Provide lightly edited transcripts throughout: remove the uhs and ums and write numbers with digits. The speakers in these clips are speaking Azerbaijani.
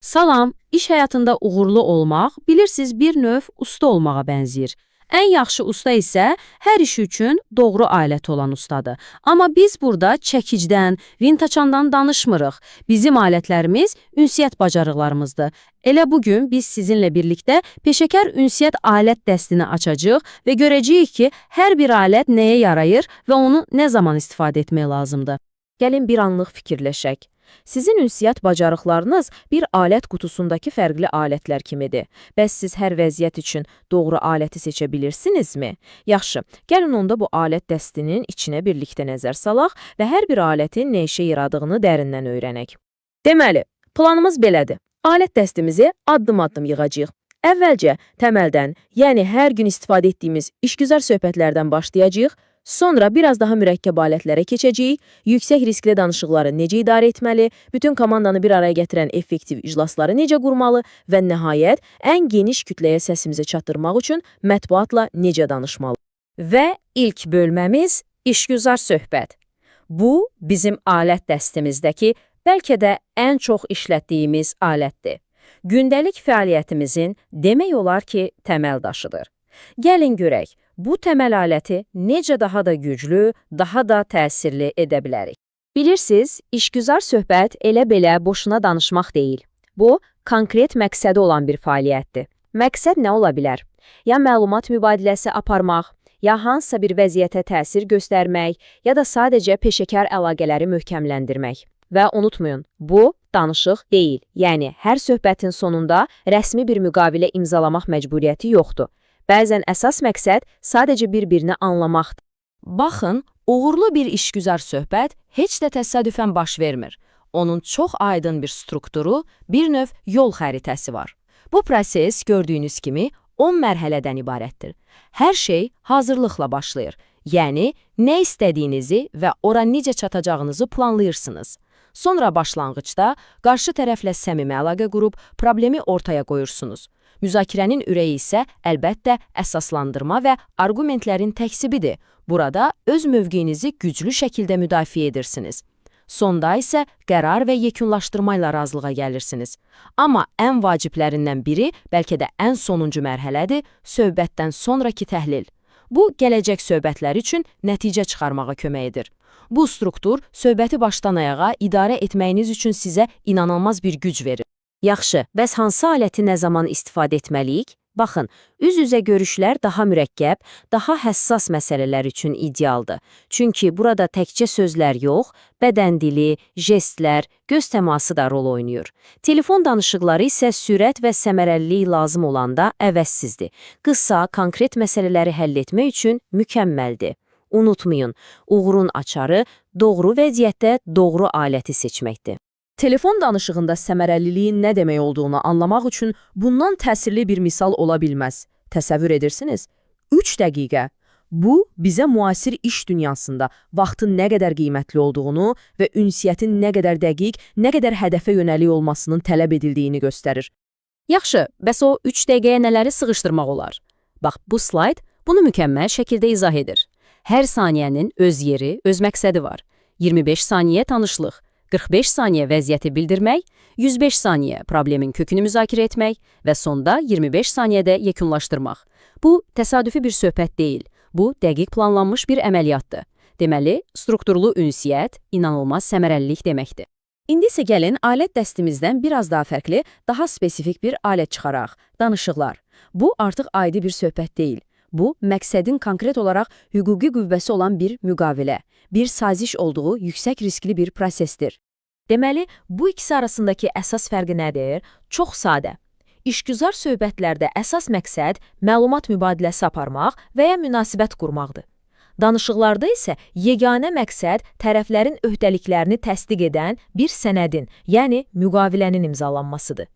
Salam, iş həyatında uğurlu olmaq, bilirsiz, bir növ usta olmağa bənzəyir. Ən yaxşı usta isə hər iş üçün doğru alət olan ustadır. Amma biz burada çəkicdən, vintaçandan danışmırıq. Bizim alətlərimiz ünsiyyət bacarıqlarımızdır. Elə bu gün biz sizinlə birlikdə peşəkar ünsiyyət alət dəstini açacağıq və görəcəyik ki, hər bir alət nəyə yarayır və onu nə zaman istifadə etmək lazımdır. Gəlin bir anlıq fikirləşək. Sizin ünsiyyət bacarıqlarınız bir alət qutusundakı fərqli alətlər kimidir. Bəs siz hər vəziyyət üçün doğru aləti seçə bilirsinizmi? Yaxşı, gəlin onda bu alət dəstinin içinə birlikdə nəzər salaq və hər bir alətin nə işə yaradığını dərindən öyrənək. Deməli, planımız belədir. Alət dəstimizi addım-addım yığacağıq. Əvvəlcə təməldən, yəni hər gün istifadə etdiyimiz işgüzar söhbətlərdən başlayacağıq. Sonra biraz daha mürəkkəb alətlərə keçəcəyik, yüksək riskli danışıqları necə idarə etməli, bütün komandanı bir araya gətirən effektiv iclasları necə qurmalı və nəhayət ən geniş kütləyə səsimizi çatdırmaq üçün mətbuatla necə danışmalı. Və ilk bölməmiz işgüzar söhbət. Bu, bizim alət dəstimizdəki bəlkə də ən çox işlətdiyimiz alətdir. Gündəlik fəaliyyətimizin demək olar ki, təməl daşıdır. Gəlin görək, bu təməl aləti necə daha da güclü, daha da təsirli edə bilərik? Bilirsiniz, işgüzar söhbət elə belə boşuna danışmaq deyil. Bu, konkret məqsədi olan bir fəaliyyətdir. Məqsəd nə ola bilər? Ya məlumat mübadiləsi aparmaq, ya hansısa bir vəziyyətə təsir göstərmək, ya da sadəcə peşəkar əlaqələri möhkəmləndirmək. Və unutmayın, bu danışıq deyil. Yəni hər söhbətin sonunda rəsmi bir müqavilə imzalamaq məcburiyyəti yoxdur. Bəzən əsas məqsəd sadəcə bir-birini anlamaqdır. Baxın, uğurlu bir işgüzar söhbət heç də təsadüfən baş vermir. Onun çox aydın bir strukturu, bir növ yol xəritəsi var. Bu proses gördüyünüz kimi 10 mərhələdən ibarətdir. Hər şey hazırlıqla başlayır. Yəni, nə istədiyinizi və ora necə çatacağınızı planlayırsınız. Sonra başlanğıcda qarşı tərəflə səmimi əlaqə qurub problemi ortaya qoyursunuz. Müzakirənin ürəyi isə əlbəttə əsaslandırma və arqumentlərin təksibidir. Burada öz mövqeyinizi güclü şəkildə müdafiə edirsiniz. Sonda isə qərar və yekunlaşdırmayla razılığa gəlirsiniz. Amma ən vaciblərindən biri, bəlkə də ən sonuncu mərhələdir, söhbətdən sonrakı təhlil. Bu, gələcək söhbətlər üçün nəticə çıxarmağa kömək edir. Bu struktur söhbəti başdan ayağa idarə etməyiniz üçün sizə inanılmaz bir güc verir. Yaxşı, bəs hansı aləti nə zaman istifadə etməliyik? Baxın, üz-üzə görüşlər daha mürəkkəb, daha həssas məsələlər üçün idealdır. Çünki burada təkcə sözlər yox, bədən dili, jestlər, göz təması da rol oynayır. Telefon danışıqları isə sürət və səmərəlilik lazım olanda əvəzsizdir. Qısa, konkret məsələləri həll etmək üçün mükəmməldir. Unutmayın, uğurun açarı doğru vəziyyətdə doğru aləti seçməkdir. Telefon danışığında səmərəliliyin nə demək olduğunu anlamaq üçün bundan təsirli bir misal ola bilməz. Təsəvvür edirsiniz? 3 dəqiqə. Bu, bizə müasir iş dünyasında vaxtın nə qədər qiymətli olduğunu və ünsiyyətin nə qədər dəqiq, nə qədər hədəfə yönəlik olmasının tələb edildiyini göstərir. Yaxşı, bəs o 3 dəqiqəyə nələri sığışdırmaq olar? Bax, bu slayd bunu mükəmməl şəkildə izah edir. Hər saniyənin öz yeri, öz məqsədi var. 25 saniyə tanışlıq, 45 saniyə vəziyyəti bildirmək, 105 saniyə problemin kökünü müzakirə etmək və sonda 25 saniyədə yekunlaşdırmaq. Bu, təsadüfi bir söhbət deyil. Bu, dəqiq planlanmış bir əməliyyatdır. Deməli, strukturlu ünsiyyət inanılmaz səmərəlilik deməkdir. İndi isə gəlin alət dəstimizdən biraz daha fərqli, daha spesifik bir alət çıxaraq: danışıqlar. Bu artıq adi bir söhbət deyil. Bu, məqsədin konkret olaraq hüquqi qüvvəsi olan bir müqavilə, bir saziş olduğu yüksək riskli bir prosesdir. Deməli, bu ikisi arasındakı əsas fərqi nədir? Çox sadə. İşgüzar söhbətlərdə əsas məqsəd məlumat mübadiləsi aparmaq və ya münasibət qurmaqdır. Danışıqlarda isə yeganə məqsəd tərəflərin öhdəliklərini təsdiq edən bir sənədin, yəni müqavilənin imzalanmasıdır.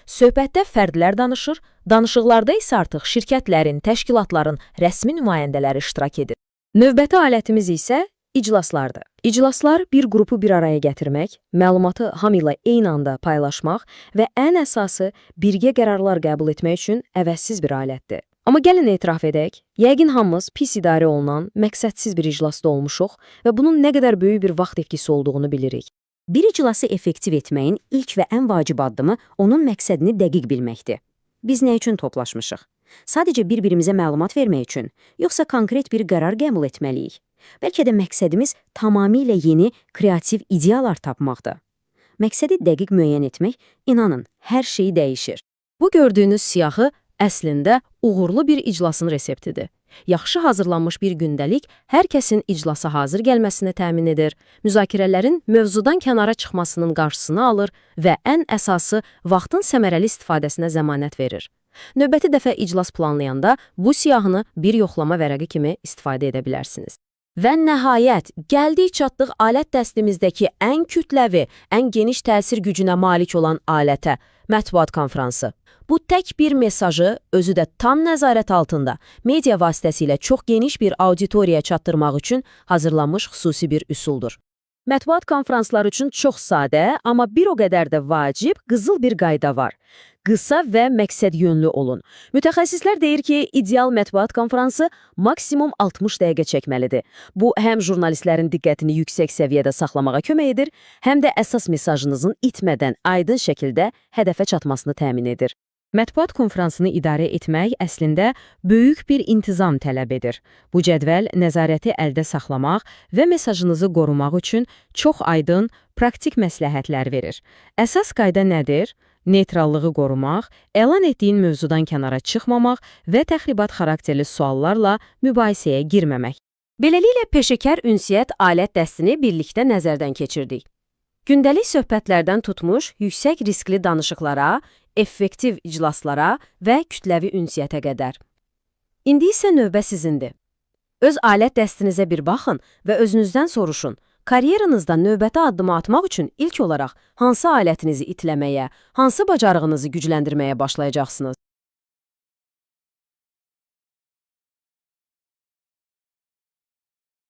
Söhbətdə fərdlər danışır, danışıqlarda isə artıq şirkətlərin, təşkilatların rəsmi nümayəndələri iştirak edir. Növbəti alətimiz isə iclaslardır. İclaslar bir qrupu bir araya gətirmək, məlumatı hamı ilə eyni anda paylaşmaq və ən əsası birgə qərarlar qəbul etmək üçün əvəzsiz bir alətdir. Amma gəlin etiraf edək, yəqin hamımız pis idarə olunan, məqsədsiz bir iclasda olmuşuq və bunun nə qədər böyük bir vaxt itkisi olduğunu bilirik. Bir iclası effektiv etməyin ilk və ən vacib addımı onun məqsədini dəqiq bilməkdir. Biz nə üçün toplaşmışıq? Sadəcə bir-birimizə məlumat vermək üçün, yoxsa konkret bir qərar qəbul etməliyik? Bəlkə də məqsədimiz tamamilə yeni, kreativ ideyalar tapmaqdır. Məqsədi dəqiq müəyyən etmək, inanın, hər şeyi dəyişir. Bu gördüyünüz siyahı əslində uğurlu bir iclasın reseptidir. Yaxşı hazırlanmış bir gündəlik hər kəsin iclasa hazır gəlməsini təmin edir, müzakirələrin mövzudan kənara çıxmasının qarşısını alır və ən əsası vaxtın səmərəli istifadəsinə zəmanət verir. Növbəti dəfə iclas planlayanda bu siyahını bir yoxlama vərəqi kimi istifadə edə bilərsiniz. Və nəhayət, gəldik çatdıq alət dəstimizdəki ən kütləvi, ən geniş təsir gücünə malik olan alətə, mətbuat konfransı. Bu tək bir mesajı, özü də tam nəzarət altında, media vasitəsilə çox geniş bir auditoriyaya çatdırmaq üçün hazırlanmış xüsusi bir üsuldur. Mətbuat konfransları üçün çox sadə, amma bir o qədər də vacib, qızıl bir qayda var. Qısa və məqsədyönlü olun. Mütəxəssislər deyir ki, ideal mətbuat konfransı maksimum 60 dəqiqə çəkməlidir. Bu, həm jurnalistlərin diqqətini yüksək səviyyədə saxlamağa kömək edir, həm də əsas mesajınızın itmədən aydın şəkildə hədəfə çatmasını təmin edir. Mətbuat konfransını idarə etmək əslində böyük bir intizam tələb edir. Bu cədvəl nəzarəti əldə saxlamaq və mesajınızı qorumaq üçün çox aydın, praktik məsləhətlər verir. Əsas qayda nədir? Neytrallığı qorumaq, elan etdiyin mövzudan kənara çıxmamaq və təxribat xarakterli suallarla mübahisəyə girməmək. Beləliklə peşəkar ünsiyyət alət dəstini birlikdə nəzərdən keçirdik. Gündəlik söhbətlərdən tutmuş yüksək riskli danışıqlara, effektiv iclaslara və kütləvi ünsiyyətə qədər. İndi isə növbə sizindir. Öz alət dəstinizə bir baxın və özünüzdən soruşun. Karyeranızda növbəti addımı atmaq üçün ilk olaraq hansı alətinizi itləməyə, hansı bacarığınızı gücləndirməyə başlayacaqsınız?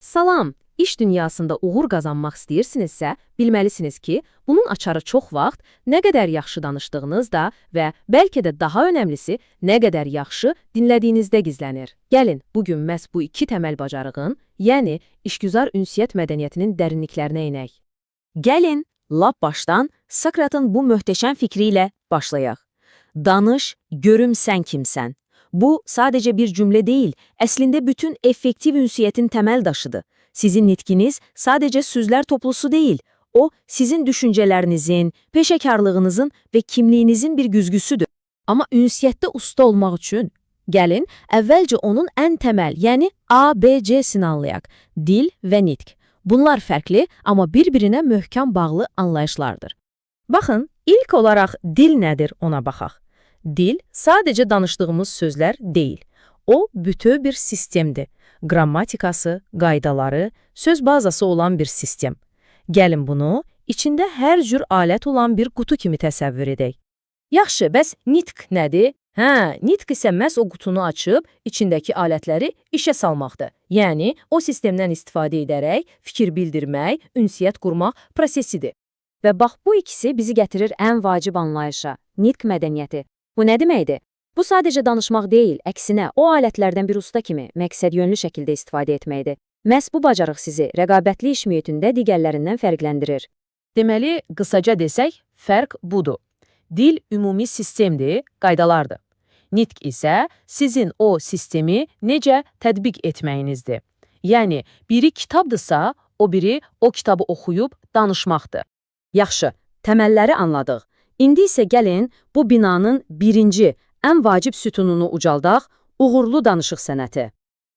Salam! İş dünyasında uğur qazanmaq istəyirsinizsə, bilməlisiniz ki, bunun açarı çox vaxt nə qədər yaxşı danışdığınızda və bəlkə də daha önəmlisi, nə qədər yaxşı dinlədiyinizdə gizlənir. Gəlin, bugün məhz bu iki təməl bacarığın, yəni işgüzar ünsiyyət mədəniyyətinin dərinliklərinə enək. Gəlin, lap başdan Sokratın bu möhtəşəm fikri ilə başlayaq. Danış, görüm sən kimsən. Bu, sadəcə bir cümlə deyil, əslində bütün effektiv ünsiyyətin təməl daşıdır. Sizin nitkiniz sadəcə sözlər toplusu deyil, o, sizin düşüncələrinizin, peşəkarlığınızın və kimliyinizin bir güzgüsüdür. Amma ünsiyyətdə usta olmaq üçün gəlin, əvvəlcə onun ən təməl, yəni A, B, C-sini anlayaq. Dil və nitq. Bunlar fərqli, amma bir-birinə möhkəm bağlı anlayışlardır. Baxın, ilk olaraq dil nədir ona baxaq. Dil sadəcə danışdığımız sözlər deyil. O, bütöv bir sistemdir. Qrammatikası, qaydaları, söz bazası olan bir sistem. Gəlin bunu içində hər cür alət olan bir qutu kimi təsəvvür edək. Yaxşı, bəs nitq nədir? Hə, nitq isə məhz o qutunu açıb içindəki alətləri işə salmaqdır. Yəni, o sistemdən istifadə edərək fikir bildirmək, ünsiyyət qurmaq prosesidir. Və bax bu ikisi bizi gətirir ən vacib anlayışa, nitq mədəniyyəti. Bu nə deməkdir? Bu sadəcə danışmaq deyil, əksinə o alətlərdən bir usta kimi məqsədyönlü şəkildə istifadə etməkdir. Məhz bu bacarıq sizi rəqabətli iş mühitində digərlərindən fərqləndirir. Deməli, qısaca desək, fərq budur. Dil ümumi sistemdir, qaydalardır. Nitq isə sizin o sistemi necə tətbiq etməyinizdir. Yəni, biri kitabdırsa, o biri o kitabı oxuyub danışmaqdır. Yaxşı, təməlləri anladıq. İndi isə gəlin bu binanın birinci, ən vacib sütununu ucaldaq, uğurlu danışıq sənəti.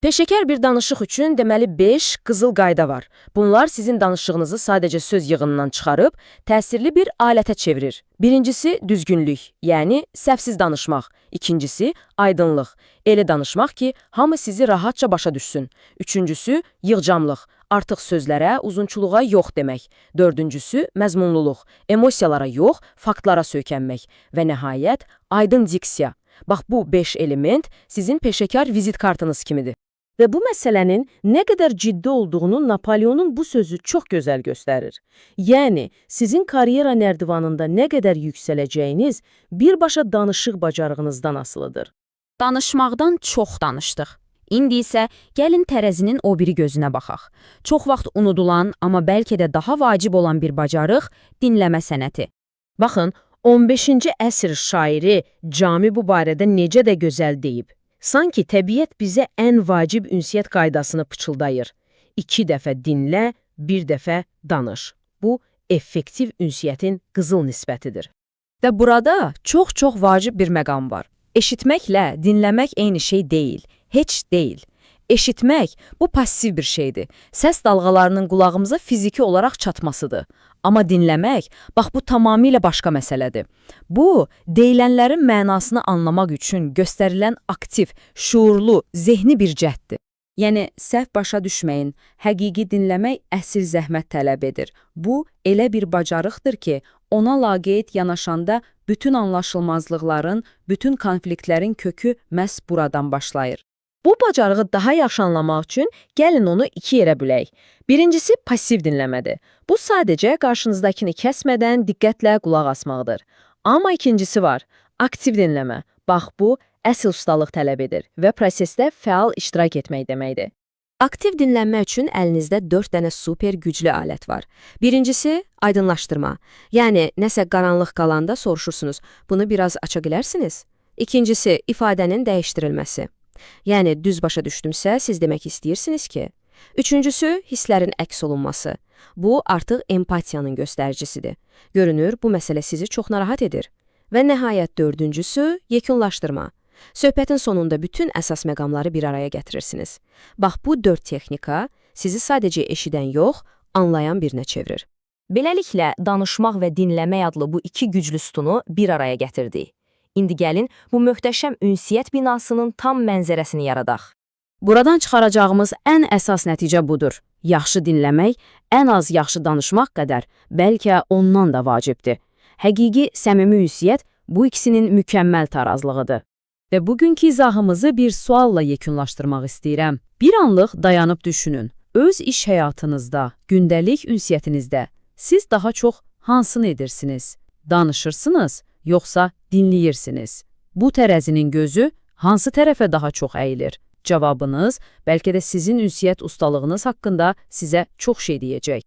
Peşəkar bir danışıq üçün deməli 5 qızıl qayda var. Bunlar sizin danışığınızı sadəcə söz yığınından çıxarıb təsirli bir alətə çevirir. Birincisi düzgünlük, yəni səhvsiz danışmaq. İkincisi aydınlıq, elə danışmaq ki, hamı sizi rahatca başa düşsün. Üçüncüsü yığcamlıq, artıq sözlərə, uzunçuluğa yox demək. Dördüncüsü məzmunluluq, emosiyalara yox, faktlara söykənmək və nəhayət aydın diksiya. Bax bu 5 element sizin peşəkar vizit kartınız kimidir. Və bu məsələnin nə qədər ciddi olduğunu Napoleonun bu sözü çox gözəl göstərir. Yəni, sizin karyera nərdivanında nə qədər yüksələcəyiniz birbaşa danışıq bacarığınızdan asılıdır. Danışmaqdan çox danışdıq. İndi isə gəlin tərəzinin o biri gözünə baxaq. Çox vaxt unudulan, amma bəlkə də daha vacib olan bir bacarıq dinləmə sənəti. Baxın, 15-ci əsr şairi Cami bu barədə necə də gözəl deyib. Sanki təbiət bizə ən vacib ünsiyyət qaydasını pıçıldayır. 2 dəfə dinlə, 1 dəfə danış. Bu, effektiv ünsiyyətin qızıl nisbətidir. Və burada çox-çox vacib bir məqam var. Eşitməklə dinləmək eyni şey deyil, heç deyil. Eşitmək, bu passiv bir şeydir. Səs dalğalarının qulağımıza fiziki olaraq çatmasıdır. Amma dinləmək, bax bu tamamilə başqa məsələdir. Bu, deyilənlərin mənasını anlamaq üçün göstərilən aktiv, şuurlu, zehni bir cəhddir. Yəni, səhv başa düşməyin, həqiqi dinləmək əsil zəhmət tələb edir. Bu, elə bir bacarıqdır ki, ona laqeyd yanaşanda bütün anlaşılmazlıqların, bütün konfliktlərin kökü məhz buradan başlayır. Bu bacarığı daha yaxşı anlamaq üçün gəlin onu iki yerə bölək. Birincisi pasiv dinləmədir. Bu sadəcə qarşınızdakını kəsmədən diqqətlə qulaq asmaqdır. Amma ikincisi var, aktiv dinləmə. Bax bu, əsl ustalıq tələb edir və prosesdə fəal iştirak etmək deməkdir. Aktiv dinlənmə üçün əlinizdə 4 dənə super güclü alət var. Birincisi, aydınlaşdırma. Yəni, nəsə qaranlıq qalanda soruşursunuz, bunu biraz aça bilərsiniz? İkincisi, ifadənin dəyişdirilməsi. Yəni, düz başa düşdümsə, siz demək istəyirsiniz ki. Üçüncüsü, hisslərin əks olunması. Bu, artıq empatiyanın göstəricisidir. Görünür, bu məsələ sizi çox narahat edir. Və nəhayət dördüncüsü, yekunlaşdırma. Söhbətin sonunda bütün əsas məqamları bir araya gətirirsiniz. Bax, bu 4 texnika sizi sadəcə eşidən yox, anlayan birinə çevirir. Beləliklə, danışmaq və dinləmək adlı bu iki güclü sütunu bir araya gətirdik. İndi gəlin, bu möhtəşəm ünsiyyət binasının tam mənzərəsini yaradaq. Buradan çıxaracağımız ən əsas nəticə budur. Yaxşı dinləmək, ən az yaxşı danışmaq qədər, bəlkə ondan da vacibdir. Həqiqi, səmimi ünsiyyət bu ikisinin mükəmməl tarazlığıdır. Və bugünkü izahımızı bir sualla yekunlaşdırmaq istəyirəm. Bir anlıq dayanıb düşünün. Öz iş həyatınızda, gündəlik ünsiyyətinizdə siz daha çox hansını edirsiniz? Danışırsınız, yoxsa dinləyirsiniz? Bu tərəzinin gözü hansı tərəfə daha çox əyilir? Cavabınız bəlkə də sizin ünsiyyət ustalığınız haqqında sizə çox şey deyəcək.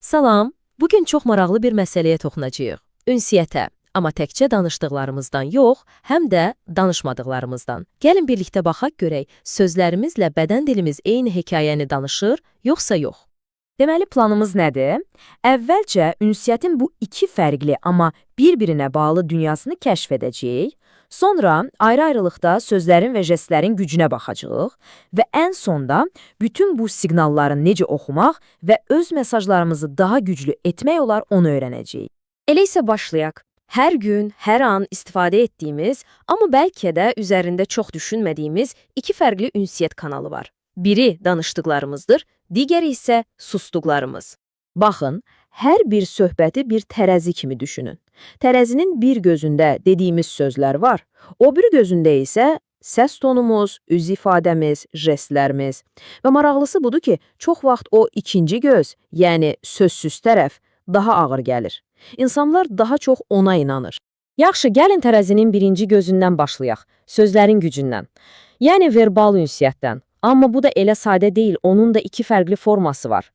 Salam, bugün çox maraqlı bir məsələyə toxunacağıq. Ünsiyyətə. Amma təkcə danışdıqlarımızdan yox, həm də danışmadıqlarımızdan. Gəlin birlikdə baxaq görək, sözlərimizlə bədən dilimiz eyni hekayəni danışır, yoxsa yox? Deməli, planımız nədir? Əvvəlcə ünsiyyətin bu iki fərqli, amma bir-birinə bağlı dünyasını kəşf edəcəyik. Sonra ayrı-ayrılıqda sözlərin və jestlərin gücünə baxacağıq və ən sonda bütün bu siqnalları necə oxumaq və öz mesajlarımızı daha güclü etmək olar onu öyrənəcəyik. Elə isə başlayaq. Hər gün, hər an istifadə etdiyimiz, amma bəlkə də üzərində çox düşünmədiyimiz iki fərqli ünsiyyət kanalı var. Biri danışdıqlarımızdır, digəri isə susduqlarımız. Baxın, hər bir söhbəti bir tərəzi kimi düşünün. Tərəzinin bir gözündə dediyimiz sözlər var, o biri gözündə isə səs tonumuz, üz ifadəmiz, jestlərimiz. Və maraqlısı budur ki, çox vaxt o ikinci göz, yəni sözsüz tərəf daha ağır gəlir. İnsanlar daha çox ona inanır. Yaxşı, gəlin tərəzinin birinci gözündən başlayaq, sözlərin gücündən. Yəni verbal ünsiyyətdən. Amma bu da elə sadə deyil, onun da iki fərqli forması var.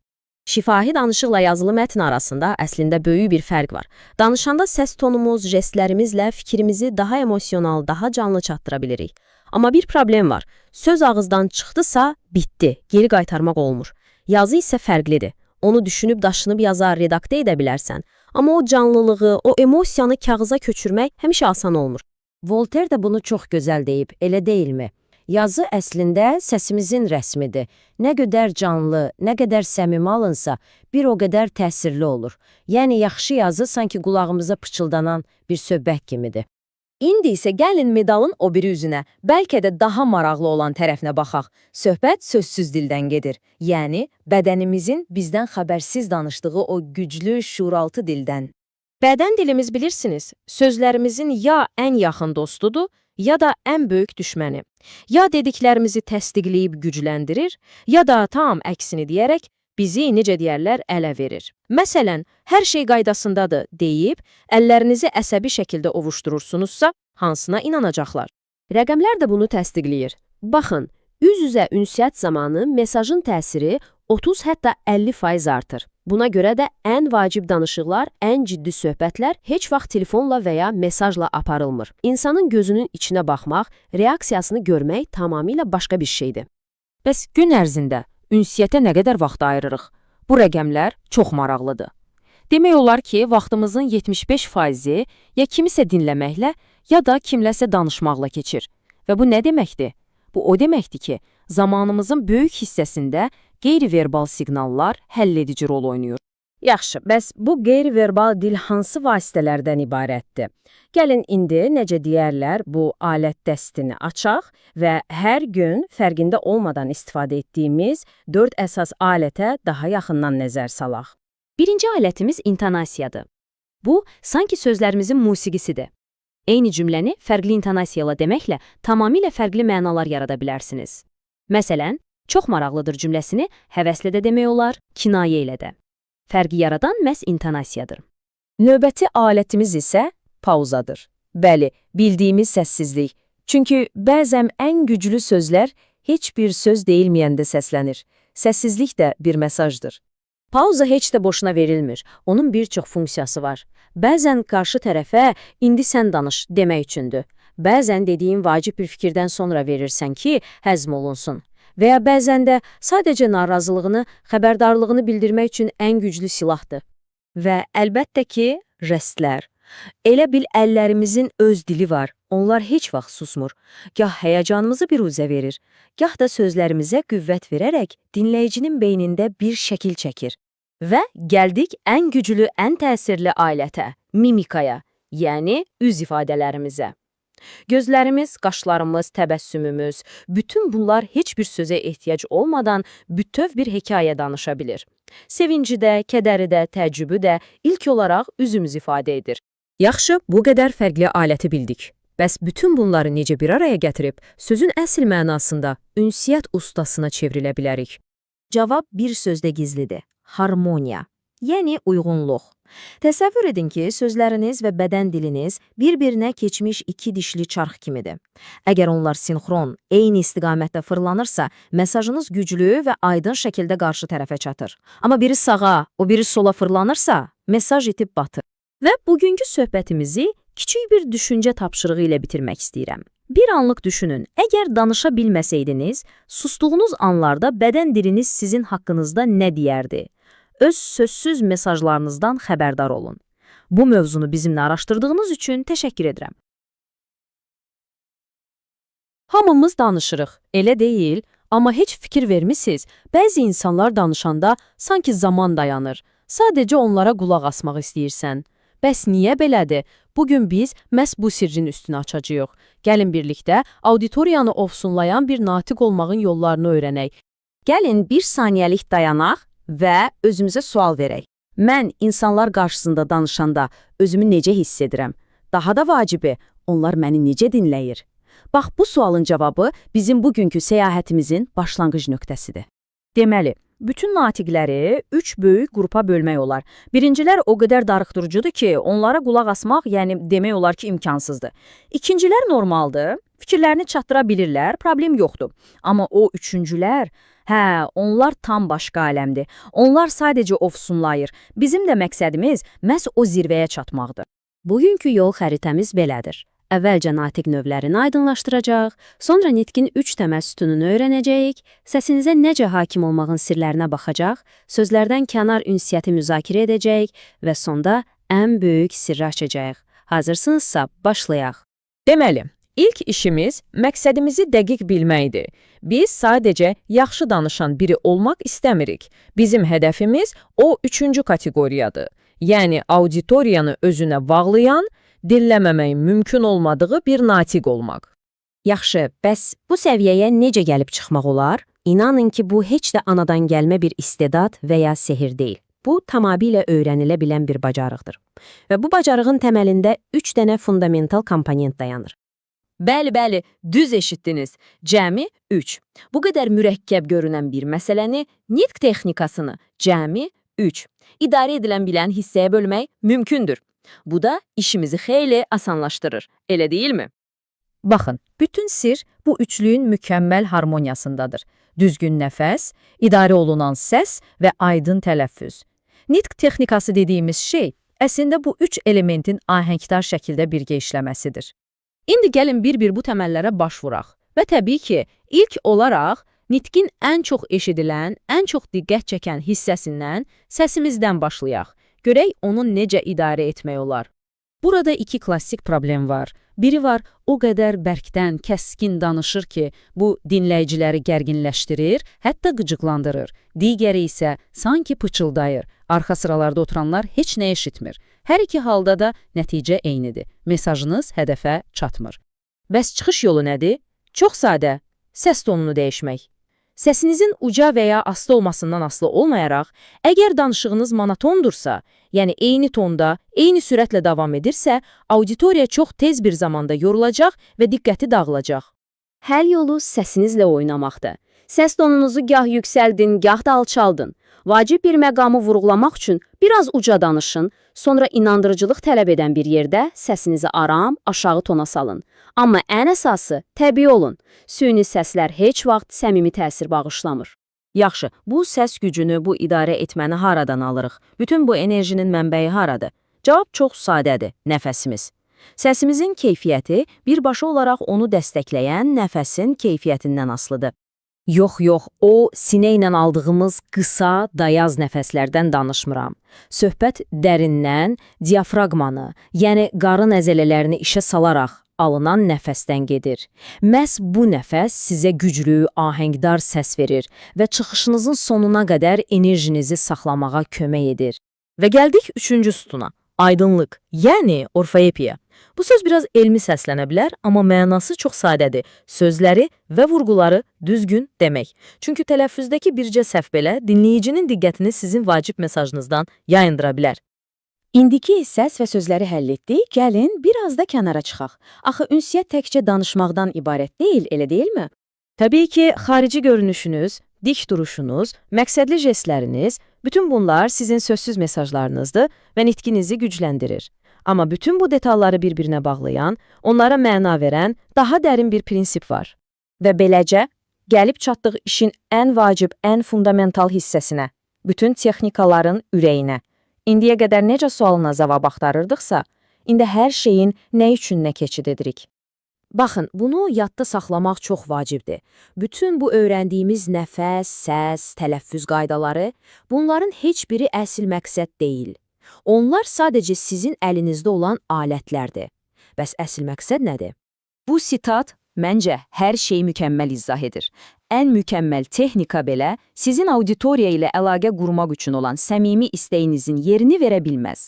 Şifahi danışıqla yazılı mətn arasında əslində böyük bir fərq var. Danışanda səs tonumuz, jestlərimizlə fikrimizi daha emosional, daha canlı çatdıra bilirik. Amma bir problem var. Söz ağızdan çıxdısa, bitdi, geri qaytarmaq olmur. Yazı isə fərqlidir. Onu düşünüb, daşınıb yazar, redaktə edə bilərsən. Amma o canlılığı, o emosiyanı kağıza köçürmək həmişə asan olmur. Voltaire də bunu çox gözəl deyib, elə deyilmi? Yazı əslində səsimizin rəsmidir. Nə qədər canlı, nə qədər səmimi alınsa, bir o qədər təsirli olur. Yəni yaxşı yazı sanki qulağımıza pıçıldanan bir söhbət kimidir. İndi isə gəlin medalın o biri üzünə, bəlkə də daha maraqlı olan tərəfinə baxaq. Söhbət sözsüz dildən gedir. Yəni bədənimizin bizdən xəbərsiz danışdığı o güclü şuuraltı dildən. Bədən dilimiz bilirsiniz, sözlərimizin ya ən yaxın dostudur, ya da ən böyük düşməni. Ya dediklərimizi təsdiqləyib gücləndirir, ya da tam əksini deyərək bizi necə deyərlər ələ verir. Məsələn, hər şey qaydasındadır deyib, əllərinizi əsəbi şəkildə ovuşdurursunuzsa, hansına inanacaqlar? Rəqəmlər də bunu təsdiqləyir. Baxın, üz-üzə ünsiyyət zamanı mesajın təsiri 30 hətta 50% artır. Buna görə də ən vacib danışıqlar, ən ciddi söhbətlər heç vaxt telefonla və ya mesajla aparılmır. İnsanın gözünün içinə baxmaq, reaksiyasını görmək tamamilə başqa bir şeydir. Bəs gün ərzində ünsiyyətə nə qədər vaxt ayırırıq? Bu rəqəmlər çox maraqlıdır. Demək olar ki, vaxtımızın 75%-i ya kimisə dinləməklə, ya da kimləsə danışmaqla keçir. Və bu nə deməkdir? Bu o deməkdir ki, zamanımızın böyük hissəsində qeyri-verbal siqnallar həlledici rol oynayır. Yaxşı, bəs bu qeyri-verbal dil hansı vasitələrdən ibarətdir? Gəlin indi, necə deyərlər, bu alət dəstini açaq və hər gün fərqində olmadan istifadə etdiyimiz 4 əsas alətə daha yaxından nəzər salaq. Birinci alətimiz intonasiyadır. Bu, sanki sözlərimizin musiqisidir. Eyni cümləni fərqli intonasiya ilə deməklə tamamilə fərqli mənalar yarada bilərsiniz. Məsələn, çox maraqlıdır cümləsini həvəslə də demək olar, kinayə ilə də. Fərqi yaradan məhz intonasiyadır. Növbəti alətimiz isə pauzadır. Bəli, bildiyimiz səssizlik. Çünki bəzən ən güclü sözlər heç bir söz deyilməyəndə səslənir. Səssizlik də bir mesajdır. Pauza heç də boşuna verilmir. Onun bir çox funksiyası var. Bəzən qarşı tərəfə indi sən danış demək üçündür. Bəzən dediyin vacib bir fikirdən sonra verirsən ki, həzm olunsun. Və ya bəzən də sadəcə narazılığını, xəbərdarlığını bildirmək üçün ən güclü silahdır. Və əlbəttə ki, rəstlər. Elə bil əllərimizin öz dili var, onlar heç vaxt susmur. Gah həyəcanımızı biruzə verir, gah da sözlərimizə qüvvət verərək dinləyicinin beynində bir şəkil çəkir. Və gəldik ən güclü, ən təsirli alətə, mimikaya, yəni üz ifadələrimizə. Gözlərimiz, qaşlarımız, təbəssümümüz, bütün bunlar heç bir sözə ehtiyac olmadan bütöv bir hekayə danışa bilir. Sevinci də, kədəri də, təəccübü də ilk olaraq üzümüz ifadə edir. Yaxşı, bu qədər fərqli aləti bildik. Bəs bütün bunları necə bir araya gətirib sözün əsl mənasında ünsiyyət ustasına çevrilə bilərik? Cavab bir sözdə gizlidir. Harmoniya, yəni uyğunluq. Təsəvvür edin ki, sözləriniz və bədən diliniz bir-birinə keçmiş iki dişli çarx kimidir. Əgər onlar sinxron, eyni istiqamətdə fırlanırsa, mesajınız güclü və aydın şəkildə qarşı tərəfə çatır. Amma biri sağa, o biri sola fırlanırsa, mesaj itib batır. Və bugünkü söhbətimizi kiçik bir düşüncə tapşırığı ilə bitirmək istəyirəm. Bir anlıq düşünün, əgər danışa bilməsəydiniz, sustuğunuz anlarda bədən diliniz sizin haqqınızda nə deyərdi? Öz sözsüz mesajlarınızdan xəbərdar olun. Bu mövzunu bizimlə araşdırdığınız üçün təşəkkür edirəm. Hamımız danışırıq, elə deyil, amma heç fikir vermisiniz, bəzi insanlar danışanda sanki zaman dayanır. Sadəcə onlara qulaq asmaq istəyirsən. Bəs niyə belədir? Bugün biz məhz bu sirrin üstünü açacağıq. Gəlin birlikdə auditoriyanı ofsunlayan bir natiq olmağın yollarını öyrənək. Gəlin bir saniyəlik dayanaq və özümüzə sual verək. Mən insanlar qarşısında danışanda özümü necə hiss edirəm? Daha da vacibi, onlar məni necə dinləyir? Bax, bu sualın cavabı bizim bugünkü səyahətimizin başlanğıc nöqtəsidir. Deməli, bütün natiqləri üç böyük qrupa bölmək olar. Birincilər o qədər darıxdırıcıdır ki, onlara qulaq asmaq, yəni demək olar ki, imkansızdır. İkincilər normaldır, fikirlərini çatdıra bilirlər, problem yoxdur. Amma o üçüncülər, hə, onlar tam başqa aləmdir. Onlar sadəcə ofsunlayır. Bizim də məqsədimiz məhz o zirvəyə çatmaqdır. Bugünkü yol xəritəmiz belədir. Əvvəlcə natiq növlərini aydınlaşdıracaq, sonra nitqin üç təməl sütununu öyrənəcəyik, səsinizə necə hakim olmağın sirlərinə baxacaq, sözlərdən kənar ünsiyyəti müzakirə edəcəyik və sonda ən böyük sirri açacağıq. Hazırsınızsa başlayaq. Deməli, ilk işimiz məqsədimizi dəqiq bilməkdir. Biz sadəcə yaxşı danışan biri olmaq istəmirik. Bizim hədəfimiz o üçüncü kateqoriyadır. Yəni auditoriyanı özünə bağlayan, dinləməmək mümkün olmadığı bir natiq olmaq. Yaxşı, bəs bu səviyyəyə necə gəlib çıxmaq olar? İnanın ki, bu heç də anadan gəlmə bir istedad və ya sehir deyil. Bu, tamamilə öyrənilə bilən bir bacarıqdır. Və bu bacarığın təməlində 3 dənə fundamental komponent dayanır. Bəli, bəli, düz eşitdiniz. Cəmi 3. Bu qədər mürəkkəb görünən bir məsələni, nitq texnikasını cəmi 3 idarə edilən bilən hissəyə bölmək mümkündür. Bu da işimizi xeyli asanlaşdırır. Elə deyilmi? Baxın, bütün sir bu üçlüyün mükəmməl harmoniyasındadır. Düzgün nəfəs, idarə olunan səs və aydın tələffüz. Nitq texnikası dediyimiz şey əslində bu üç elementin ahəngdar şəkildə birgə işləməsidir. İndi gəlin bir-bir bu təməllərə baş vuraq. Və təbii ki, ilk olaraq nitqin ən çox eşidilən, ən çox diqqət çəkən hissəsindən, səsimizdən başlayaq. Görək onu necə idarə etmək olar. Burada iki klassik problem var. Biri var, o qədər bərkdən, kəskin danışır ki, bu dinləyiciləri gərginləşdirir, hətta qıcıqlandırır. Digəri isə sanki pıçıldayır. Arxa sıralarda oturanlar heç nə eşitmir. Hər iki halda da nəticə eynidir. Mesajınız hədəfə çatmır. Bəs çıxış yolu nədir? Çox sadə, səs tonunu dəyişmək. Səsinizin uca və ya asta olmasından asılı olmayaraq, əgər danışığınız monotondursa, yəni eyni tonda, eyni sürətlə davam edirsə, auditoriya çox tez bir zamanda yorulacaq və diqqəti dağılacaq. Həll yolu səsinizlə oynamaqdır. Səs tonunuzu gah yüksəldin, gah da alçaldın. Vacib bir məqamı vurğulamaq üçün biraz uca danışın, sonra inandırıcılıq tələb edən bir yerdə səsinizi aram, aşağı tona salın. Amma ən əsası təbii olun. Süni səslər heç vaxt səmimi təsir bağışlamır. Yaxşı, bu səs gücünü, bu idarə etməni haradan alırıq? Bütün bu enerjinin mənbəyi haradır? Cavab çox sadədir, nəfəsimiz. Səsimizin keyfiyyəti birbaşa olaraq onu dəstəkləyən nəfəsin keyfiyyətindən asılıdır. Yox, yox, o sinə ilə aldığımız qısa, dayaz nəfəslərdən danışmıram. Söhbət dərindən, diafraqmanı, yəni qarın əzələlərini işə salaraq alınan nəfəsdən gedir. Məhz bu nəfəs sizə güclü, ahəngdar səs verir və çıxışınızın sonuna qədər enerjinizi saxlamağa kömək edir. Və gəldik üçüncü sütuna. Aydınlıq, yəni orfoepiya. Bu söz biraz elmi səslənə bilər, amma mənası çox sadədir. Sözləri və vurğuları düzgün demək. Çünki tələffüzdəki bircə səhv belə dinləyicinin diqqətini sizin vacib mesajınızdan yayındıra bilər. İndiki səs və sözləri həll etdik, gəlin biraz da kənara çıxaq. Axı ünsiyyət təkcə danışmaqdan ibarət deyil, elə deyilmi? Təbii ki, xarici görünüşünüz, dik duruşunuz, məqsədli jestləriniz, bütün bunlar sizin sözsüz mesajlarınızdır və nitqinizi gücləndirir. Amma bütün bu detalları bir-birinə bağlayan, onlara məna verən daha dərin bir prinsip var. Və beləcə, gəlib çatdıq işin ən vacib, ən fundamental hissəsinə, bütün texnikaların ürəyinə. İndiyə qədər necə sualına cavab axtarırdıqsa, indi hər şeyin nə üçün nə keçid edirik. Baxın, bunu yadda saxlamaq çox vacibdir. Bütün bu öyrəndiyimiz nəfəs, səs, tələffüz qaydaları, bunların heç biri əsl məqsəd deyil. Onlar sadəcə sizin əlinizdə olan alətlərdir. Bəs əsl məqsəd nədir? Bu sitat məncə hər şeyi mükəmməl izah edir. Ən mükəmməl texnika belə sizin auditoriya ilə əlaqə qurmaq üçün olan səmimi istəyinizin yerini verə bilməz.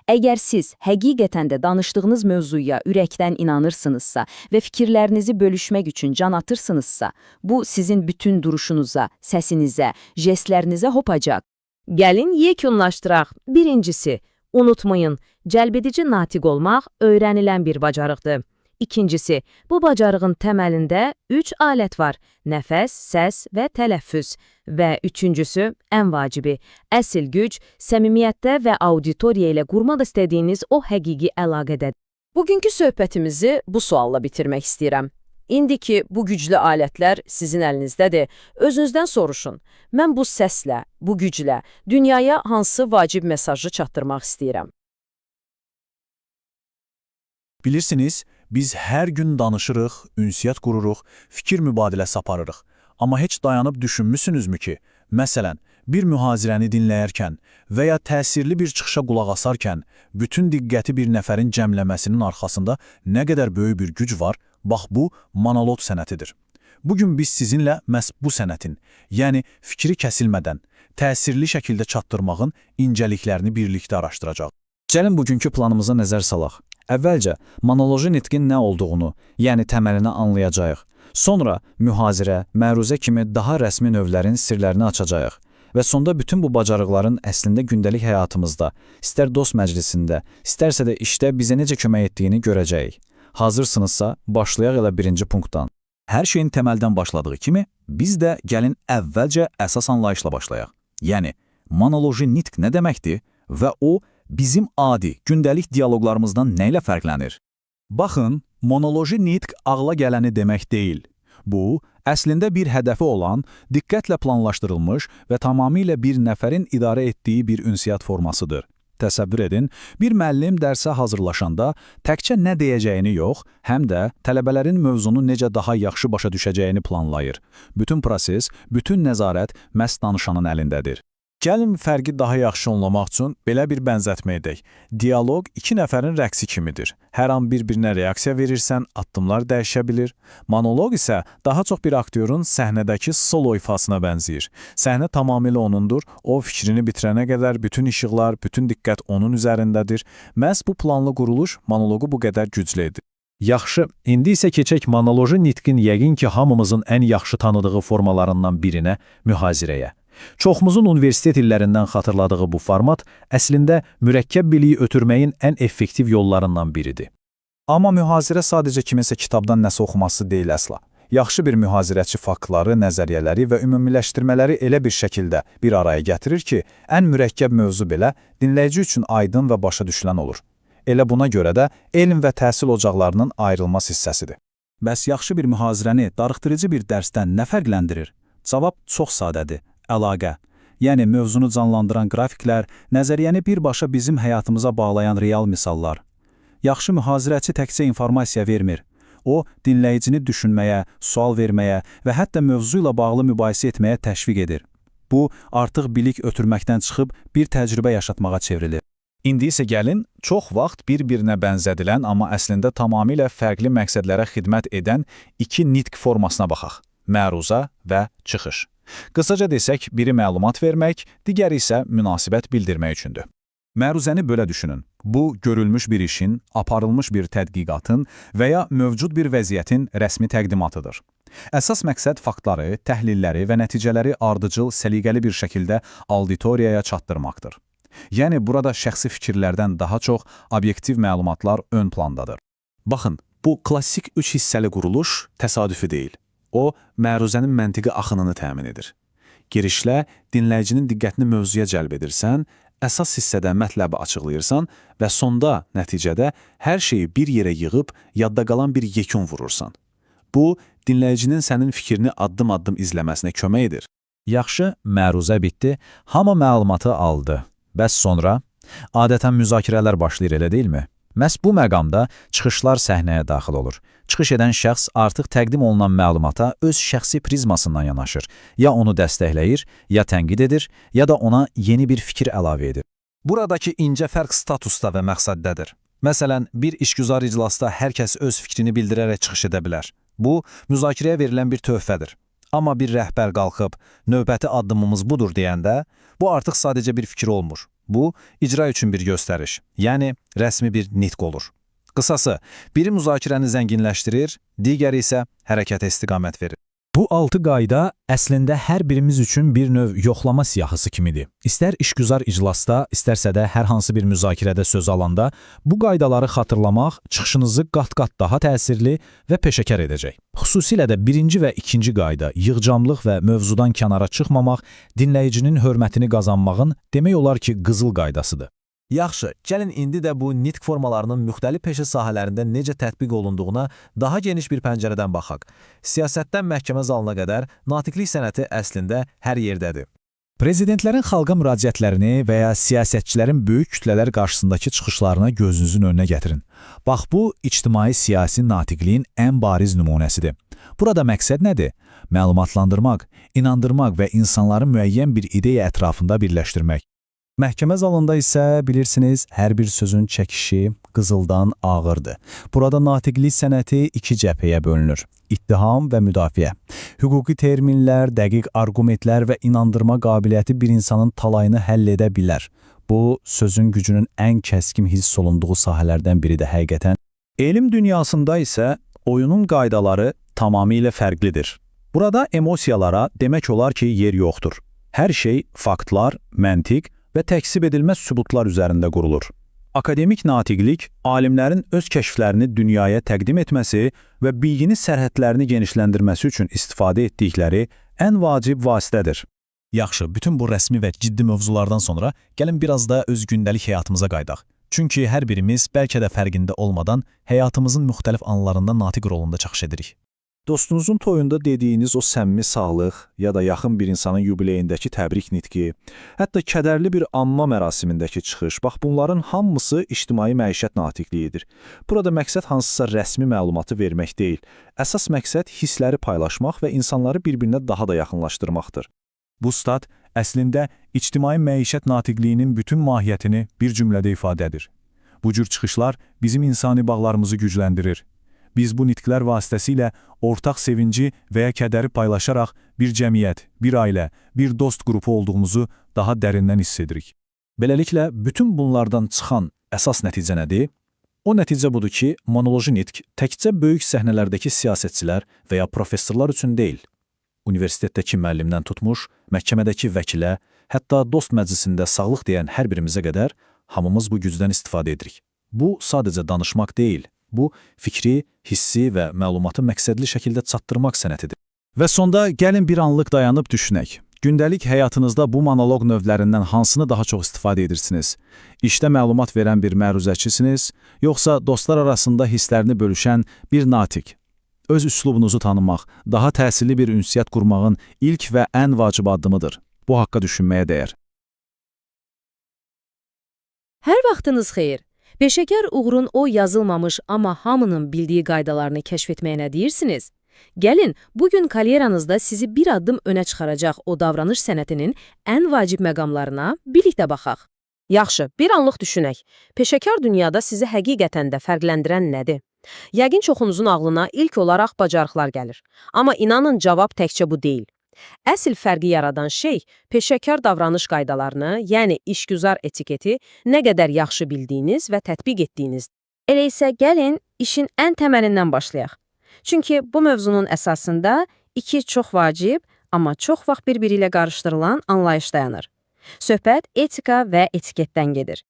Əgər siz həqiqətən də danışdığınız mövzuya ürəkdən inanırsınızsa və fikirlərinizi bölüşmək üçün can atırsınızsa, bu sizin bütün duruşunuza, səsinizə, jestlərinizə hopacaq. Gəlin yekunlaşdıraq. Birincisi, unutmayın, cəlbedici natiq olmaq öyrənilən bir bacarıqdır. İkincisi, bu bacarığın təməlində üç alət var: nəfəs, səs və tələffüz. Və üçüncüsü, ən vacibi, əsl güc səmimiyyətdə və auditoriya ilə qurmaq istədiyiniz o həqiqi əlaqədədir. Bugünkü söhbətimizi bu sualla bitirmək istəyirəm. İndi ki, bu güclü alətlər sizin əlinizdədir, özünüzdən soruşun. Mən bu səslə, bu güclə dünyaya hansı vacib mesajı çatdırmaq istəyirəm? Bilirsiniz, biz hər gün danışırıq, ünsiyyət qururuq, fikir mübadiləsi aparırıq. Amma heç dayanıb düşünmüsünüzmü ki, məsələn, bir mühazirəni dinləyərkən və ya təsirli bir çıxışa qulaq asarkən bütün diqqəti bir nəfərin cəmləməsinin arxasında nə qədər böyük bir güc var, bax bu monoloq sənətidir. Bugün biz sizinlə məhz bu sənətin, yəni fikri kəsilmədən, təsirli şəkildə çatdırmağın incəliklərini birlikdə araşdıracağıq. Gəlin bugünkü planımıza nəzər salaq. Əvvəlcə monoloji nitqin nə olduğunu, yəni təməlini anlayacağıq. Sonra mühazirə, məruzə kimi daha rəsmi növlərin sirlərini açacağıq. Və sonda bütün bu bacarıqların əslində gündəlik həyatımızda, istər dost məclisində, istərsə də işdə bizə necə kömək etdiyini görəcəyik. Hazırsınızsa, başlayaq elə birinci punktdan. Hər şeyin təməldən başladığı kimi, biz də gəlin əvvəlcə əsas anlayışla başlayaq. Yəni, monoloji nitq nə deməkdir və o, bizim adi, gündəlik dialoqlarımızdan nə ilə fərqlənir? Baxın, Monoloji nitq ağla gələni demək deyil. Bu, əslində bir hədəfi olan, diqqətlə planlaşdırılmış və tamamilə bir nəfərin idarə etdiyi bir ünsiyyət formasıdır. Təsəvvür edin, bir müəllim dərsə hazırlaşanda təkcə nə deyəcəyini yox, həm də tələbələrin mövzunu necə daha yaxşı başa düşəcəyini planlayır. Bütün proses, bütün nəzarət məhz danışanın əlindədir. Gəlin fərqi daha yaxşı anlamaq üçün belə bir bənzətmə edək. Dialoq iki nəfərin rəqsi kimidir. Hər an bir-birinə reaksiya verirsən, addımlar dəyişə bilir. Monoloq isə daha çox bir aktyorun səhnədəki solo ifasına bənzəyir. Səhnə tamamilə onundur. O fikrini bitirənə qədər bütün işıqlar, bütün diqqət onun üzərindədir. Məhz bu planlı quruluş monoloqu bu qədər güclü edir. Yaxşı, indi isə keçək monoloji nitqin yəqin ki hamımızın ən yaxşı tanıdığı formalarından birinə, mühazirəyə. Çoxumuzun universitet illərindən xatırladığı bu format əslində mürəkkəb biliyi ötürməyin ən effektiv yollarından biridir. Amma mühazirə sadəcə kiminsə kitabdan nəsə oxuması deyil əsla. Yaxşı bir mühazirəçi faktları, nəzəriyyələri və ümumiləşdirmələri elə bir şəkildə bir araya gətirir ki, ən mürəkkəb mövzu belə dinləyici üçün aydın və başa düşülən olur. Elə buna görə də elm və təhsil ocaqlarının ayrılmaz hissəsidir. Bəs yaxşı bir mühazirəni darıxdırıcı bir dərsdən nə fərqləndirir? Cavab çox sadədir: əlaqə. Yəni mövzunu canlandıran qrafiklər, nəzəriyyəni birbaşa bizim həyatımıza bağlayan real misallar. Yaxşı mühazirəçi təkcə informasiya vermir. O, dinləyicini düşünməyə, sual verməyə və hətta mövzu ilə bağlı mübahisə etməyə təşviq edir. Bu, artıq bilik ötürməkdən çıxıb bir təcrübə yaşatmağa çevrilir. İndi isə gəlin, çox vaxt bir-birinə bənzədilən, amma əslində tamamilə fərqli məqsədlərə xidmət edən iki nitq formasına baxaq: məruzə və çıxış. Qısaca desək, biri məlumat vermək, digəri isə münasibət bildirmək üçündür. Məruzəni belə düşünün. Bu, görülmüş bir işin, aparılmış bir tədqiqatın və ya mövcud bir vəziyyətin rəsmi təqdimatıdır. Əsas məqsəd faktları, təhlilləri və nəticələri ardıcıl, səliqəli bir şəkildə auditoriyaya çatdırmaqdır. Yəni burada şəxsi fikirlərdən daha çox obyektiv məlumatlar ön plandadır. Baxın, bu klassik üç hissəli quruluş təsadüfi deyil. O, məruzənin məntiqi axınını təmin edir. Girişlə dinləyicinin diqqətini mövzuya cəlb edirsən, əsas hissədə mətləbi açıqlayırsan və sonda, nəticədə hər şeyi bir yerə yığıb yadda qalan bir yekun vurursan. Bu, dinləyicinin sənin fikrini addım-addım izləməsinə kömək edir. Yaxşı, məruzə bitdi, hamı məlumatı aldı. Bəs sonra? Adətən müzakirələr başlayır, elə deyilmi? Məhz bu məqamda çıxışlar səhnəyə daxil olur. Çıxış edən şəxs artıq təqdim olunan məlumata öz şəxsi prizmasından yanaşır. Ya onu dəstəkləyir, ya tənqid edir, ya da ona yeni bir fikir əlavə edir. Buradakı incə fərq statusda və məqsəddədir. Məsələn, bir işgüzar iclasda hər kəs öz fikrini bildirərək çıxış edə bilər. Bu, müzakirəyə verilən bir töhfədir. Amma bir rəhbər qalxıb, növbəti addımımız budur deyəndə, bu artıq sadəcə bir fikir olmur. Bu, icra üçün bir göstəriş, yəni rəsmi bir nitq olur. Qısası, biri müzakirəni zənginləşdirir, digəri isə hərəkətə istiqamət verir. Bu altı qayda əslində hər birimiz üçün bir növ yoxlama siyahısı kimidir. İstər işgüzar iclasda, istərsə də hər hansı bir müzakirədə söz alanda bu qaydaları xatırlamaq çıxışınızı qat-qat daha təsirli və peşəkar edəcək. Xüsusilə də birinci və ikinci qayda, yığcamlıq və mövzudan kənara çıxmamaq, dinləyicinin hörmətini qazanmağın demək olar ki, qızıl qaydasıdır. Yaxşı, gəlin indi də bu nitq formalarının müxtəlif peşə sahələrində necə tətbiq olunduğuna daha geniş bir pəncərədən baxaq. Siyasətdən məhkəmə zalına qədər natiqlik sənəti əslində hər yerdədir. Prezidentlərin xalqa müraciətlərini və ya siyasətçilərin böyük kütlələr qarşısındakı çıxışlarını gözünüzün önünə gətirin. Bax bu, ictimai-siyasi natiqliyin ən bariz nümunəsidir. Burada məqsəd nədir? Məlumatlandırmaq, inandırmaq və insanları müəyyən bir ideya ətrafında birləşdirmək. Məhkəmə zalında isə bilirsiniz, hər bir sözün çəkişi qızıldan ağırdır. Burada natiqlik sənəti iki cəbhəyə bölünür: İttiham və müdafiə. Hüquqi terminlər, dəqiq arqumentlər və inandırma qabiliyyəti bir insanın talayını həll edə bilər. Bu, sözün gücünün ən kəskin hiss olunduğu sahələrdən biridir həqiqətən. Elm dünyasında isə oyunun qaydaları tamamilə fərqlidir. Burada emosiyalara demək olar ki, yer yoxdur. Hər şey faktlar, məntiq və təkzib edilməz sübutlar üzərində qurulur. Akademik natiqlik, alimlərin öz kəşflərini dünyaya təqdim etməsi və bilginin sərhədlərini genişləndirməsi üçün istifadə etdikləri ən vacib vasitədir. Yaxşı, bütün bu rəsmi və ciddi mövzulardan sonra gəlin biraz da öz gündəlik həyatımıza qayıdaq. Çünki hər birimiz bəlkə də fərqində olmadan həyatımızın müxtəlif anlarında natiq rolunda çıxış edirik. Dostunuzun toyunda dediyiniz o səmimi sağlıq ya da yaxın bir insanın yubileyindəki təbrik nitqi, hətta kədərli bir anma mərasimindəki çıxış, bax bunların hamısı ictimai məişət natiqliyidir. Burada məqsəd hansısa rəsmi məlumatı vermək deyil. Əsas məqsəd hissləri paylaşmaq və insanları bir-birinə daha da yaxınlaşdırmaqdır. Bu stat əslində ictimai məişət natiqliyinin bütün mahiyyətini bir cümlədə ifadə edir. Bu cür çıxışlar bizim insani bağlarımızı gücləndirir. Biz bu nitqlər vasitəsilə ortaq sevinci və ya kədəri paylaşaraq bir cəmiyyət, bir ailə, bir dost qrupu olduğumuzu daha dərindən hiss edirik. Beləliklə, bütün bunlardan çıxan əsas nəticə nədir? O nəticə budur ki, monoloji nitq təkcə böyük səhnələrdəki siyasətçilər və ya professorlar üçün deyil. Universitetdəki müəllimdən tutmuş, məhkəmədəki vəkilə, hətta dost məclisində sağlıq deyən hər birimizə qədər hamımız bu gücdən istifadə edirik. Bu sadəcə danışmaq deyil, bu fikri, hissi və məlumatı məqsədli şəkildə çatdırmaq sənətidir. Və sonda gəlin bir anlıq dayanıb düşünək. Gündəlik həyatınızda bu monoloq növlərindən hansını daha çox istifadə edirsiniz? İşdə məlumat verən bir məruzəçisiniz, yoxsa dostlar arasında hisslərini bölüşən bir natiq? Öz üslubunuzu tanımaq, daha təsirli bir ünsiyyət qurmağın ilk və ən vacib addımıdır. Bu haqqa düşünməyə dəyər. Hər vaxtınız xeyir. Peşəkar uğurun o yazılmamış amma hamının bildiyi qaydalarını kəşf etməyə nə deyirsiniz? Gəlin, bugün karyeranızda sizi bir addım önə çıxaracaq o davranış sənətinin ən vacib məqamlarına birlikdə baxaq. Yaxşı, bir anlıq düşünək. Peşəkar dünyada sizi həqiqətən də fərqləndirən nədir? Yəqin çoxunuzun ağlına ilk olaraq bacarıqlar gəlir. Amma inanın cavab təkcə bu deyil. Əsl fərqi yaradan şey peşəkar davranış qaydalarını, yəni işgüzar etiketi nə qədər yaxşı bildiyiniz və tətbiq etdiyinizdir. Elə isə gəlin işin ən təməlindən başlayaq. Çünki bu mövzunun əsasında iki çox vacib, amma çox vaxt bir-biri ilə qarışdırılan anlayış dayanır. Söhbət etika və etiketdən gedir.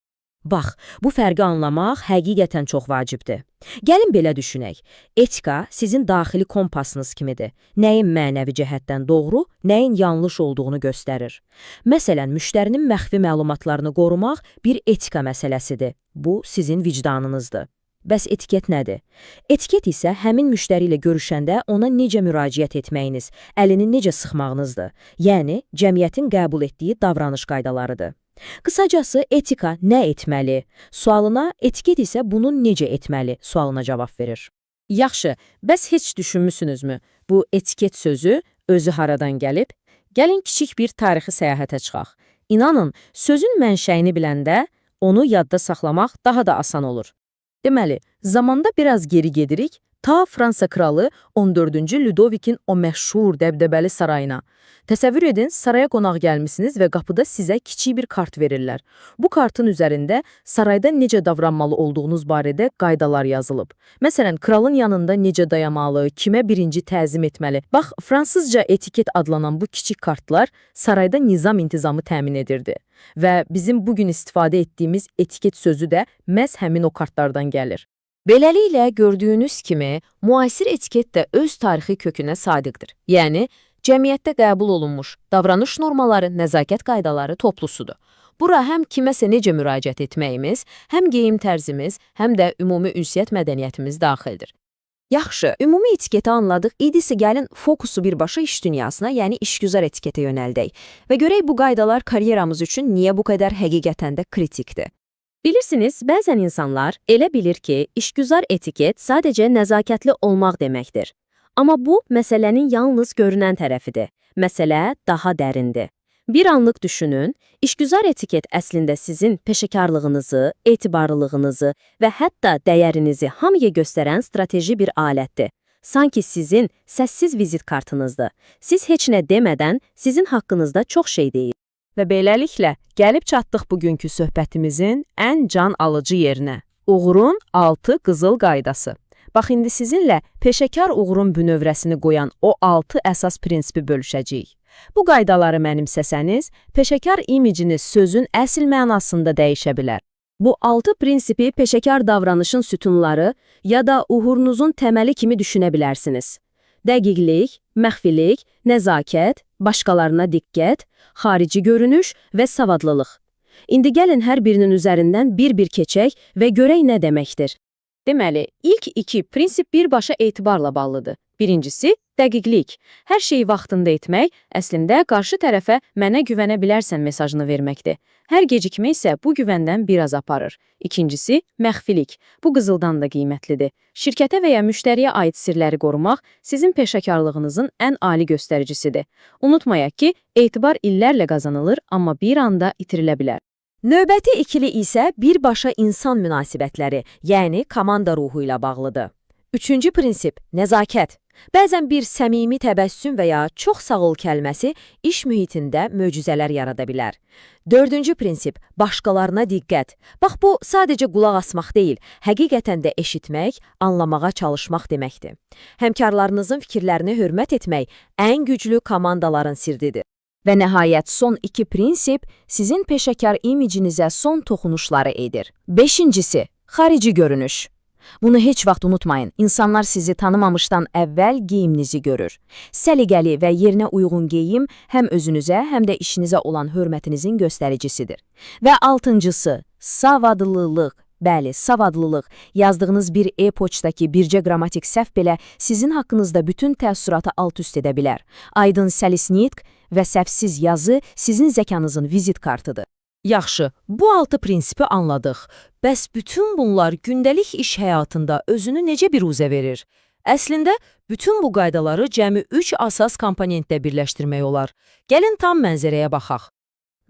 Bax, bu fərqi anlamaq həqiqətən çox vacibdir. Gəlin belə düşünək. Etika sizin daxili kompasınız kimidir. Nəyin mənəvi cəhətdən doğru, nəyin yanlış olduğunu göstərir. Məsələn, müştərinin məxfi məlumatlarını qorumaq bir etika məsələsidir. Bu, sizin vicdanınızdır. Bəs etiket nədir? Etiket isə həmin müştəri ilə görüşəndə ona necə müraciət etməyiniz, əlini necə sıxmağınızdır. Yəni, cəmiyyətin qəbul etdiyi davranış qaydalarıdır. Qısacası, etika nə etməli? Sualına, etiket isə bunu necə etməli sualına cavab verir. Yaxşı, bəs heç düşünmüsünüzmü? Bu etiket sözü özü haradan gəlib? Gəlin kiçik bir tarixi səyahətə çıxaq. İnanın, sözün mənşəyini biləndə onu yadda saxlamaq daha da asan olur. Deməli, zamanda biraz geri gedirik, ta Fransa kralı 14-cü Ludovikin o məşhur dəbdəbəli sarayına. Təsəvvür edin, saraya qonaq gəlmisiniz və qapıda sizə kiçik bir kart verirlər. Bu kartın üzərində sarayda necə davranmalı olduğunuz barədə qaydalar yazılıb. Məsələn, kralın yanında necə dayanmalı, kimə birinci təzim etməli. Bax, fransızca etiket adlanan bu kiçik kartlar sarayda nizam-intizamı təmin edirdi. Və bizim bugün istifadə etdiyimiz etiket sözü də məhz həmin o kartlardan gəlir. Beləliklə, gördüyünüz kimi, müasir etiket də öz tarixi kökünə sadiqdir. Yəni, cəmiyyətdə qəbul olunmuş davranış normaları, nəzakət qaydaları toplusudur. Bura həm kiməsə necə müraciət etməyimiz, həm geyim tərzimiz, həm də ümumi ünsiyyət mədəniyyətimiz daxildir. Yaxşı, ümumi etiketi anladıq. İdisə gəlin fokusu birbaşa iş dünyasına, yəni işgüzar etiketə yönəldək və görək bu qaydalar karyeramız üçün niyə bu qədər həqiqətən də kritikdir. Bilirsiniz, bəzən insanlar elə bilir ki, işgüzar etiket sadəcə nəzakətli olmaq deməkdir. Amma bu, məsələnin yalnız görünən tərəfidir. Məsələ daha dərindir. Bir anlıq düşünün, işgüzar etiket əslində sizin peşəkarlığınızı, etibarlılığınızı və hətta dəyərinizi hamıya göstərən strateji bir alətdir. Sanki sizin səssiz vizit kartınızdır. Siz heç nə demədən sizin haqqınızda çox şey deyir. Və beləliklə, gəlib çatdıq bugünkü söhbətimizin ən can alıcı yerinə. Uğurun 6 qızıl qaydası. Bax, indi sizinlə peşəkar uğurun bünövrəsini qoyan o 6 əsas prinsipi bölüşəcəyik. Bu qaydaları mənimsəsəniz, peşəkar imiciniz sözün əsl mənasında dəyişə bilər. Bu 6 prinsipi peşəkar davranışın sütunları ya da uğurunuzun təməli kimi düşünə bilərsiniz. Dəqiqlik, məxfilik, nəzakət, başqalarına diqqət, xarici görünüş və savadlılıq. İndi gəlin hər birinin üzərindən bir-bir keçək və görək nə deməkdir. Deməli, ilk iki prinsip birbaşa etibarla bağlıdır. Birincisi, dəqiqlik. Hər şeyi vaxtında etmək, əslində qarşı tərəfə mənə güvənə bilərsən mesajını verməkdir. Hər gecikmə isə bu güvəndən biraz aparır. İkincisi, məxfilik. Bu qızıldan da qiymətlidir. Şirkətə və ya müştəriyə aid sirləri qorumaq sizin peşəkarlığınızın ən ali göstəricisidir. Unutmayaq ki, etibar illərlə qazanılır, amma bir anda itirilə bilər. Növbəti ikili isə birbaşa insan münasibətləri, yəni komanda ruhu ilə bağlıdır. Üçüncü prinsip, nəzakət. Bəzən bir səmimi təbəssüm və ya çox sağ ol kəlməsi iş mühitində möcüzələr yarada bilər. Dördüncü prinsip, başqalarına diqqət. Bax bu sadəcə qulaq asmaq deyil, həqiqətən də eşitmək, anlamağa çalışmaq deməkdir. Həmkarlarınızın fikirlərini hörmət etmək ən güclü komandaların sirridir. Və nəhayət son iki prinsip sizin peşəkar imicinizə son toxunuşları edir. Beşincisi, xarici görünüş. Bunu heç vaxt unutmayın. İnsanlar sizi tanımamışdan əvvəl geyiminizi görür. Səliqəli və yerinə uyğun geyim həm özünüzə, həm də işinizə olan hörmətinizin göstəricisidir. Və altıncısı, savadlılıq. Bəli, savadlılıq. Yazdığınız bir e-poçtdakı bircə qrammatik səhv belə sizin haqqınızda bütün təəssüratı alt-üst edə bilər. Aydın səlis nitq və səhvsiz yazı sizin zəkanızın vizit kartıdır. Yaxşı, bu altı prinsipi anladıq. Bəs bütün bunlar gündəlik iş həyatında özünü necə biruzə verir? Əslində, bütün bu qaydaları cəmi 3 əsas komponentdə birləşdirmək olar. Gəlin tam mənzərəyə baxaq.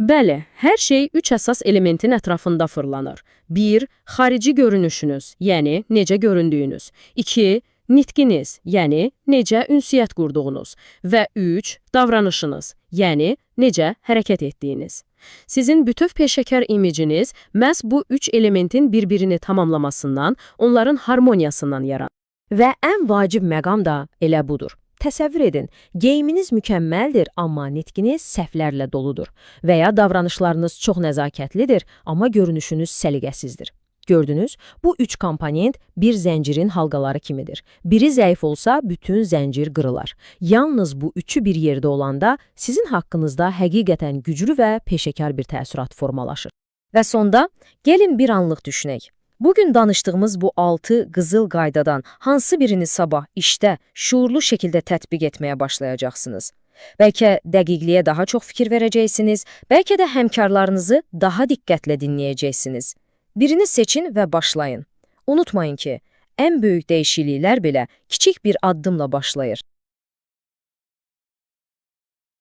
Bəli, hər şey üç əsas elementin ətrafında fırlanır. 1. Xarici görünüşünüz, yəni necə göründüyünüz. 2. Nitqiniz, yəni necə ünsiyyət qurduğunuz. Və 3. Davranışınız, yəni necə hərəkət etdiyiniz. Sizin bütöv peşəkar imiciniz məhz bu üç elementin bir-birini tamamlamasından, onların harmoniyasından yaranır. Və ən vacib məqam da elə budur. Təsəvvür edin, geyiminiz mükəmməldir, amma nitqiniz səhvlərlə doludur və ya davranışlarınız çox nəzakətlidir, amma görünüşünüz səliqəsizdir. Gördünüz, bu üç komponent bir zəncirin halqaları kimidir. Biri zəif olsa, bütün zəncir qırılar. Yalnız bu üçü bir yerdə olanda sizin haqqınızda həqiqətən güclü və peşəkar bir təəssürat formalaşır. Və sonda, gəlin bir anlıq düşünək. Bugün danışdığımız bu 6 qızıl qaydadan hansı birini sabah işdə şuurlu şəkildə tətbiq etməyə başlayacaqsınız? Bəlkə dəqiqliyə daha çox fikir verəcəksiniz, bəlkə də həmkarlarınızı daha diqqətlə dinləyəcəksiniz. Birini seçin və başlayın. Unutmayın ki, ən böyük dəyişikliklər belə kiçik bir addımla başlayır.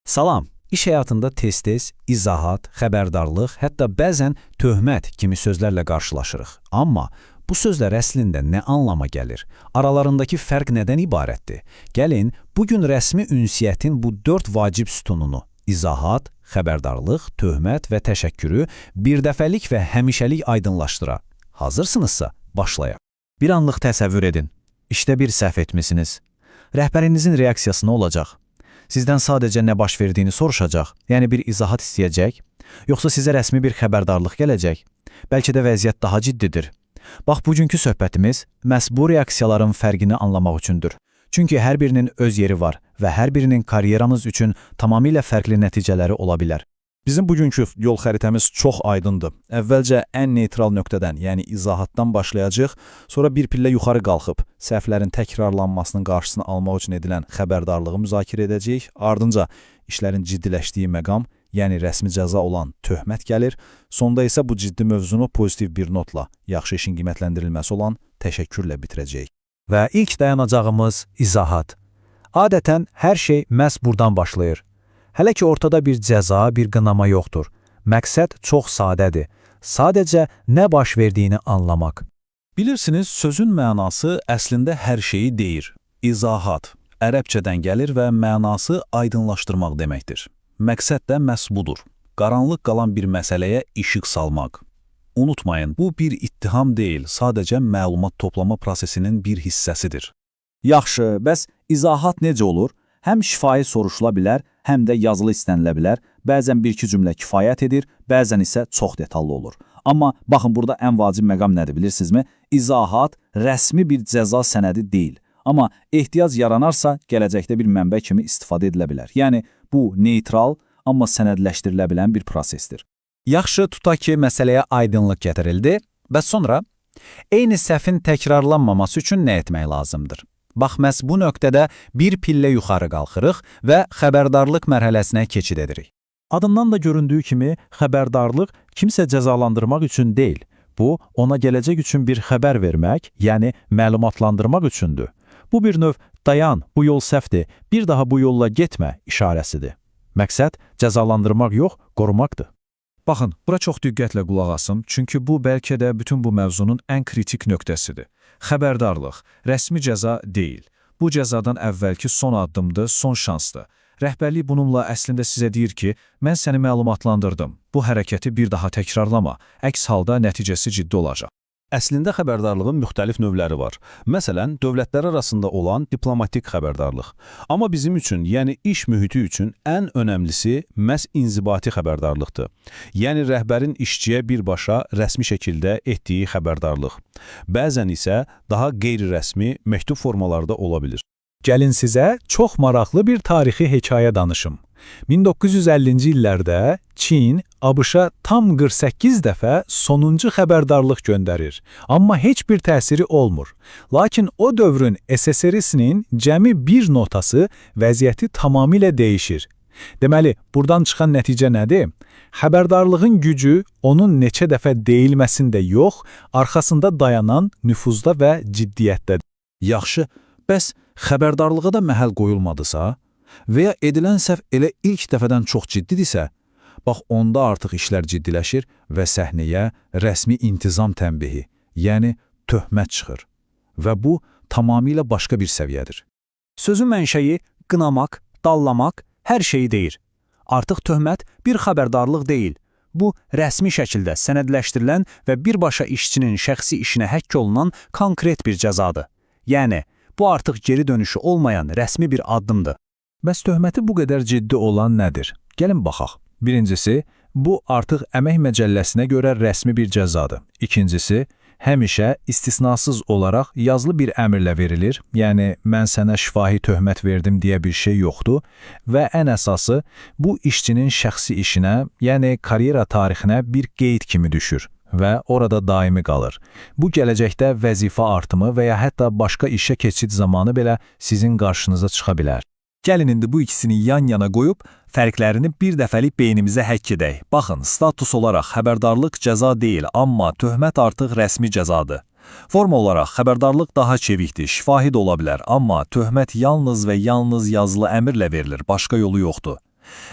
Salam. İş həyatında tez-tez izahat, xəbərdarlıq, hətta bəzən töhmət kimi sözlərlə qarşılaşırıq. Amma bu sözlər əslində nə anlama gəlir? Aralarındakı fərq nədən ibarətdir? Gəlin, bugün rəsmi ünsiyyətin bu 4 vacib sütununu izahat, xəbərdarlıq, töhmət və təşəkkürü bir dəfəlik və həmişəlik aydınlaşdıraq. Hazırsınızsa, başlayaq. Bir anlıq təsəvvür edin. İşdə bir səhv etmisiniz. Rəhbərinizin reaksiyası nə olacaq? Sizdən sadəcə nə baş verdiyini soruşacaq, yəni bir izahat istəyəcək, yoxsa sizə rəsmi bir xəbərdarlıq gələcək? Bəlkə də vəziyyət daha ciddidir. Bax, bugünkü söhbətimiz məhz bu reaksiyaların fərqini anlamaq üçündür. Çünki hər birinin öz yeri var və hər birinin karyeranız üçün tamamilə fərqli nəticələri ola bilər. Bizim bugünkü yol xəritəmiz çox aydındır. Əvvəlcə ən neytral nöqtədən, yəni izahatdan başlayacağıq, sonra bir pillə yuxarı qalxıb səhvlərin təkrarlanmasının qarşısını almaq üçün edilən xəbərdarlığı müzakirə edəcəyik. Ardınca işlərin ciddiləşdiyi məqam, yəni rəsmi cəza olan töhmət gəlir. Sonda isə bu ciddi mövzunu pozitiv bir notla, yaxşı işin qiymətləndirilməsi olan təşəkkürlə bitirəcəyik. Və ilk dayanacağımız izahat. Adətən hər şey məhz burdan başlayır. Hələ ki ortada bir cəza, bir qınama yoxdur. Məqsəd çox sadədir. Sadəcə nə baş verdiyini anlamaq. Bilirsiniz, sözün mənası əslində hər şeyi deyir. İzahat ərəbcədən gəlir və mənası aydınlaşdırmaq deməkdir. Məqsəd də məhz budur. Qaranlıq qalan bir məsələyə işıq salmaq. Unutmayın, bu bir ittiham deyil, sadəcə məlumat toplama prosesinin bir hissəsidir. Yaxşı, bəs izahat necə olur? Həm şifahi soruşula bilər, həm də yazılı istənilə bilər. Bəzən bir-iki cümlə kifayət edir, bəzən isə çox detallı olur. Amma baxın burada ən vacib məqam nədir bilirsinizmi? İzahat rəsmi bir cəza sənədi deyil. Amma ehtiyac yaranarsa gələcəkdə bir mənbə kimi istifadə edilə bilər. Yəni bu neytral, amma sənədləşdirilə bilən bir prosesdir. Yaxşı, tutaq ki, məsələyə aydınlıq gətirildi və sonra eyni səhvin təkrarlanmaması üçün nə etmək lazımdır? Bax, məhz bu nöqtədə bir pillə yuxarı qalxırıq və xəbərdarlıq mərhələsinə keçid edirik. Adından da göründüyü kimi, xəbərdarlıq kimsə cəzalandırmaq üçün deyil. Bu, ona gələcək üçün bir xəbər vermək, yəni məlumatlandırmaq üçündür. Bu bir növ dayan, bu yol səhvdir, bir daha bu yolla getmə işarəsidir. Məqsəd cəzalandırmaq yox, qorumaqdır. Baxın, bura çox diqqətlə qulaq asın, çünki bu bəlkə də bütün bu mövzunun ən kritik nöqtəsidir. Xəbərdarlıq, rəsmi cəza deyil. Bu cəzadan əvvəlki son addımdır, son şansdır. Rəhbərlik bununla əslində sizə deyir ki, mən səni məlumatlandırdım. Bu hərəkəti bir daha təkrarlama. Əks halda nəticəsi ciddi olacaq. Əslində xəbərdarlığın müxtəlif növləri var. Məsələn, dövlətlər arasında olan diplomatik xəbərdarlıq. Amma bizim üçün, yəni iş mühiti üçün ən önəmlisi məhz inzibati xəbərdarlıqdır. Yəni rəhbərin işçiyə birbaşa rəsmi şəkildə etdiyi xəbərdarlıq. Bəzən isə daha qeyri-rəsmi məktub formalarda ola bilir. Gəlin sizə çox maraqlı bir tarixi hekayə danışım. 1950-ci illərdə Çin ABŞ-a tam 48 dəfə sonuncu xəbərdarlıq göndərir, amma heç bir təsiri olmur. Lakin o dövrün SSR-sinin cəmi bir notası vəziyyəti tamamilə dəyişir. Deməli, buradan çıxan nəticə nədir? Xəbərdarlığın gücü onun neçə dəfə deyilməsində yox, arxasında dayanan nüfuzda və ciddiyyətdədir. Yaxşı, bəs xəbərdarlığa da məhəl qoyulmadısa və ya edilən səhv elə ilk dəfədən çox ciddidirsə, bax onda artıq işlər ciddiləşir və səhnəyə rəsmi intizam tənbihi, yəni töhmət çıxır. Və bu tamamilə başqa bir səviyyədir. Sözün mənşəyi qınamaq, dallamaq, hər şeyi deyir. Artıq töhmət bir xəbərdarlıq deyil. Bu, rəsmi şəkildə sənədləşdirilən və birbaşa işçinin şəxsi işinə həkk olunan konkret bir cəzadır. Yəni, bu artıq geri dönüşü olmayan rəsmi bir addımdır. Bəs töhməti bu qədər ciddi olan nədir? Gəlin baxaq. Birincisi, bu artıq əmək məcəlləsinə görə rəsmi bir cəzadır. İkincisi, həmişə istisnasız olaraq yazılı bir əmrlə verilir, yəni mən sənə şifahi töhmət verdim deyə bir şey yoxdur və ən əsası bu işçinin şəxsi işinə, yəni karyera tarixinə bir qeyd kimi düşür və orada daimi qalır. Bu gələcəkdə vəzifə artımı və ya hətta başqa işə keçid zamanı belə sizin qarşınıza çıxa bilər. Gəlin indi bu ikisini yan yana qoyub fərqlərini bir dəfəlik beynimizə həkk edək. Baxın, status olaraq xəbərdarlıq cəza deyil, amma töhmət artıq rəsmi cəzadır. Forma olaraq xəbərdarlıq daha çevikdir, şifahi də ola bilər, amma töhmət yalnız və yalnız yazılı əmrlə verilir, başqa yolu yoxdur.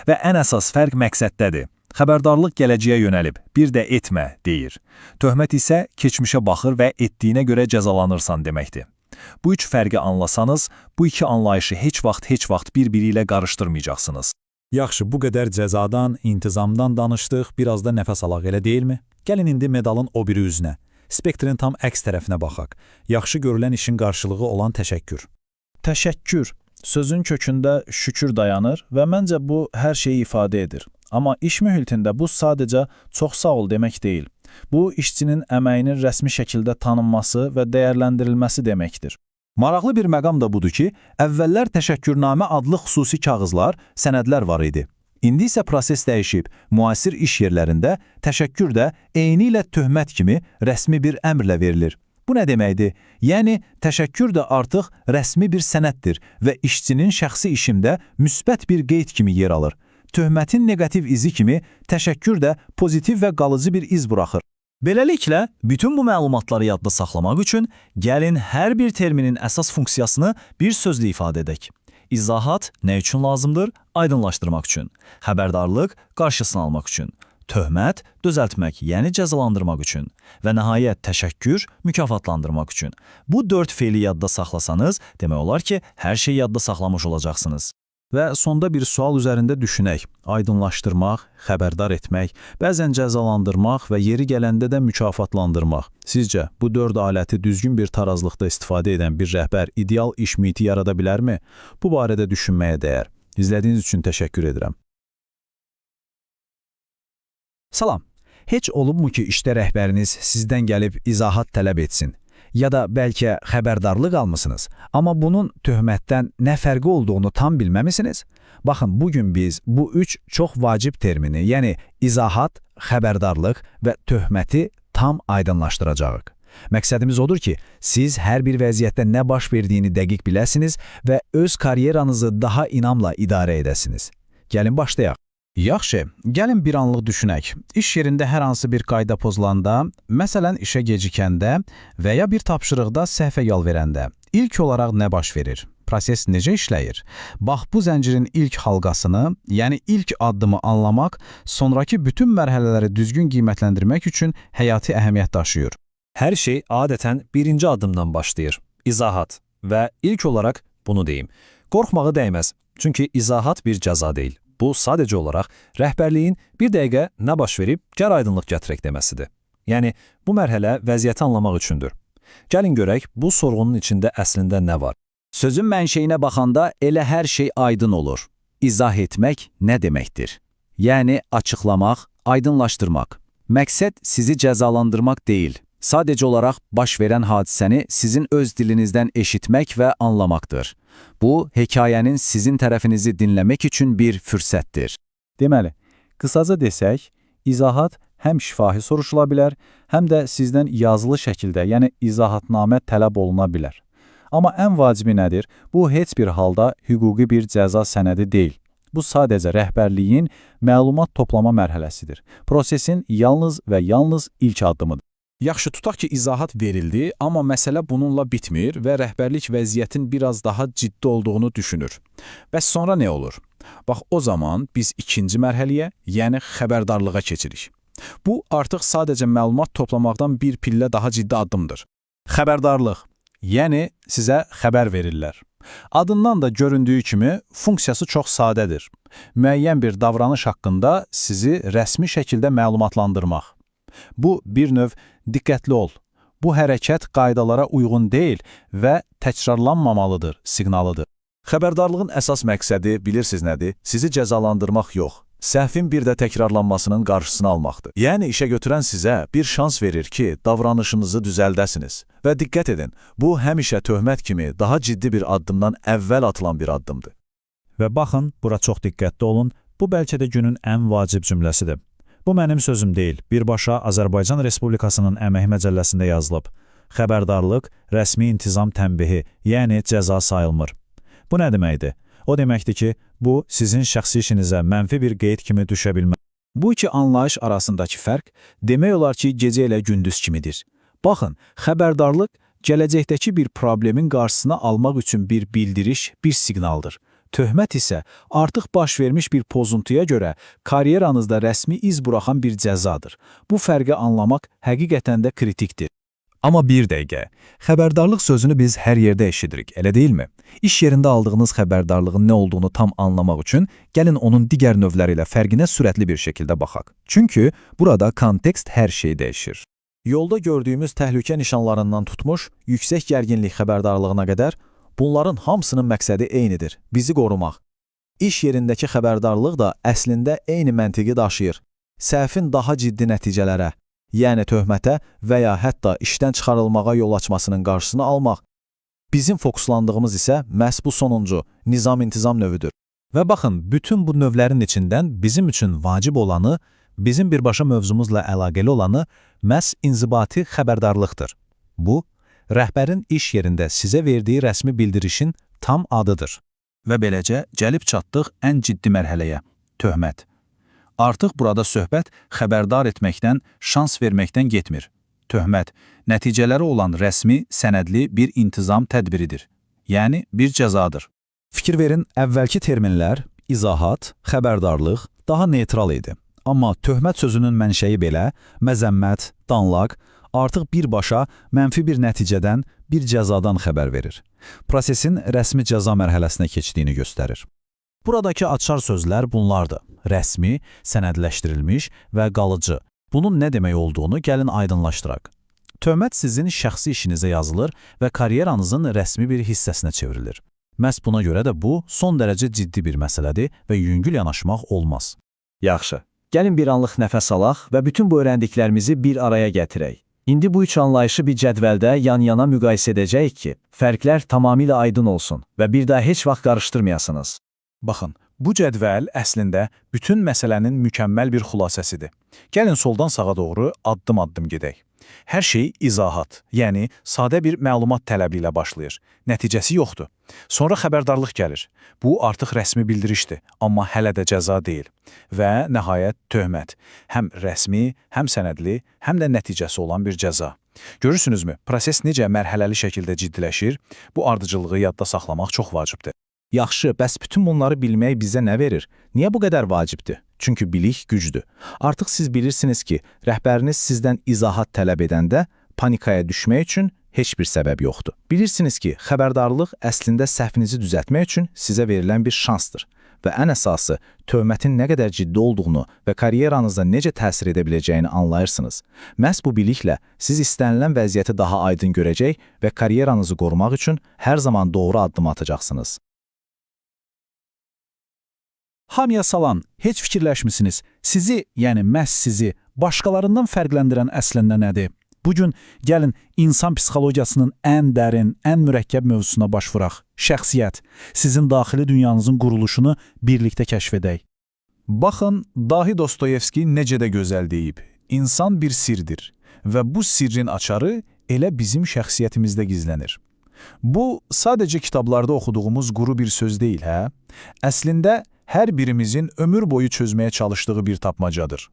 Və ən əsas fərq məqsəddədir. Xəbərdarlıq gələcəyə yönəlib, bir də etmə, deyir. Töhmət isə keçmişə baxır və etdiyinə görə cəzalanırsan deməkdir. Bu üç fərqi anlasanız, bu iki anlayışı heç vaxt heç vaxt bir-biri ilə qarışdırmayacaqsınız. Yaxşı, bu qədər cəzadan, intizamdan danışdıq, biraz da nəfəs alaq, elə deyilmi? Gəlin indi medalın o biri üzünə, spektrin tam əks tərəfinə baxaq. Yaxşı görülən işin qarşılığı olan təşəkkür. Təşəkkür sözün kökündə şükür dayanır və məncə bu hər şeyi ifadə edir. Amma iş mühitində bu sadəcə çox sağ ol demək deyil. Bu, işçinin əməyinin rəsmi şəkildə tanınması və dəyərləndirilməsi deməkdir. Maraqlı bir məqam da budur ki, əvvəllər təşəkkürnamə adlı xüsusi kağızlar, sənədlər var idi. İndi isə proses dəyişib, müasir iş yerlərində təşəkkür də eynilə töhmət kimi rəsmi bir əmrlə verilir. Bu nə deməkdir? Yəni, təşəkkür də artıq rəsmi bir sənəddir və işçinin şəxsi işində müsbət bir qeyd kimi yer alır. Töhmətin neqativ izi kimi təşəkkür də pozitiv və qalıcı bir iz buraxır. Beləliklə, bütün bu məlumatları yadda saxlamaq üçün gəlin hər bir terminin əsas funksiyasını bir sözlə ifadə edək. İzahat nə üçün lazımdır? Aydınlaşdırmaq üçün. Xəbərdarlıq qarşısını almaq üçün. Töhmət düzəltmək, yəni cəzalandırmaq üçün və nəhayət təşəkkür mükafatlandırmaq üçün. Bu dörd feili yadda saxlasanız, demək olar ki, hər şeyi yadda saxlamış olacaqsınız. Və sonda bir sual üzərində düşünək. Aydınlaşdırmaq, xəbərdar etmək, bəzən cəzalandırmaq və yeri gələndə də mükafatlandırmaq. Sizcə, bu dörd aləti düzgün bir tarazlıqda istifadə edən bir rəhbər ideal iş mühiti yarada bilərmi? Bu barədə düşünməyə dəyər. İzlədiyiniz üçün təşəkkür edirəm. Salam. Heç olubmu ki, işdə rəhbəriniz sizdən gəlib izahat tələb etsin? Ya da bəlkə xəbərdarlıq almısınız, amma bunun töhmətdən nə fərqi olduğunu tam bilməmisiniz? Baxın, bugün biz bu üç çox vacib termini, yəni izahat, xəbərdarlıq və töhməti tam aydınlaşdıracağıq. Məqsədimiz odur ki, siz hər bir vəziyyətdə nə baş verdiyini dəqiq biləsiniz və öz karyeranızı daha inamla idarə edəsiniz. Gəlin başlayaq. Yaxşı, gəlin bir anlıq düşünək. İş yerində hər hansı bir qayda pozulanda, məsələn işə gecikəndə və ya bir tapşırıqda səhvə yol verəndə, ilk olaraq nə baş verir? Proses necə işləyir? Bax, bu zəncirin ilk halqasını, yəni ilk addımı anlamaq, sonraki bütün mərhələləri düzgün qiymətləndirmək üçün həyati əhəmiyyət daşıyır. Hər şey adətən birinci addımdan başlayır. İzahat. Və ilk olaraq bunu deyim. Qorxmağa dəyməz. Çünki izahat bir cəza deyil. Bu, sadəcə olaraq rəhbərliyin bir dəqiqə nə baş verib, gəl aydınlıq gətirək deməsidir. Yəni, bu mərhələ vəziyyəti anlamaq üçündür. Gəlin görək, bu sorğunun içində əslində nə var? Sözün mənşəyinə baxanda elə hər şey aydın olur. İzah etmək nə deməkdir? Yəni açıqlamaq, aydınlaşdırmaq. Məqsəd sizi cəzalandırmaq deyil, sadəcə olaraq baş verən hadisəni sizin öz dilinizdən eşitmək və anlamaqdır. Bu, hekayənin sizin tərəfinizi dinləmək üçün bir fürsətdir. Deməli, qısaca desək, izahat həm şifahi soruşula bilər, həm də sizdən yazılı şəkildə, yəni izahatnamə tələb oluna bilər. Amma ən vacibi nədir? Bu, heç bir halda hüquqi bir cəza sənədi deyil. Bu, sadəcə rəhbərliyin məlumat toplama mərhələsidir. Prosesin yalnız və yalnız ilk addımıdır. Yaxşı, tutaq ki, izahat verildi, amma məsələ bununla bitmir və rəhbərlik vəziyyətin biraz daha ciddi olduğunu düşünür. Bəs sonra nə olur? Bax, o zaman biz ikinci mərhələyə, yəni xəbərdarlığa keçirik. Bu, artıq sadəcə məlumat toplamaqdan bir pillə daha ciddi addımdır. Xəbərdarlıq, yəni sizə xəbər verirlər. Adından da göründüyü kimi funksiyası çox sadədir. Müəyyən bir davranış haqqında sizi rəsmi şəkildə məlumatlandırmaq. Bu, bir növ diqqətli ol, bu hərəkət qaydalara uyğun deyil və təkrarlanmamalıdır siqnalıdır. Xəbərdarlığın əsas məqsədi bilirsiniz nədir? Sizi cəzalandırmaq yox, səhvin bir də təkrarlanmasının qarşısını almaqdır. Yəni işə götürən sizə bir şans verir ki, davranışınızı düzəldəsiniz. Və diqqət edin, bu həmişə töhmət kimi daha ciddi bir addımdan əvvəl atılan bir addımdır. Və baxın, bura çox diqqətli olun, bu bəlkə də günün ən vacib cümləsidir. Bu mənim sözüm deyil, birbaşa Azərbaycan Respublikasının Əmək Məcəlləsində yazılıb. Xəbərdarlıq, rəsmi intizam tənbihi, yəni cəza sayılmır. Bu nə deməkdir? O deməkdir ki, bu sizin şəxsi işinizə mənfi bir qeyd kimi düşə bilməz. Bu iki anlayış arasındakı fərq demək olar ki, gecə ilə gündüz kimidir. Baxın, xəbərdarlıq gələcəkdəki bir problemin qarşısını almaq üçün bir bildiriş, bir siqnaldır. Töhmət isə artıq baş vermiş bir pozuntuya görə karyeranızda rəsmi iz buraxan bir cəzadır. Bu fərqi anlamaq həqiqətən də kritikdir. Amma bir dəqiqə, xəbərdarlıq sözünü biz hər yerdə eşidirik, elə deyilmi? İş yerində aldığınız xəbərdarlığın nə olduğunu tam anlamaq üçün gəlin onun digər növləri ilə fərqinə sürətli bir şəkildə baxaq. Çünki burada kontekst hər şeyi dəyişir. Yolda gördüyümüz təhlükə nişanlarından tutmuş, yüksək gərginlik xəbərdarlığına qədər bunların hamısının məqsədi eynidir, bizi qorumaq. İş yerindəki xəbərdarlıq da əslində eyni məntiqi daşıyır. Səhvin daha ciddi nəticələrə, yəni töhmətə və ya hətta işdən çıxarılmağa yol açmasının qarşısını almaq. Bizim fokuslandığımız isə məhz bu sonuncu, nizam-intizam növüdür. Və baxın, bütün bu növlərin içindən bizim üçün vacib olanı, bizim birbaşa mövzumuzla əlaqəli olanı məhz inzibati xəbərdarlıqdır. Bu, rəhbərin iş yerində sizə verdiyi rəsmi bildirişin tam adıdır. Və beləcə gəlib çatdıq ən ciddi mərhələyə, töhmət. Artıq burada söhbət xəbərdar etməkdən, şans verməkdən getmir. Töhmət, nəticələri olan rəsmi, sənədli bir intizam tədbiridir. Yəni, bir cəzadır. Fikir verin, əvvəlki terminlər, izahat, xəbərdarlıq daha neytral idi. Amma töhmət sözünün mənşəyi belə, məzəmmət, danlaq, artıq birbaşa mənfi bir nəticədən, bir cəzadan xəbər verir. Prosesin rəsmi cəza mərhələsinə keçdiyini göstərir. Buradakı açar sözlər bunlardır. Rəsmi, sənədləşdirilmiş və qalıcı. Bunun nə demək olduğunu gəlin aydınlaşdıraq. Töhmət sizin şəxsi işinizə yazılır və karyeranızın rəsmi bir hissəsinə çevrilir. Məhz buna görə də bu, son dərəcə ciddi bir məsələdir və yüngül yanaşmaq olmaz. Yaxşı, gəlin bir anlıq nəfəs alaq və bütün bu öyrəndiklərimizi bir araya gətirək. İndi bu üç anlayışı bir cədvəldə yan-yana müqayisə edəcəyik ki, fərqlər tamamilə aydın olsun və bir daha heç vaxt qarışdırmayasınız. Baxın, Bu cədvəl əslində bütün məsələnin mükəmməl bir xülasəsidir. Gəlin soldan sağa doğru addım-addım gedək. Hər şey izahat, yəni sadə bir məlumat tələbi ilə başlayır. Nəticəsi yoxdur. Sonra xəbərdarlıq gəlir. Bu artıq rəsmi bildirişdir, amma hələ də cəza deyil. Və nəhayət töhmət. Həm rəsmi, həm sənədli, həm də nəticəsi olan bir cəza. Görürsünüzmü, proses necə mərhələli şəkildə ciddiləşir? Bu ardıcıllığı yadda saxlamaq çox vacibdir. Yaxşı, bəs bütün bunları bilmək bizə nə verir? Niyə bu qədər vacibdir? Çünki bilik gücdür. Artıq siz bilirsiniz ki, rəhbəriniz sizdən izahat tələb edəndə panikaya düşmək üçün heç bir səbəb yoxdur. Bilirsiniz ki, xəbərdarlıq əslində səhvinizi düzəltmək üçün sizə verilən bir şansdır. Və ən əsası, töhmətin nə qədər ciddi olduğunu və karyeranıza necə təsir edə biləcəyini anlayırsınız. Məhz bu biliklə siz istənilən vəziyyəti daha aydın görəcək və karyeranızı qorumaq üçün hər zaman doğru addım atacaqsınız. Hamıya salam, heç fikirləşmisiniz? Sizi, yəni məhz sizi, başqalarından fərqləndirən əslində nədir? Bugün gəlin insan psixologiyasının ən dərin, ən mürəkkəb mövzusuna baş vuraq. Şəxsiyyət. Sizin daxili dünyanızın quruluşunu birlikdə kəşf edək. Baxın, dahi Dostoyevski necə də gözəl deyib. İnsan bir sirdir və bu sirrin açarı elə bizim şəxsiyyətimizdə gizlənir. Bu, sadəcə kitablarda oxuduğumuz quru bir söz deyil, hə? Əslində, hər birimizin ömür boyu çözməyə çalışdığı bir tapmacadır.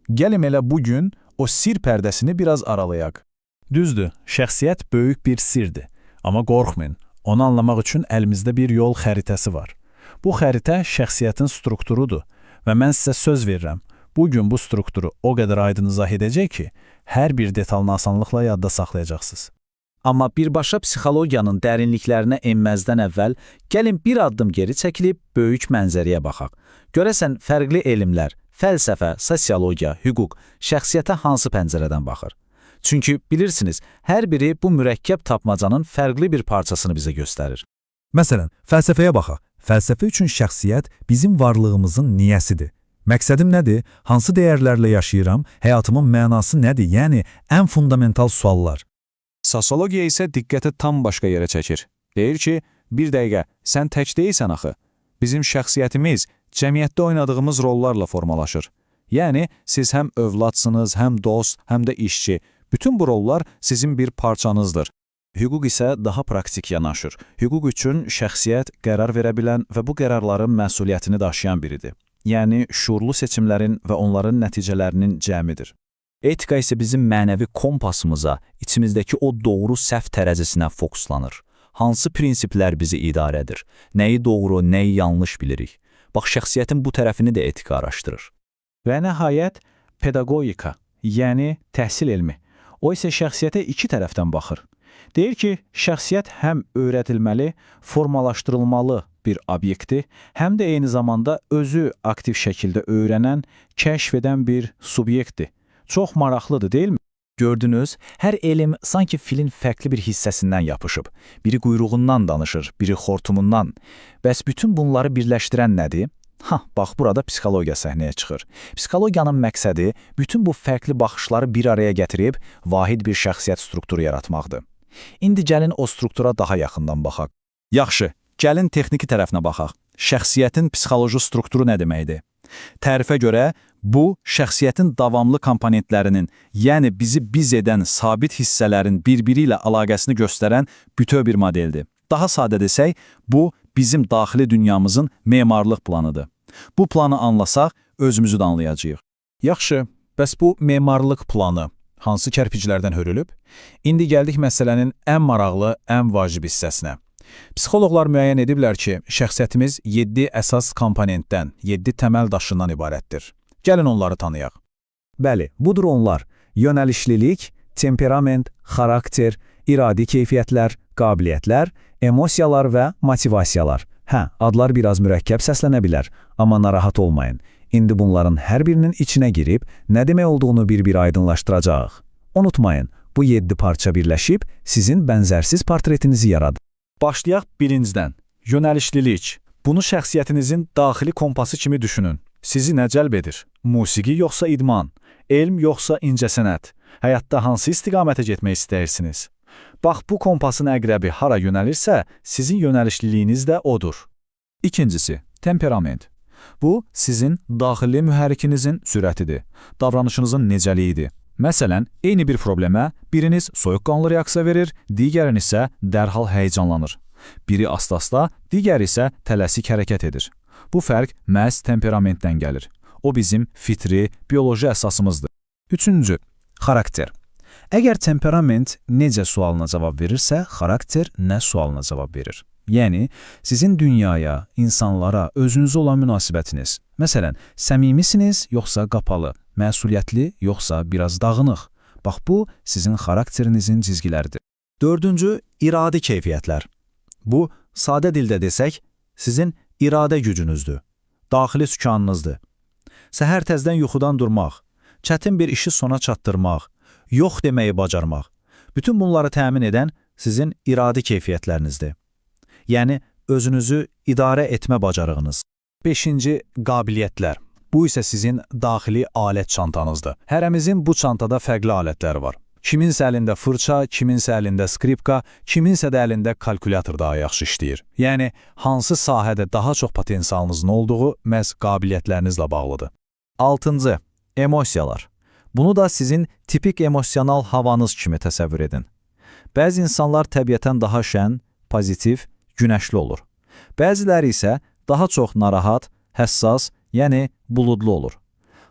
Gəlin elə bugün o sir pərdəsini biraz aralayaq. Düzdür, şəxsiyyət böyük bir sirdir. Amma qorxmayın, onu anlamaq üçün əlimizdə bir yol xəritəsi var. Bu xəritə şəxsiyyətin strukturudur və mən sizə söz verirəm, bugün bu strukturu o qədər aydın izah edəcək ki, hər bir detalını asanlıqla yadda saxlayacaqsınız. Amma birbaşa psixologiyanın dərinliklərinə enməzdən əvvəl, gəlin bir addım geri çəkilib böyük mənzərəyə baxaq. Görəsən, fərqli elmlər, fəlsəfə, sosiologiya, hüquq şəxsiyyətə hansı pəncərədən baxır? Çünki bilirsiniz, hər biri bu mürəkkəb tapmacanın fərqli bir parçasını bizə göstərir. Məsələn, fəlsəfəyə baxaq. Fəlsəfə üçün şəxsiyyət bizim varlığımızın niyəsidir. Məqsədim nədir? Hansı dəyərlərlə yaşayıram? Həyatımın mənası nədir? Yəni, ən fundamental suallar. Sosiologiya isə diqqəti tam başqa yerə çəkir. Deyir ki, bir dəqiqə, sən tək deyilsən axı. Bizim şəxsiyyətimiz cəmiyyətdə oynadığımız rollarla formalaşır. Yəni, siz həm övladsınız, həm dost, həm də işçi. Bütün bu rollar sizin bir parçanızdır. Hüquq isə daha praktik yanaşır. Hüquq üçün şəxsiyyət qərar verə bilən və bu qərarların məsuliyyətini daşıyan biridir. Yəni, şuurlu seçimlərin və onların nəticələrinin cəmidir. Etika isə bizim mənəvi kompasımıza, içimizdəki o doğru səhv tərəzisinə fokuslanır. Hansı prinsiplər bizi idarə edir? Nəyi doğru, nəyi yanlış bilirik? Bax, şəxsiyyətin bu tərəfini də etika araşdırır. Və nəhayət, pedaqogika, yəni təhsil elmi. O isə şəxsiyyətə iki tərəfdən baxır. Deyir ki, şəxsiyyət həm öyrədilməli, formalaşdırılmalı bir obyektdir, həm də eyni zamanda özü aktiv şəkildə öyrənən, kəşf edən bir subyektdir. Çox maraqlıdır, deyilmi? Gördünüz, hər elm sanki filin fərqli bir hissəsindən yapışıb. Biri quyruğundan danışır, biri xortumundan. Bəs bütün bunları birləşdirən nədir? Ha, bax burada psixologiya səhnəyə çıxır. Psixologiyanın məqsədi bütün bu fərqli baxışları bir araya gətirib vahid bir şəxsiyyət strukturu yaratmaqdır. İndi gəlin o struktura daha yaxından baxaq. Yaxşı, gəlin texniki tərəfinə baxaq. Şəxsiyyətin psixoloji strukturu nə deməkdir? Tərifə görə bu, şəxsiyyətin davamlı komponentlərinin, yəni bizi biz edən sabit hissələrin bir-biri ilə əlaqəsini göstərən bütöv bir modeldir. Daha sadə desək, bu, bizim daxili dünyamızın memarlıq planıdır. Bu planı anlasaq, özümüzü də anlayacağıq. Yaxşı, bəs bu memarlıq planı hansı kərpiclərdən hörülüb? İndi gəldik məsələnin ən maraqlı, ən vacib hissəsinə. Psixoloqlar müəyyən ediblər ki, şəxsiyyətimiz 7 əsas komponentdən, 7 təməl daşından ibarətdir. Gəlin onları tanıyaq. Bəli, budur onlar. Yönəlişlilik, temperament, xarakter, iradi keyfiyyətlər, qabiliyyətlər, emosiyalar və motivasiyalar. Hə, adlar biraz mürəkkəb səslənə bilər, amma narahat olmayın. İndi bunların hər birinin içinə girib, nə demək olduğunu bir-bir aydınlaşdıracağıq. Unutmayın, bu 7 parça birləşib sizin bənzərsiz portretinizi yaradır. Başlayaq birincidən. Yönəlişlilik. Bunu şəxsiyyətinizin daxili kompası kimi düşünün. Sizi nə cəlb edir? Musiqi yoxsa idman? Elm yoxsa incəsənət? Həyatda hansı istiqamətə getmək istəyirsiniz? Bax, bu kompasın əqrəbi hara yönəlirsə, sizin yönəlişliliyiniz də odur. İkincisi, Temperament. Bu, sizin daxili mühərrikinizin sürətidir, davranışınızın necəliyidir. Məsələn, eyni bir problemə biriniz soyuqqanlı reaksiya verir, digəriniz isə dərhal həyəcanlanır. Biri asta-asta, digəri isə tələsik hərəkət edir. Bu fərq məhz temperamentdən gəlir. O bizim fitri, bioloji əsasımızdır. Üçüncü, xarakter. Əgər temperament necə sualına cavab verirsə, xarakter nə sualına cavab verir. Yəni, sizin dünyaya, insanlara, özünüzə olan münasibətiniz. Məsələn, səmimisiniz yoxsa qapalı, məsuliyyətli yoxsa biraz dağınıq. Bax bu, sizin xarakterinizin cizgiləridir. Dördüncü, iradi keyfiyyətlər. Bu, sadə dildə desək, sizin iradə gücünüzdür, daxili sükanınızdır. Səhər təzdən yuxudan durmaq, çətin bir işi sona çatdırmaq, yox deməyi bacarmaq. Bütün bunları təmin edən sizin iradi keyfiyyətlərinizdir. Yəni, özünüzü idarə etmə bacarığınız. Beşinci, qabiliyyətlər. Bu isə sizin daxili alət çantanızdır. Hərəmizin bu çantada fərqli alətləri var. Kiminsə əlində fırça, kiminsə əlində skripka, kiminsə də əlində kalkulyator daha yaxşı işləyir. Yəni, hansı sahədə daha çox potensialınızın olduğu məhz qabiliyyətlərinizlə bağlıdır. Altıncı, emosiyalar. Bunu da sizin tipik emosional havanız kimi təsəvvür edin. Bəzi insanlar təbiətən daha şən, pozitiv, günəşli olur. Bəziləri isə daha çox narahat, həssas, yəni buludlu olur.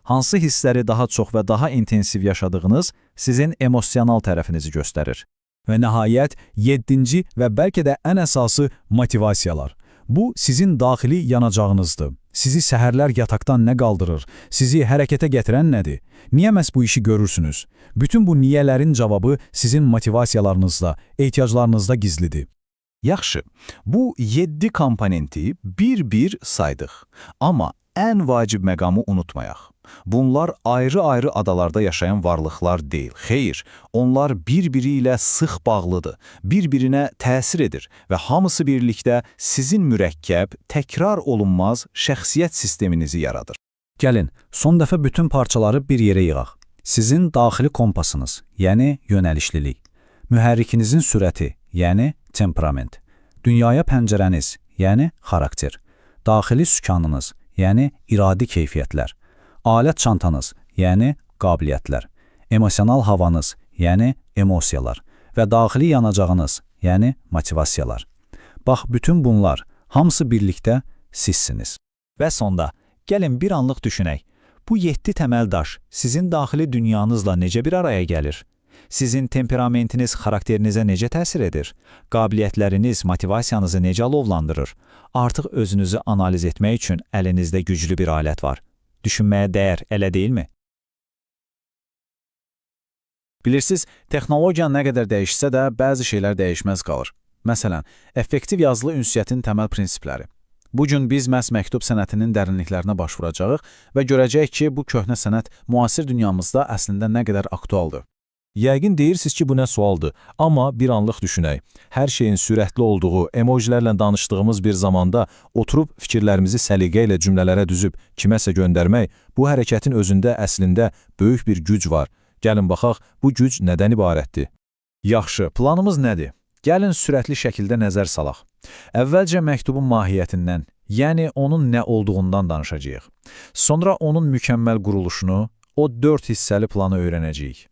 Hansı hissləri daha çox və daha intensiv yaşadığınız sizin emosional tərəfinizi göstərir. Və nəhayət, yeddinci və bəlkə də ən əsası motivasiyalar. Bu, sizin daxili yanacağınızdır. Sizi səhərlər yataqdan nə qaldırır? Sizi hərəkətə gətirən nədir? Niyə məhz bu işi görürsünüz? Bütün bu niyələrin cavabı sizin motivasiyalarınızda, ehtiyaclarınızda gizlidir. Yaxşı, bu 7 komponenti bir-bir saydıq. Amma ən vacib məqamı unutmayaq. Bunlar ayrı-ayrı adalarda yaşayan varlıqlar deyil. Xeyr, onlar bir-biri ilə sıx bağlıdır, bir-birinə təsir edir və hamısı birlikdə sizin mürəkkəb, təkrar olunmaz şəxsiyyət sisteminizi yaradır. Gəlin, son dəfə bütün parçaları bir yerə yığaq. Sizin daxili kompasınız, yəni yönəlişlilik. Mühərrikinizin sürəti, yəni temperament. Dünyaya pəncərəniz, yəni xarakter. Daxili sükanınız, yəni iradi keyfiyyətlər. Alət çantanız, yəni qabiliyyətlər. Emosional havanız, yəni emosiyalar. Və daxili yanacağınız, yəni motivasiyalar. Bax, bütün bunlar, hamısı birlikdə sizsiniz. Və sonda, gəlin bir anlıq düşünək. Bu 7 təməl daş sizin daxili dünyanızla necə bir araya gəlir? Sizin temperamentiniz xarakterinizə necə təsir edir? Qabiliyyətləriniz motivasiyanızı necə alovlandırır? Artıq özünüzü analiz etmək üçün əlinizdə güclü bir alət var. Düşünməyə dəyər, elə deyilmi? Bilirsiniz, texnologiya nə qədər dəyişsə də bəzi şeylər dəyişməz qalır. Məsələn, effektiv yazılı ünsiyyətin təməl prinsipləri. Bu gün biz məhz məktub sənətinin dərinliklərinə baş vuracağıq və görəcəyik ki, bu köhnə sənət müasir dünyamızda əslində nə qədər aktualdır. Yəqin deyirsiniz ki, bu nə sualdır, amma bir anlıq düşünək. Hər şeyin sürətli olduğu, emojilərlə danışdığımız bir zamanda oturub fikirlərimizi səliqə ilə cümlələrə düzüb kiməsə göndərmək, bu hərəkətin özündə əslində böyük bir güc var. Gəlin baxaq, bu güc nədən ibarətdir? Yaxşı, planımız nədir? Gəlin sürətli şəkildə nəzər salaq. Əvvəlcə məktubun mahiyyətindən, yəni onun nə olduğundan danışacağıq. Sonra onun mükəmməl quruluşunu, o 4 hissəli planı öyrənəcəyik.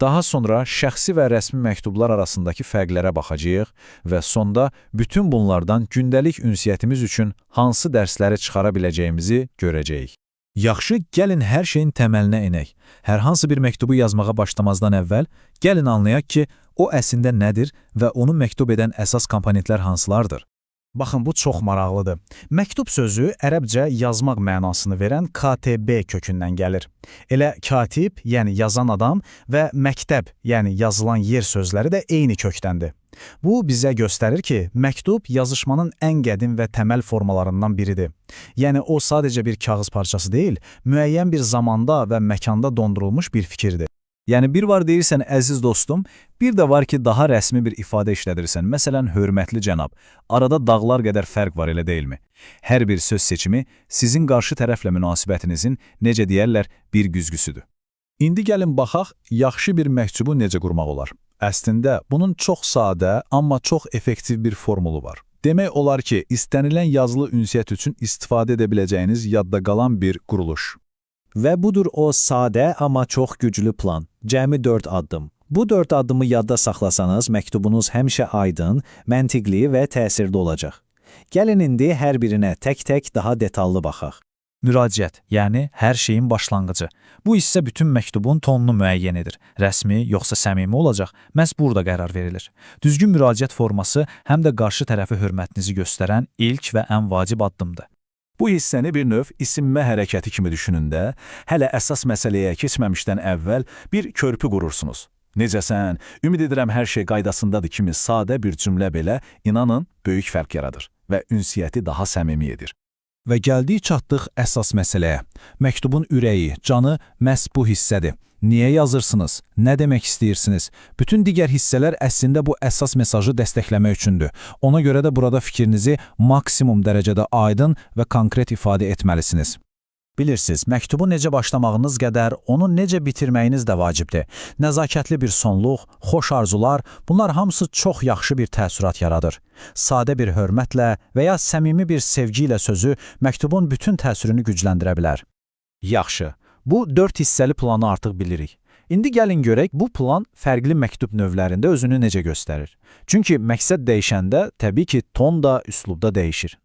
Daha sonra şəxsi və rəsmi məktublar arasındakı fərqlərə baxacağıq və sonda bütün bunlardan gündəlik ünsiyyətimiz üçün hansı dərsləri çıxara biləcəyimizi görəcəyik. Yaxşı, gəlin hər şeyin təməlinə enək. Hər hansı bir məktubu yazmağa başlamazdan əvvəl, gəlin anlayaq ki, o əslində nədir və onu məktub edən əsas komponentlər hansılardır? Baxın, bu çox maraqlıdır. Məktub sözü ərəbcə yazmaq mənasını verən KTB kökündən gəlir. Elə katib, yəni yazan adam və məktəb, yəni yazılan yer sözləri də eyni kökdəndir. Bu bizə göstərir ki, məktub yazışmanın ən qədim və təməl formalarından biridir. Yəni o sadəcə bir kağız parçası deyil, müəyyən bir zamanda və məkanda dondurulmuş bir fikirdir. Yəni bir var deyirsən əziz dostum, bir də var ki daha rəsmi bir ifadə işlədirsən. Məsələn, hörmətli cənab. Arada dağlar qədər fərq var, elə deyilmi? Hər bir söz seçimi sizin qarşı tərəflə münasibətinizin, necə deyərlər, bir güzgüsüdür. İndi gəlin baxaq, yaxşı bir məktubu necə qurmaq olar? Əslində, bunun çox sadə, amma çox effektiv bir formulu var. Demək olar ki, istənilən yazılı ünsiyyət üçün istifadə edə biləcəyiniz yadda qalan bir quruluş. Və budur o sadə amma çox güclü plan. Cəmi 4 addım. Bu 4 addımı yadda saxlasanız, məktubunuz həmişə aydın, məntiqli və təsirli olacaq. Gəlin indi hər birinə tək-tək daha detallı baxaq. Müraciət, yəni hər şeyin başlanğıcı. Bu hissə bütün məktubun tonunu müəyyən edir. Rəsmi yoxsa səmimi olacaq, məhz burada qərar verilir. Düzgün müraciət forması həm də qarşı tərəfi hörmətinizi göstərən ilk və ən vacib addımdır. Bu hissəni bir növ isinmə hərəkəti kimi düşünün də, hələ əsas məsələyə keçməmişdən əvvəl bir körpü qurursunuz. Necəsən, ümid edirəm hər şey qaydasındadır kimi sadə bir cümlə belə, inanın, böyük fərq yaradır və ünsiyyəti daha səmimi edir. Və gəldik çatdıq əsas məsələyə. Məktubun ürəyi, canı məhz bu hissədir. Niyə yazırsınız? Nə demək istəyirsiniz? Bütün digər hissələr əslində bu əsas mesajı dəstəkləmək üçündür. Ona görə də burada fikrinizi maksimum dərəcədə aydın və konkret ifadə etməlisiniz. Bilirsiniz, məktubu necə başlamağınız qədər, onu necə bitirməyiniz də vacibdir. Nəzakətli bir sonluq, xoş arzular, bunlar hamısı çox yaxşı bir təəssürat yaradır. Sadə bir hörmətlə və ya səmimi bir sevgi ilə sözü məktubun bütün təsirini gücləndirə bilər. Yaxşı, bu 4 hissəli planı artıq bilirik. İndi gəlin görək bu plan fərqli məktub növlərində özünü necə göstərir. Çünki məqsəd dəyişəndə təbii ki, ton da, üslub da dəyişir.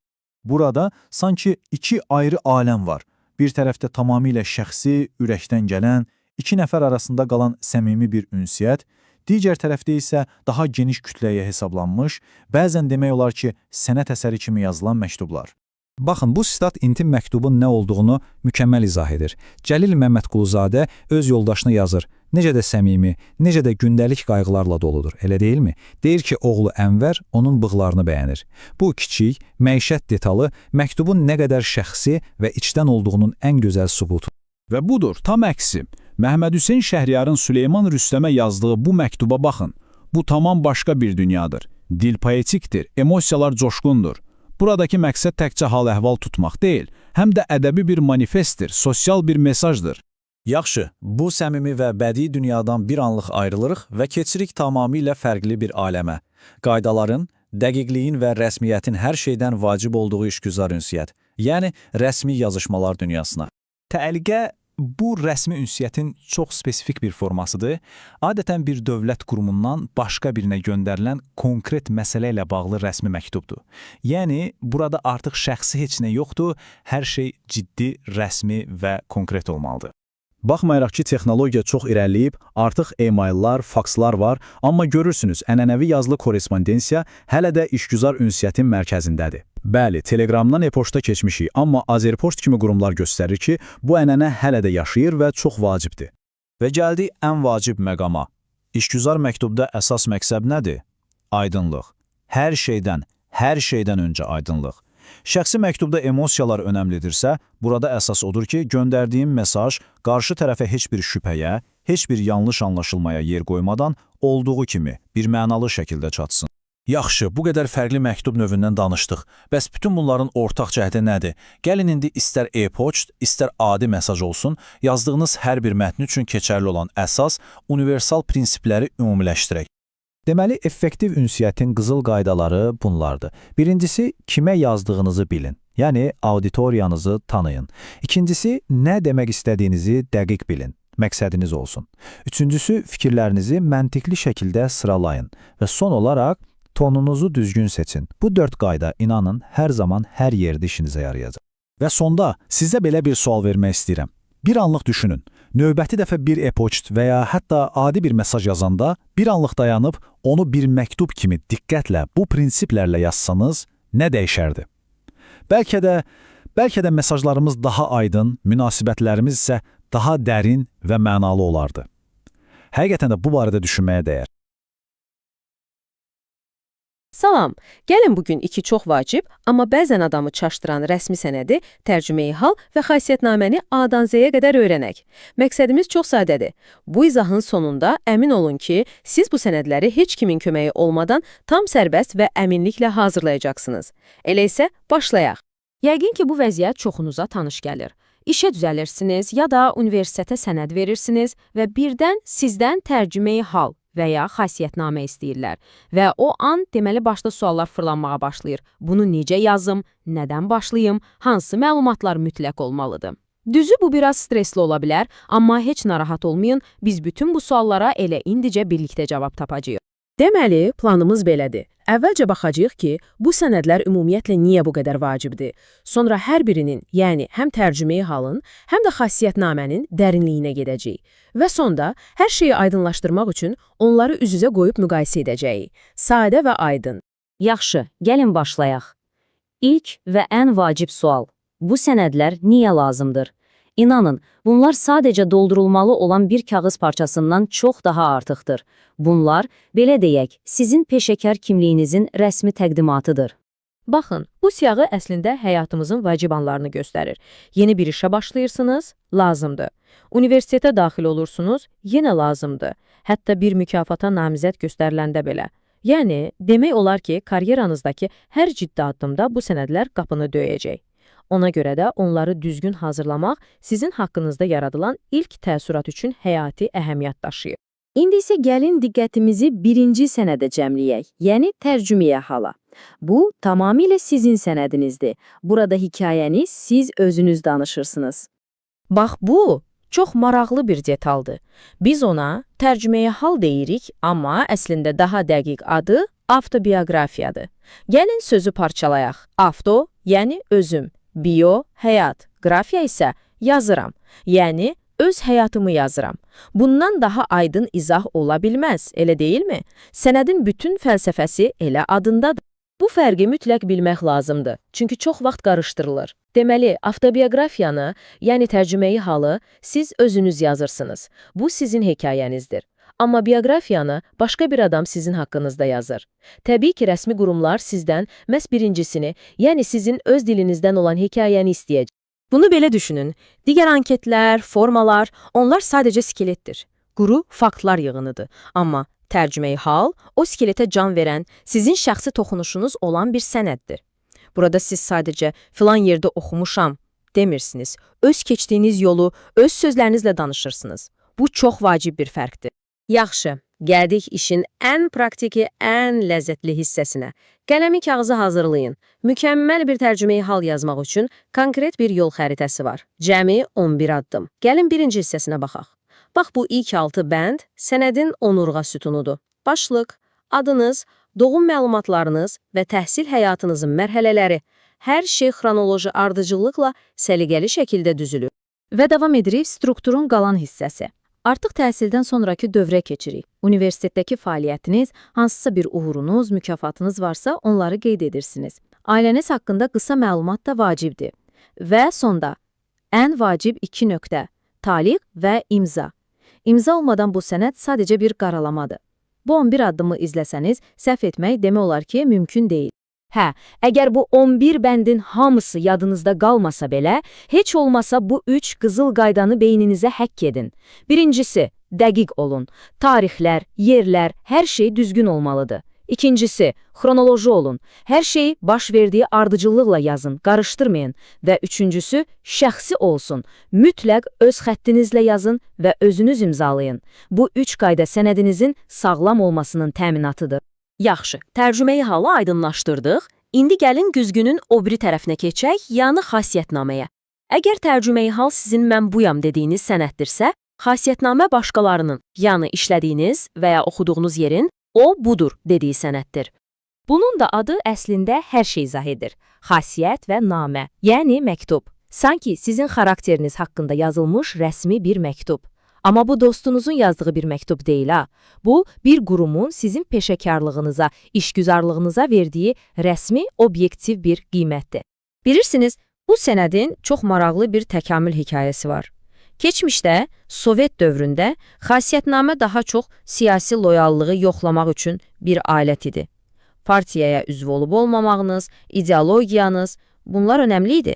Burada sanki iki ayrı aləm var. Bir tərəfdə tamamilə şəxsi, ürəkdən gələn, iki nəfər arasında qalan səmimi bir ünsiyyət, digər tərəfdə isə daha geniş kütləyə hesablanmış, bəzən demək olar ki, sənət əsəri kimi yazılan məktublar. Baxın, bu sitat intim məktubun nə olduğunu mükəmməl izah edir. Cəlil Məmmədquluzadə öz yoldaşına yazır. Necə də səmimi, necə də gündəlik qayğılarla doludur, elə deyilmi? Deyir ki, oğlu Ənvər onun bığlarını bəyənir. Bu kiçik, məişət detalı məktubun nə qədər şəxsi və içdən olduğunun ən gözəl sübutu. Və budur, tam əksi. Məhəmməd Hüseyn Şəhriyarın Süleyman Rüstəmə yazdığı bu məktuba baxın. Bu tamam başqa bir dünyadır. Dil poetikdir, emosiyalar coşqundur. Buradakı məqsəd təkcə hal-əhval tutmaq deyil, həm də ədəbi bir manifestdir, sosial bir mesajdır. Yaxşı, bu səmimi və bədii dünyadan bir anlıq ayrılırıq və keçirik tamamilə fərqli bir aləmə. Qaydaların, dəqiqliyin və rəsmiyyətin hər şeydən vacib olduğu işgüzar ünsiyyət, yəni rəsmi yazışmalar dünyasına. Təliqə bu rəsmi ünsiyyətin çox spesifik bir formasıdır. Adətən bir dövlət qurumundan başqa birinə göndərilən konkret məsələ ilə bağlı rəsmi məktubdur. Yəni burada artıq şəxsi heç nə yoxdur, hər şey ciddi, rəsmi və konkret olmalıdır. Baxmayaraq ki, texnologiya çox irəliləyib, artıq e-maillar, fakslar var, amma görürsünüz, ənənəvi yazılı korrespondensiya hələ də işgüzar ünsiyyətin mərkəzindədir. Bəli, Telegramdan e-poçta keçmişik, amma Azerpost kimi qurumlar göstərir ki, bu ənənə hələ də yaşayır və çox vacibdir. Və gəldik ən vacib məqama. İşgüzar məktubda əsas məqsəd nədir? Aydınlıq. Hər şeydən öncə aydınlıq. Şəxsi məktubda emosiyalar önəmlidirsə, burada əsas odur ki, göndərdiyim mesaj qarşı tərəfə heç bir şübhəyə, heç bir yanlış anlaşılmaya yer qoymadan olduğu kimi bir mənalı şəkildə çatsın. Yaxşı, bu qədər fərqli məktub növündən danışdıq. Bəs bütün bunların ortaq cəhəti nədir? Gəlin indi istər e-poçt, istər adi mesaj olsun, yazdığınız hər bir mətn üçün keçərli olan əsas, universal prinsipləri ümumiləşdirək. Deməli, effektiv ünsiyyətin qızıl qaydaları bunlardır. Birincisi, kimə yazdığınızı bilin. Yəni, auditoriyanızı tanıyın. İkincisi, nə demək istədiyinizi dəqiq bilin. Məqsədiniz olsun. Üçüncüsü, fikirlərinizi məntiqli şəkildə sıralayın. Və son olaraq, tonunuzu düzgün seçin. Bu 4 qayda, inanın, hər zaman, hər yerdə işinizə yarayacaq. Və sonda sizə belə bir sual vermək istəyirəm. Bir anlıq düşünün. Növbəti dəfə bir e-poçt və ya hətta adi bir mesaj yazanda bir anlıq dayanıb onu bir məktub kimi diqqətlə bu prinsiplərlə yazsanız nə dəyişərdi? Bəlkə də mesajlarımız daha aydın, münasibətlərimiz isə daha dərin və mənalı olardı. Həqiqətən də bu barədə düşünməyə dəyər. Salam, gəlin bugün iki çox vacib, amma bəzən adamı çaşdıran rəsmi sənədi, tərcümeyi hal və xasiyyətnaməni A-dan Z-yə qədər öyrənək. Məqsədimiz çox sadədir. Bu izahın sonunda əmin olun ki, siz bu sənədləri heç kimin köməyi olmadan tam sərbəst və əminliklə hazırlayacaqsınız. Elə isə başlayaq. Yəqin ki, bu vəziyyət çoxunuza tanış gəlir. İşə düzəlirsiniz ya da universitetə sənəd verirsiniz və birdən sizdən tərcümeyi hal və ya xasiyyətnamə istəyirlər. Və o an deməli başda suallar fırlanmağa başlayır. Bunu necə yazım, nədən başlayım, hansı məlumatlar mütləq olmalıdır? Düzü bu biraz stresli ola bilər, amma heç narahat olmayın, biz bütün bu suallara elə indicə birlikdə cavab tapacağıq. Deməli, planımız belədir. Əvvəlcə baxacağıq ki, bu sənədlər ümumiyyətlə niyə bu qədər vacibdir. Sonra hər birinin, yəni həm tərcümeyi halın, həm də xasiyyətnamənin dərinliyinə gedəcəyik. Və sonda hər şeyi aydınlaşdırmaq üçün onları üz-üzə qoyub müqayisə edəcəyik. Sadə və aydın. Yaxşı, gəlin başlayaq. İlk və ən vacib sual. Bu sənədlər niyə lazımdır? İnanın, bunlar sadəcə doldurulmalı olan bir kağız parçasından çox daha artıqdır. Bunlar, belə deyək, sizin peşəkar kimliyinizin rəsmi təqdimatıdır. Baxın, bu siyağı əslində həyatımızın vacib anlarını göstərir. Yeni bir işə başlayırsınız, lazımdır. Universitetə daxil olursunuz, yenə lazımdır. Hətta bir mükafata namizəd göstəriləndə belə. Yəni, demək olar ki, karyeranızdakı hər ciddi addımda bu sənədlər qapını döyəcək. Ona görə də onları düzgün hazırlamaq sizin haqqınızda yaradılan ilk təəssürat üçün həyati əhəmiyyət daşıyır. İndi isə gəlin diqqətimizi birinci sənədə cəmləyək, yəni tərcüməyə hala. Bu, tamamilə sizin sənədinizdir. Burada hekayəni siz özünüz danışırsınız. Bax bu, çox maraqlı bir detaldır. Biz ona tərcüməyi hal deyirik, amma əslində daha dəqiq adı avtobioqrafiyadır. Gəlin sözü parçalayaq. Avto, yəni özüm, bio, həyat, qrafiya isə yazıram, yəni öz həyatımı yazıram. Bundan daha aydın izah ola bilməz, elə deyilmi? Sənədin bütün fəlsəfəsi elə adındadır. Bu fərqi mütləq bilmək lazımdır, çünki çox vaxt qarışdırılır. Deməli, avtobioqrafiyanı, yəni tərcüməyi halı siz özünüz yazırsınız. Bu sizin hekayənizdir. Amma bioqrafiyanı başqa bir adam sizin haqqınızda yazır. Təbii ki, rəsmi qurumlar sizdən məhz birincisini, yəni sizin öz dilinizdən olan hekayəni istəyəcək. Bunu belə düşünün. Digər anketlər, formalar, onlar sadəcə skeletdir. Quru faktlar yığınıdır. Amma tərcüməyi hal, o skeletə can verən, sizin şəxsi toxunuşunuz olan bir sənəddir. Burada siz sadəcə filan yerdə oxumuşam demirsiniz. Öz keçdiyiniz yolu öz sözlərinizlə danışırsınız. Bu çox vacib bir fərqdir. Yaxşı, gəldik işin ən praktiki, ən ləzzətli hissəsinə. Qələmi kağızı hazırlayın. Mükəmməl bir tərcümeyi hal yazmaq üçün konkret bir yol xəritəsi var. Cəmi 11 addım. Gəlin birinci hissəsinə baxaq. Bax bu ilk 6 bənd sənədin onurğa sütunudur. Başlıq, adınız, doğum məlumatlarınız və təhsil həyatınızın mərhələləri. Hər şey xronoloji ardıcıllıqla səliqəli şəkildə düzülür. Və davam edirik strukturun qalan hissəsi. Artıq təhsildən sonrakı dövrə keçirik. Universitetdəki fəaliyyətiniz, hansısa bir uğurunuz, mükafatınız varsa onları qeyd edirsiniz. Ailəniz haqqında qısa məlumat da vacibdir. Və sonda, ən vacib iki nöqtə, tarix və imza. İmza olmadan bu sənəd sadəcə bir qaralamadır. Bu 11 addımı izləsəniz, səhv etmək demək olar ki, mümkün deyil. Hə, əgər bu 11 bəndin hamısı yadınızda qalmasa belə, heç olmasa bu 3 qızıl qaydanı beyninizə həkk edin. Birincisi, dəqiq olun. Tarixlər, yerlər, hər şey düzgün olmalıdır. İkincisi, xronoloji olun. Hər şeyi baş verdiyi ardıcıllıqla yazın, qarışdırmayın. Və üçüncüsü, şəxsi olsun. Mütləq öz xəttinizlə yazın və özünüz imzalayın. Bu üç qayda sənədinizin sağlam olmasının təminatıdır. Yaxşı, tərcüməyi halı aydınlaşdırdıq. İndi gəlin güzgünün o biri tərəfinə keçək, yəni xasiyyətnaməyə. Əgər tərcüməyi hal sizin mən buyam dediyiniz sənəddirsə, xasiyyətnamə başqalarının, yəni işlədiyiniz və ya oxuduğunuz yerin o budur dediyi sənəddir. Bunun da adı əslində hər şey izah edir. Xasiyyət və namə, yəni məktub. Sanki sizin xarakteriniz haqqında yazılmış rəsmi bir məktub. Amma bu dostunuzun yazdığı bir məktub deyil ha. Bu, bir qurumun sizin peşəkarlığınıza, işgüzarlığınıza verdiyi rəsmi, obyektiv bir qiymətdir. Bilirsiniz, bu sənədin çox maraqlı bir təkamül hekayəsi var. Keçmişdə, Sovet dövründə xasiyyətnamə daha çox siyasi loyallığı yoxlamaq üçün bir alət idi. Partiyaya üzv olub olmamağınız, ideologiyanız, bunlar önəmli idi.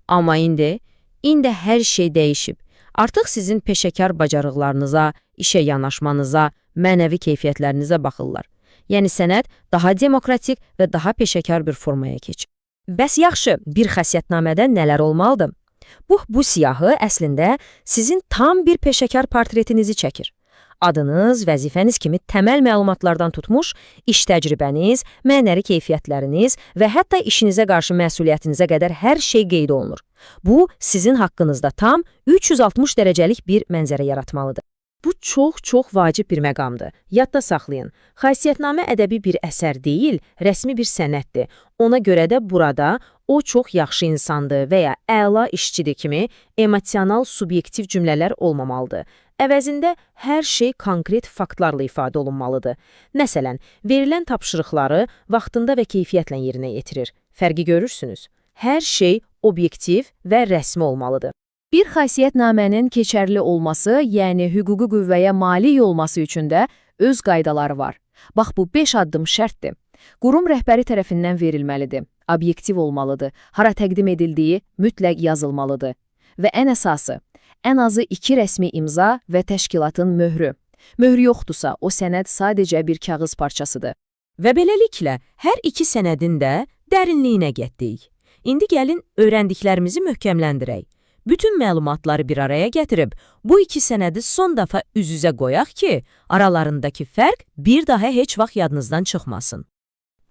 Amma indi hər şey dəyişib. Artıq sizin peşəkar bacarıqlarınıza, işə yanaşmanıza, mənəvi keyfiyyətlərinizə baxırlar. Yəni sənəd daha demokratik və daha peşəkar bir formaya keçir. Bəs yaxşı, bir xasiyyətnamədə nələr olmalıdır? Bu siyahı əslində sizin tam bir peşəkar portretinizi çəkir. Adınız, vəzifəniz kimi təməl məlumatlardan tutmuş, iş təcrübəniz, mənəvi keyfiyyətləriniz və hətta işinizə qarşı məsuliyyətinizə qədər hər şey qeyd olunur. Bu, sizin haqqınızda tam 360 dərəcəlik bir mənzərə yaratmalıdır. Bu çox-çox vacib bir məqamdır. Yadda saxlayın. Xasiyyətnamə ədəbi bir əsər deyil, rəsmi bir sənəddir. Ona görə də burada o çox yaxşı insandır və ya əla işçidir kimi emosional subyektiv cümlələr olmamalıdır. Əvəzində hər şey konkret faktlarla ifadə olunmalıdır. Məsələn, verilən tapşırıqları vaxtında və keyfiyyətlə yerinə yetirir. Fərqi görürsünüz. Hər şey obyektiv və rəsmi olmalıdır. Bir xasiyyətnamənin keçərli olması, yəni hüquqi qüvvəyə malik olması üçün də öz qaydaları var. Bax, bu 5 addım şərtdir. Qurum rəhbəri tərəfindən verilməlidir, obyektiv olmalıdır, hara təqdim edildiyi mütləq yazılmalıdır. Və ən əsası, ən azı 2 rəsmi imza və təşkilatın möhrü. Möhr yoxdursa, o sənəd sadəcə bir kağız parçasıdır. Və beləliklə, hər iki sənədin də dərinliyinə getdik. İndi gəlin öyrəndiklərimizi möhkəmləndirək. Bütün məlumatları bir araya gətirib, bu iki sənədi son dəfə üz-üzə qoyaq ki, aralarındakı fərq bir daha heç vaxt yadınızdan çıxmasın.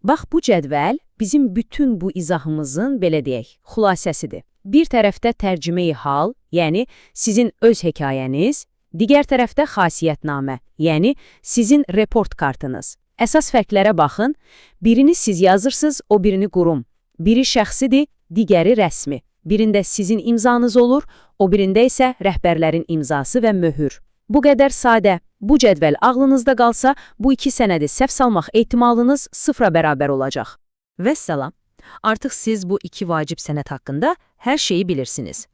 Bax, bu cədvəl bizim bütün bu izahımızın, belə deyək, xülasəsidir. Bir tərəfdə tərcümeyi hal, yəni sizin öz hekayəniz, digər tərəfdə xasiyyətnamə, yəni sizin report kartınız. Əsas fərqlərə baxın, birini siz yazırsınız, o birini qurum. Biri şəxsidir, digəri rəsmi. Birində sizin imzanız olur, o birində isə rəhbərlərin imzası və möhür. Bu qədər sadə. Bu cədvəl ağlınızda qalsa, bu iki sənədi səhv salmaq ehtimalınız sıfıra bərabər olacaq. Vəssalam. Artıq siz bu iki vacib sənəd haqqında hər şeyi bilirsiniz.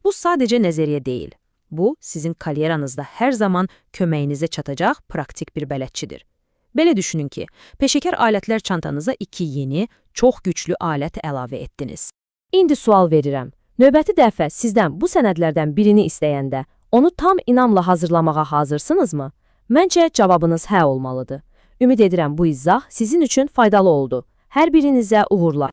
Bu sadəcə nəzəriyyə deyil. Bu, sizin karyeranızda hər zaman köməyinizə çatacaq praktik bir bələdçidir. Belə düşünün ki, peşəkar alətlər çantanıza iki yeni, çox güclü alət əlavə etdiniz. İndi sual verirəm. Növbəti dəfə sizdən bu sənədlərdən birini istəyəndə onu tam inamla hazırlamağa hazırsınızmı? Məncə cavabınız hə olmalıdır. Ümid edirəm bu izah sizin üçün faydalı oldu. Hər birinizə uğurlar.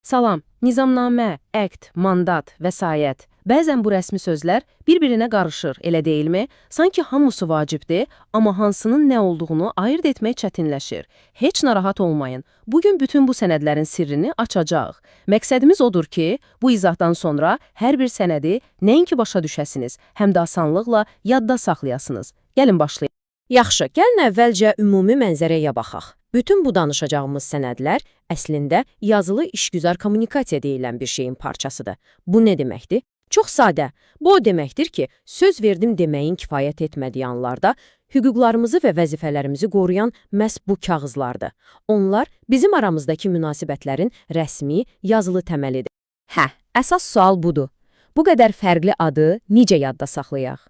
Salam, nizamnamə, əqd, mandat, vəsayət. Bəzən bu rəsmi sözlər bir-birinə qarışır, elə deyilmi? Sanki hamısı vacibdir, amma hansının nə olduğunu ayırd etmək çətinləşir. Heç narahat olmayın. Bugün bütün bu sənədlərin sirrini açacağıq. Məqsədimiz odur ki, bu izahdan sonra hər bir sənədi nəinki başa düşəsiniz, həm də asanlıqla yadda saxlayasınız. Gəlin başlayaq. Yaxşı, gəlin əvvəlcə ümumi mənzərəyə baxaq. Bütün bu danışacağımız sənədlər əslində yazılı işgüzar kommunikasiya deyilən bir şeyin parçasıdır. Bu nə deməkdir? Çox sadə. Bu o deməkdir ki, söz verdim deməyin kifayət etmədiyi anlarda hüquqlarımızı və vəzifələrimizi qoruyan məhz bu kağızlardır. Onlar bizim aramızdakı münasibətlərin rəsmi, yazılı təməlidir. Hə, əsas sual budur. Bu qədər fərqli adı necə yadda saxlayaq?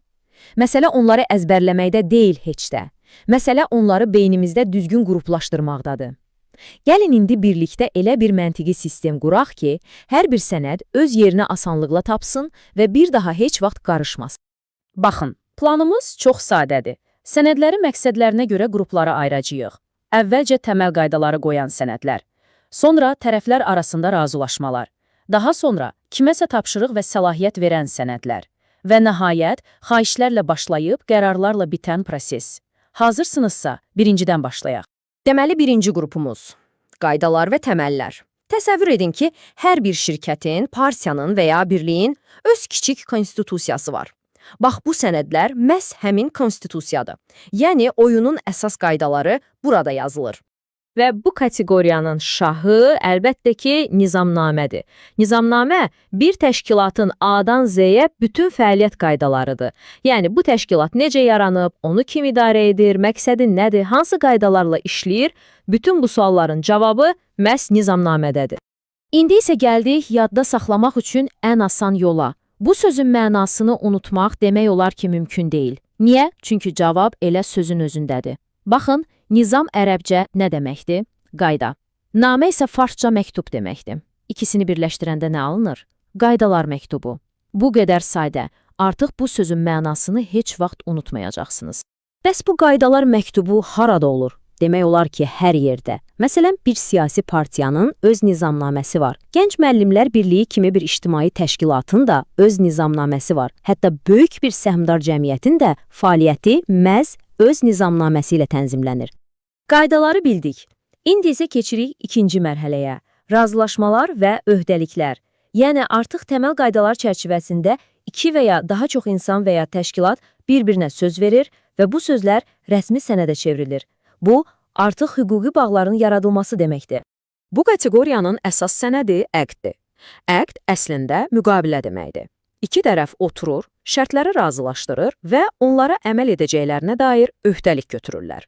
Məsələ onları əzbərləməkdə deyil heç də. Məsələ onları beynimizdə düzgün qruplaşdırmaqdadır. Gəlin indi birlikdə elə bir məntiqi sistem quraq ki, hər bir sənəd öz yerinə asanlıqla tapsın və bir daha heç vaxt qarışmasın. Baxın, planımız çox sadədir. Sənədləri məqsədlərinə görə qruplara ayıracağıq. Əvvəlcə təməl qaydaları qoyan sənədlər. Sonra tərəflər arasında razılaşmalar. Daha sonra kiməsə tapşırıq və səlahiyyət verən sənədlər. Və nəhayət, xahişlərlə başlayıb qərarlarla bitən proses. Hazırsınızsa, birincidən başlayaq. Deməli, birinci qrupumuz – qaydalar və təməllər. Təsəvvür edin ki, hər bir şirkətin, partiyanın və ya birliyin öz kiçik konstitusiyası var. Bax, bu sənədlər məhz həmin konstitusiyadır. Yəni, oyunun əsas qaydaları burada yazılır. Və bu kateqoriyanın şahı əlbəttə ki, nizamnamədir. Nizamnamə bir təşkilatın A-dan Z-yə bütün fəaliyyət qaydalarıdır. Yəni bu təşkilat necə yaranıb, onu kim idarə edir, məqsədi nədir, hansı qaydalarla işləyir, bütün bu sualların cavabı məhz nizamnamədədir. İndi isə gəldik yadda saxlamaq üçün ən asan yola. Bu sözün mənasını unutmaq demək olar ki, mümkün deyil. Niyə? Çünki cavab elə sözün özündədir. Baxın, nizam ərəbcə nə deməkdir? Qayda. Namə isə farsça məktub deməkdir. İkisini birləşdirəndə nə alınır? Qaydalar məktubu. Bu qədər sadə. Artıq bu sözün mənasını heç vaxt unutmayacaqsınız. Bəs bu qaydalar məktubu harada olur? Demək olar ki, hər yerdə. Məsələn, bir siyasi partiyanın öz nizamnaməsi var. Gənc Müəllimlər Birliyi kimi bir ictimai təşkilatın da öz nizamnaməsi var. Hətta böyük bir səhmdar cəmiyyətin də fəaliyyəti məhz öz nizamnaməsi ilə tənzimlənir. Qaydaları bildik. İndi isə keçirik ikinci mərhələyə. Razılaşmalar və öhdəliklər. Yəni artıq təməl qaydalar çərçivəsində iki və ya daha çox insan və ya təşkilat bir-birinə söz verir və bu sözlər rəsmi sənədə çevrilir. Bu, artıq hüquqi bağların yaradılması deməkdir. Bu kateqoriyanın əsas sənədi əqddir. Əqd əslində müqavilə deməkdir. İki tərəf oturur, şərtləri razılaşdırır və onlara əməl edəcəklərinə dair öhdəlik götürürlər.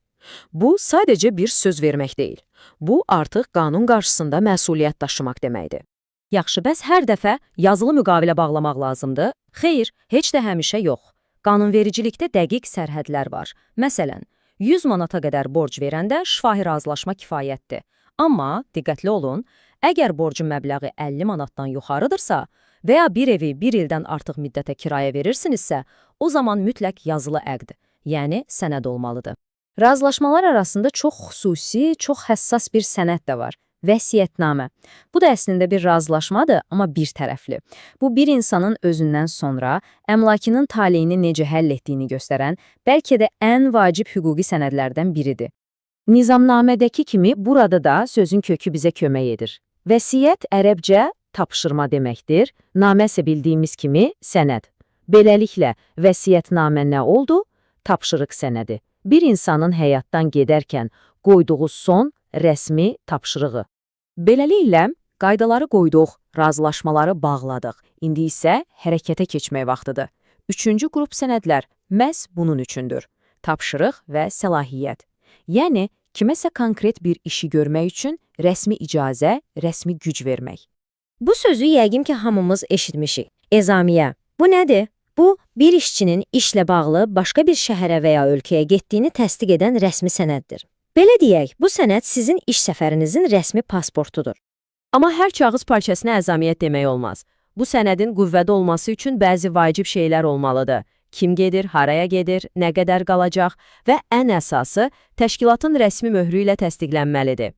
Bu, sadəcə bir söz vermək deyil. Bu, artıq qanun qarşısında məsuliyyət daşımaq deməkdir. Yaxşı, bəs hər dəfə yazılı müqavilə bağlamaq lazımdır? Xeyr, heç də həmişə yox. Qanunvericilikdə dəqiq sərhədlər var. Məsələn, 100 manata qədər borc verəndə şifahi razılaşma kifayətdir. Amma diqqətli olun, əgər borcun məbləği 50 manatdan yuxarıdırsa və ya bir evi bir ildən artıq müddətə kirayə verirsinizsə, o zaman mütləq yazılı əqd, yəni sənəd olmalıdır. Razılaşmalar arasında çox xüsusi, çox həssas bir sənəd də var. Vəsiyyətnamə. Bu da əslində bir razılaşmadır, amma bir tərəfli. Bu, bir insanın özündən sonra əmlakının taleyini necə həll etdiyini göstərən, bəlkə də ən vacib hüquqi sənədlərdən biridir. Nizamnamədəki kimi burada da sözün kökü bizə kömək edir. Vəsiyyət ərəbcə tapşırma deməkdir, namə isə bildiyimiz kimi sənəd. Beləliklə, vəsiyyətnamə nə oldu? Tapşırıq sənədi. Bir insanın həyatdan gedərkən qoyduğu son rəsmi tapşırığı. Beləliklə, qaydaları qoyduq, razılaşmaları bağladıq. İndi isə hərəkətə keçmək vaxtıdır. Üçüncü qrup sənədlər məhz bunun üçündür. Tapşırıq və səlahiyyət. Yəni, kiməsə konkret bir işi görmək üçün rəsmi icazə, rəsmi güc vermək. Bu sözü yəqin ki, hamımız eşitmişik. Ezamiyə. Bu nədir? Bu, bir işçinin işlə bağlı başqa bir şəhərə və ya ölkəyə getdiyini təsdiq edən rəsmi sənəddir. Belə deyək, bu sənəd sizin iş səfərinizin rəsmi pasportudur. Amma hər kağız parçasına əzamiyyət demək olmaz. Bu sənədin qüvvədə olması üçün bəzi vacib şeylər olmalıdır. Kim gedir, haraya gedir, nə qədər qalacaq və ən əsası təşkilatın rəsmi möhrü ilə təsdiqlənməlidir.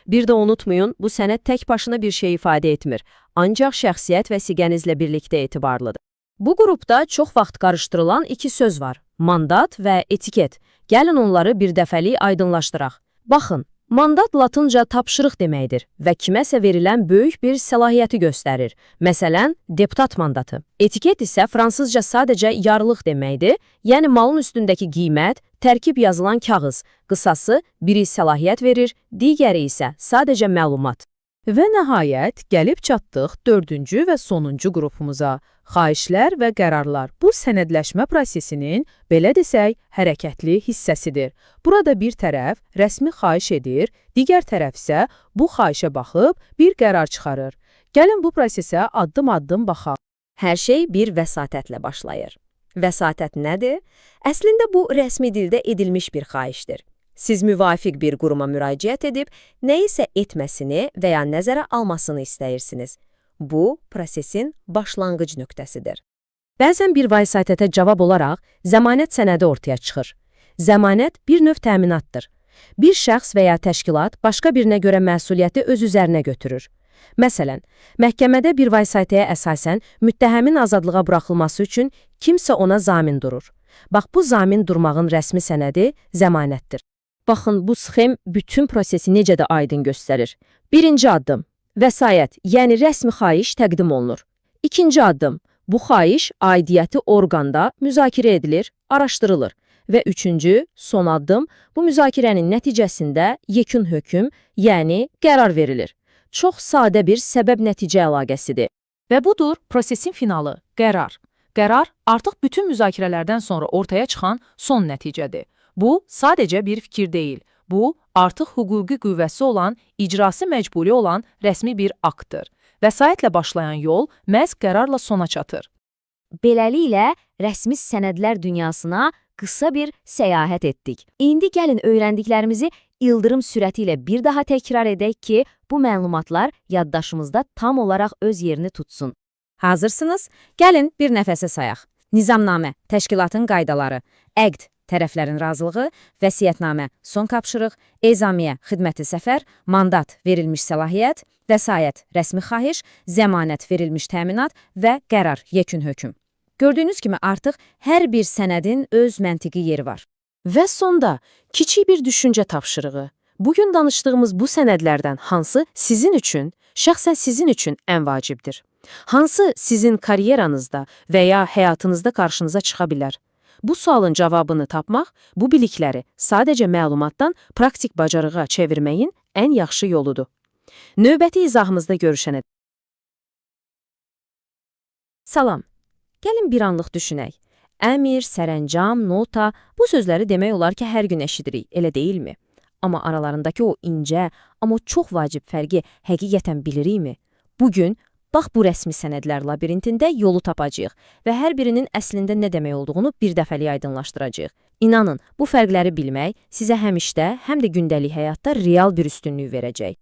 Bir də unutmayın, bu sənəd tək başına bir şey ifadə etmir. Ancaq şəxsiyyət vəsiqənizlə birlikdə etibarlıdır. Bu qrupda çox vaxt qarışdırılan iki söz var: mandat və etiket. Gəlin onları bir dəfəlik aydınlaşdıraq. Baxın, mandat latınca tapşırıq deməkdir və kiməsə verilən böyük bir səlahiyyəti göstərir. Məsələn, deputat mandatı. Etiket isə fransızca sadəcə yarlıq deməkdir, yəni malın üstündəki qiymət, tərkib yazılan kağız. Qısası, biri səlahiyyət verir, digəri isə sadəcə məlumat. Və nəhayət, gəlib çatdıq dördüncü və sonuncu qrupumuza. Xahişlər və qərarlar. Bu sənədləşmə prosesinin, belə desək, hərəkətli hissəsidir. Burada bir tərəf rəsmi xahiş edir, digər tərəf isə bu xahişə baxıb bir qərar çıxarır. Gəlin bu prosesə addım-addım baxaq. Hər şey bir vəsatətlə başlayır. Vəsatət nədir? Əslində bu rəsmi dildə edilmiş bir xahişdir. Siz müvafiq bir quruma müraciət edib, nəyisə etməsini və ya nəzərə almasını istəyirsiniz. Bu, prosesin başlanğıc nöqtəsidir. Bəzən bir vəsatətə cavab olaraq zəmanət sənədi ortaya çıxır. Zəmanət bir növ təminatdır. Bir şəxs və ya təşkilat başqa birinə görə məsuliyyəti öz üzərinə götürür. Məsələn, məhkəmədə bir vəsatəyə əsasən müttəhəmin azadlığa buraxılması üçün kimsə ona zamin durur. Bax, bu zamin durmağın rəsmi sənədi zəmanətdir. Baxın, bu sxem bütün prosesi necə də aydın göstərir. Birinci addım, vəsayət, yəni rəsmi xahiş təqdim olunur. İkinci addım, bu xahiş aidiyyəti orqanda müzakirə edilir, araşdırılır. Və üçüncü, son addım, bu müzakirənin nəticəsində yekun hökm, yəni qərar verilir. Çox sadə bir səbəb-nəticə əlaqəsidir. Və budur prosesin finalı, qərar. Qərar artıq bütün müzakirələrdən sonra ortaya çıxan son nəticədir. Bu, sadəcə bir fikir deyil. Bu, artıq hüquqi qüvvəsi olan, icrası məcburi olan rəsmi bir aktdır. Vəsaitlə başlayan yol məhz qərarla sona çatır. Beləliklə, rəsmi sənədlər dünyasına qısa bir səyahət etdik. İndi gəlin öyrəndiklərimizi ildırım sürəti ilə bir daha təkrar edək ki, bu məlumatlar yaddaşımızda tam olaraq öz yerini tutsun. Hazırsınız? Gəlin bir nəfəsə sayaq. Nizamnamə, təşkilatın qaydaları, əqd, tərəflərin razılığı, vəsiyyətnamə, son tapşırıq, ezamiyə, xidməti səfər, mandat, verilmiş səlahiyyət, vəsayət, rəsmi xahiş, zəmanət, verilmiş təminat və qərar, yekun hökm. Gördüyünüz kimi artıq hər bir sənədin öz məntiqi yeri var. Və sonda kiçik bir düşüncə tapşırığı. Bugün danışdığımız bu sənədlərdən hansı sizin üçün, şəxsən sizin üçün ən vacibdir? Hansı sizin karyeranızda və ya həyatınızda qarşınıza çıxa bilər? Bu sualın cavabını tapmaq, bu bilikləri sadəcə məlumatdan praktik bacarığa çevirməyin ən yaxşı yoludur. Növbəti izahımızda görüşənə. Salam. Gəlin bir anlıq düşünək. Əmir, sərəncam, nota, bu sözləri demək olar ki, hər gün eşidirik, elə deyilmi? Amma aralarındakı o incə, amma çox vacib fərqi həqiqətən bilirikmi? Bugün, bax bu rəsmi sənədlər labirintində yolu tapacağıq və hər birinin əslində nə demək olduğunu bir dəfəlik aydınlaşdıracağıq. İnanın, bu fərqləri bilmək sizə həm işdə, həm də gündəlik həyatda real bir üstünlük verəcək.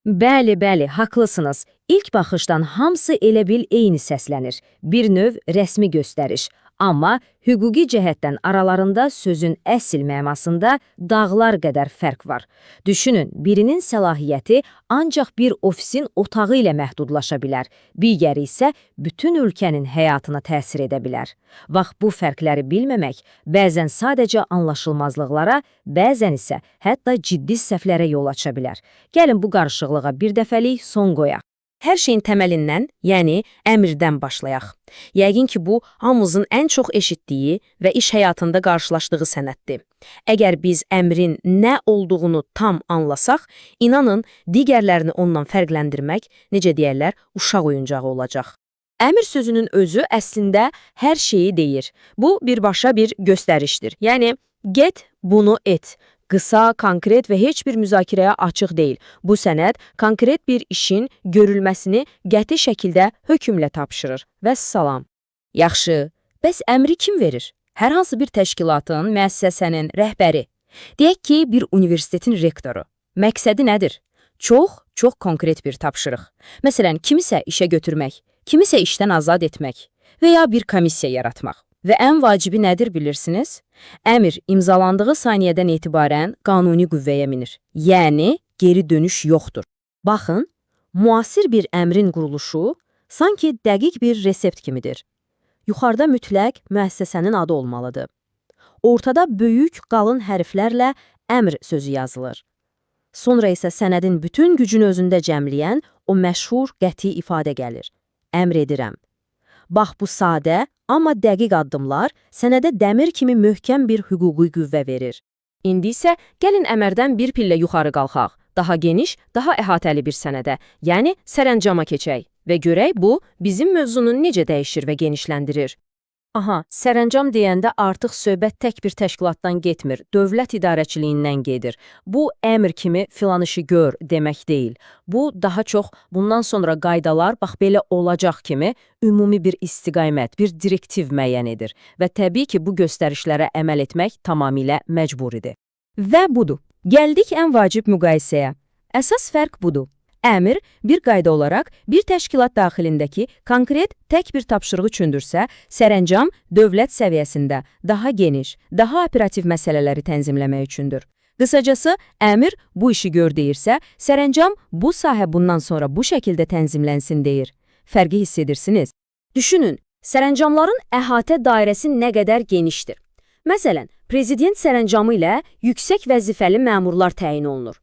Bəli, bəli, haqlısınız. İlk baxışdan hamısı elə bil eyni səslənir. Bir növ rəsmi göstəriş. Amma hüquqi cəhətdən aralarında sözün əsl mənasında dağlar qədər fərq var. Düşünün, birinin səlahiyyəti ancaq bir ofisin otağı ilə məhdudlaşa bilər, digəri isə bütün ölkənin həyatına təsir edə bilər. Bax, bu fərqləri bilməmək bəzən sadəcə anlaşılmazlıqlara, bəzən isə hətta ciddi səhvlərə yol aça bilər. Gəlin bu qarışıqlığa bir dəfəlik son qoyaq. Hər şeyin təməlindən, yəni əmrdən başlayaq. Yəqin ki, bu, hamımızın ən çox eşitdiyi və iş həyatında qarşılaşdığı sənəddir. Əgər biz əmrin nə olduğunu tam anlasaq, inanın, digərlərini ondan fərqləndirmək, necə deyərlər, uşaq oyuncağı olacaq. Əmr sözünün özü əslində hər şeyi deyir. Bu, birbaşa bir göstərişdir. Yəni, get, bunu et. Qısa, konkret və heç bir müzakirəyə açıq deyil. Bu sənəd konkret bir işin görülməsini qəti şəkildə hökmlə tapşırır. Vəssalam. Yaxşı, bəs əmri kim verir? Hər hansı bir təşkilatın, müəssisənin rəhbəri. Deyək ki, bir universitetin rektoru. Məqsədi nədir? Çox, çox konkret bir tapşırıq. Məsələn, kimisə işə götürmək, kimisə işdən azad etmək və ya bir komissiya yaratmaq. Və ən vacibi nədir bilirsiniz? Əmr imzalandığı saniyədən etibarən qanuni qüvvəyə minir. Yəni, geri dönüş yoxdur. Baxın, müasir bir əmrin quruluşu sanki dəqiq bir resept kimidir. Yuxarıda mütləq müəssisənin adı olmalıdır. Ortada böyük, qalın hərflərlə əmr sözü yazılır. Sonra isə sənədin bütün gücünü özündə cəmləyən o məşhur qəti ifadə gəlir. Əmr edirəm. Bax bu sadə, amma dəqiq addımlar sənədə dəmir kimi möhkəm bir hüquqi qüvvə verir. İndi isə gəlin əmrdən bir pillə yuxarı qalxaq. Daha geniş, daha əhatəli bir sənədə, yəni sərəncama keçək və görək bu bizim mövzunu necə dəyişir və genişləndirir. Aha, sərəncam deyəndə artıq söhbət tək bir təşkilatdan getmir, dövlət idarəçiliyindən gedir. Bu, əmr kimi filan işi gör demək deyil. Bu, daha çox bundan sonra qaydalar bax belə olacaq kimi ümumi bir istiqamət, bir direktiv müəyyən edir. Və təbii ki, bu göstərişlərə əməl etmək tamamilə məcburidir. Və budur. Gəldik ən vacib müqayisəyə. Əsas fərq budur. Əmr bir qayda olaraq bir təşkilat daxilindəki konkret tək bir tapşırıq üçündürsə, sərəncam dövlət səviyyəsində daha geniş, daha operativ məsələləri tənzimləmək üçündür. Qısacası, əmr bu işi gör deyirsə, sərəncam bu sahə bundan sonra bu şəkildə tənzimlənsin deyir. Fərqi hiss edirsiniz. Düşünün, sərəncamların əhatə dairəsi nə qədər genişdir. Məsələn, prezident sərəncamı ilə yüksək vəzifəli məmurlar təyin olunur.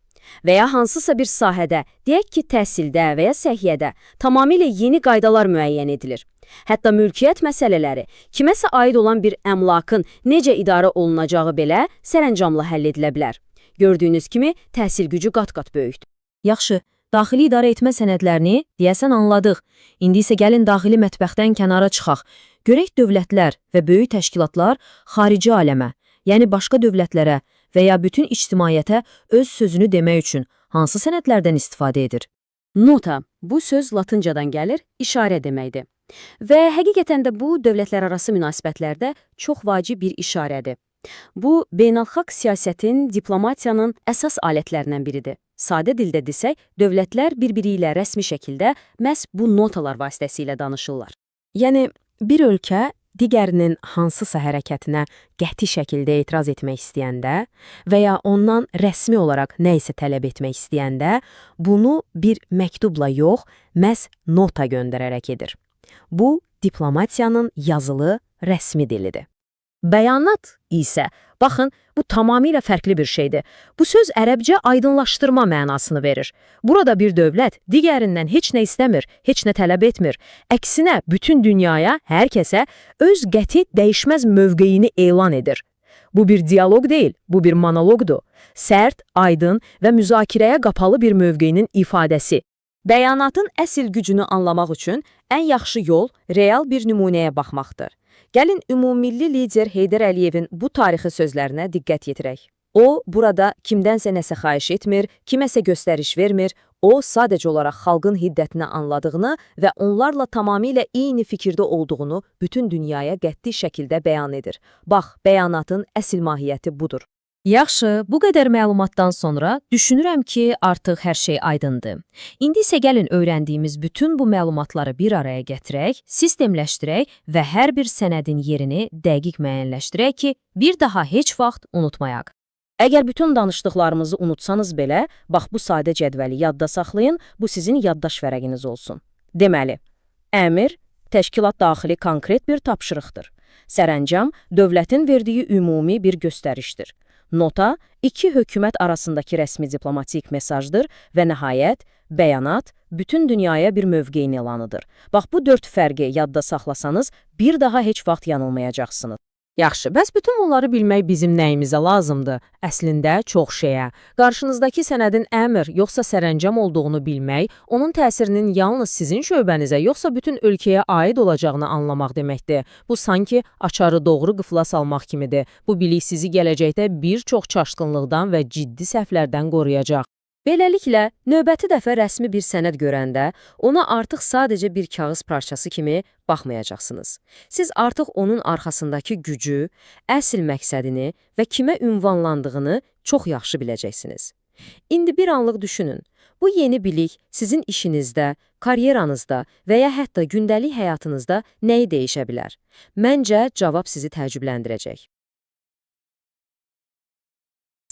Və ya hansısa bir sahədə, deyək ki, təhsildə və ya səhiyyədə tamamilə yeni qaydalar müəyyən edilir. Hətta mülkiyyət məsələləri, kiməsə aid olan bir əmlakın necə idarə olunacağı belə sərəncamla həll edilə bilər. Gördüyünüz kimi, təhsil gücü qat-qat böyükdür. Yaxşı, daxili idarə etmə sənədlərini deyəsən anladıq. İndi isə gəlin daxili mətbəxdən kənara çıxaq. Görək dövlətlər və böyük təşkilatlar xarici aləmə, yəni başqa dövlətlərə və ya bütün ictimaiyyətə öz sözünü demək üçün hansı sənədlərdən istifadə edir? Nota, bu söz latıncadan gəlir, işarə deməkdir. Və həqiqətən də bu, dövlətlərarası münasibətlərdə çox vacib bir işarədir. Bu, beynəlxalq siyasətin, diplomatiyanın əsas alətlərindən biridir. Sadə dildə desək, dövlətlər bir-biri ilə rəsmi şəkildə məhz bu notalar vasitəsilə danışırlar. Yəni, bir ölkə digərinin hansısa hərəkətinə qəti şəkildə etiraz etmək istəyəndə və ya ondan rəsmi olaraq nə isə tələb etmək istəyəndə, bunu bir məktubla yox, məhz nota göndərərək edir. Bu, diplomatiyanın yazılı, rəsmi dilidir. Bəyanat isə, baxın, bu tamamilə fərqli bir şeydir. Bu söz ərəbcə aydınlaşdırma mənasını verir. Burada bir dövlət digərindən heç nə istəmir, heç nə tələb etmir. Əksinə, bütün dünyaya, hər kəsə öz qəti dəyişməz mövqeyini elan edir. Bu bir diyaloq deyil, bu bir monoloqdur. Sərt, aydın və müzakirəyə qapalı bir mövqeyinin ifadəsi. Bəyanatın əsl gücünü anlamaq üçün ən yaxşı yol real bir nümunəyə baxmaqdır. Gəlin ümummilli lider Heydər Əliyevin bu tarixi sözlərinə diqqət yetirək. O, burada kimdənsə nəsə xahiş etmir, kiməsə göstəriş vermir, o, sadəcə olaraq xalqın hiddətini anladığını və onlarla tamamilə eyni fikirdə olduğunu bütün dünyaya qəti şəkildə bəyan edir. Bax, bəyanatın əsl mahiyyəti budur. Yaxşı, bu qədər məlumatdan sonra düşünürəm ki, artıq hər şey aydındır. İndi isə gəlin öyrəndiyimiz bütün bu məlumatları bir araya gətirək, sistemləşdirək və hər bir sənədin yerini dəqiq müəyyənləşdirək ki, bir daha heç vaxt unutmayaq. Əgər bütün danışdıqlarımızı unutsanız belə, bax bu sadə cədvəli yadda saxlayın, bu sizin yaddaş vərəqiniz olsun. Deməli, əmr təşkilat daxili konkret bir tapşırıqdır. Sərəncam dövlətin verdiyi ümumi bir göstərişdir. Nota, iki hökumət arasındakı rəsmi diplomatik mesajdır və nəhayət, bəyanat bütün dünyaya bir mövqeyin elanıdır. Bax, bu dörd fərqi yadda saxlasanız, bir daha heç vaxt yanılmayacaqsınız. Yaxşı, bəs bütün bunları bilmək bizim nəyimizə lazımdır? Əslində, çox şeyə. Qarşınızdakı sənədin əmr yoxsa sərəncam olduğunu bilmək, onun təsirinin yalnız sizin şöbənizə yoxsa bütün ölkəyə aid olacağını anlamaq deməkdir. Bu, sanki açarı doğru qıfla salmaq kimidir. Bu bilik sizi gələcəkdə bir çox çaşqınlıqdan və ciddi səhvlərdən qoruyacaq. Beləliklə, növbəti dəfə rəsmi bir sənəd görəndə ona artıq sadəcə bir kağız parçası kimi baxmayacaqsınız. Siz artıq onun arxasındakı gücü, əsl məqsədini və kimə ünvanlandığını çox yaxşı biləcəksiniz. İndi bir anlıq düşünün. Bu yeni bilik sizin işinizdə, karyeranızda və ya hətta gündəlik həyatınızda nəyi dəyişə bilər? Məncə, cavab sizi təəccübləndirəcək.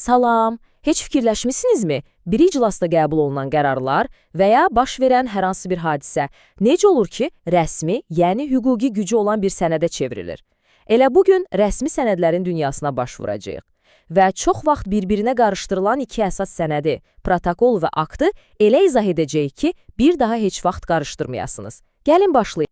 Salam! Heç fikirləşmisinizmi? Bir iclasda qəbul olunan qərarlar və ya baş verən hər hansı bir hadisə necə olur ki, rəsmi, yəni hüquqi gücü olan bir sənədə çevrilir? Elə bugün rəsmi sənədlərin dünyasına baş vuracağıq. Və çox vaxt bir-birinə qarışdırılan iki əsas sənədi, protokol və aktı elə izah edəcəyik ki, bir daha heç vaxt qarışdırmayasınız. Gəlin başlayaq.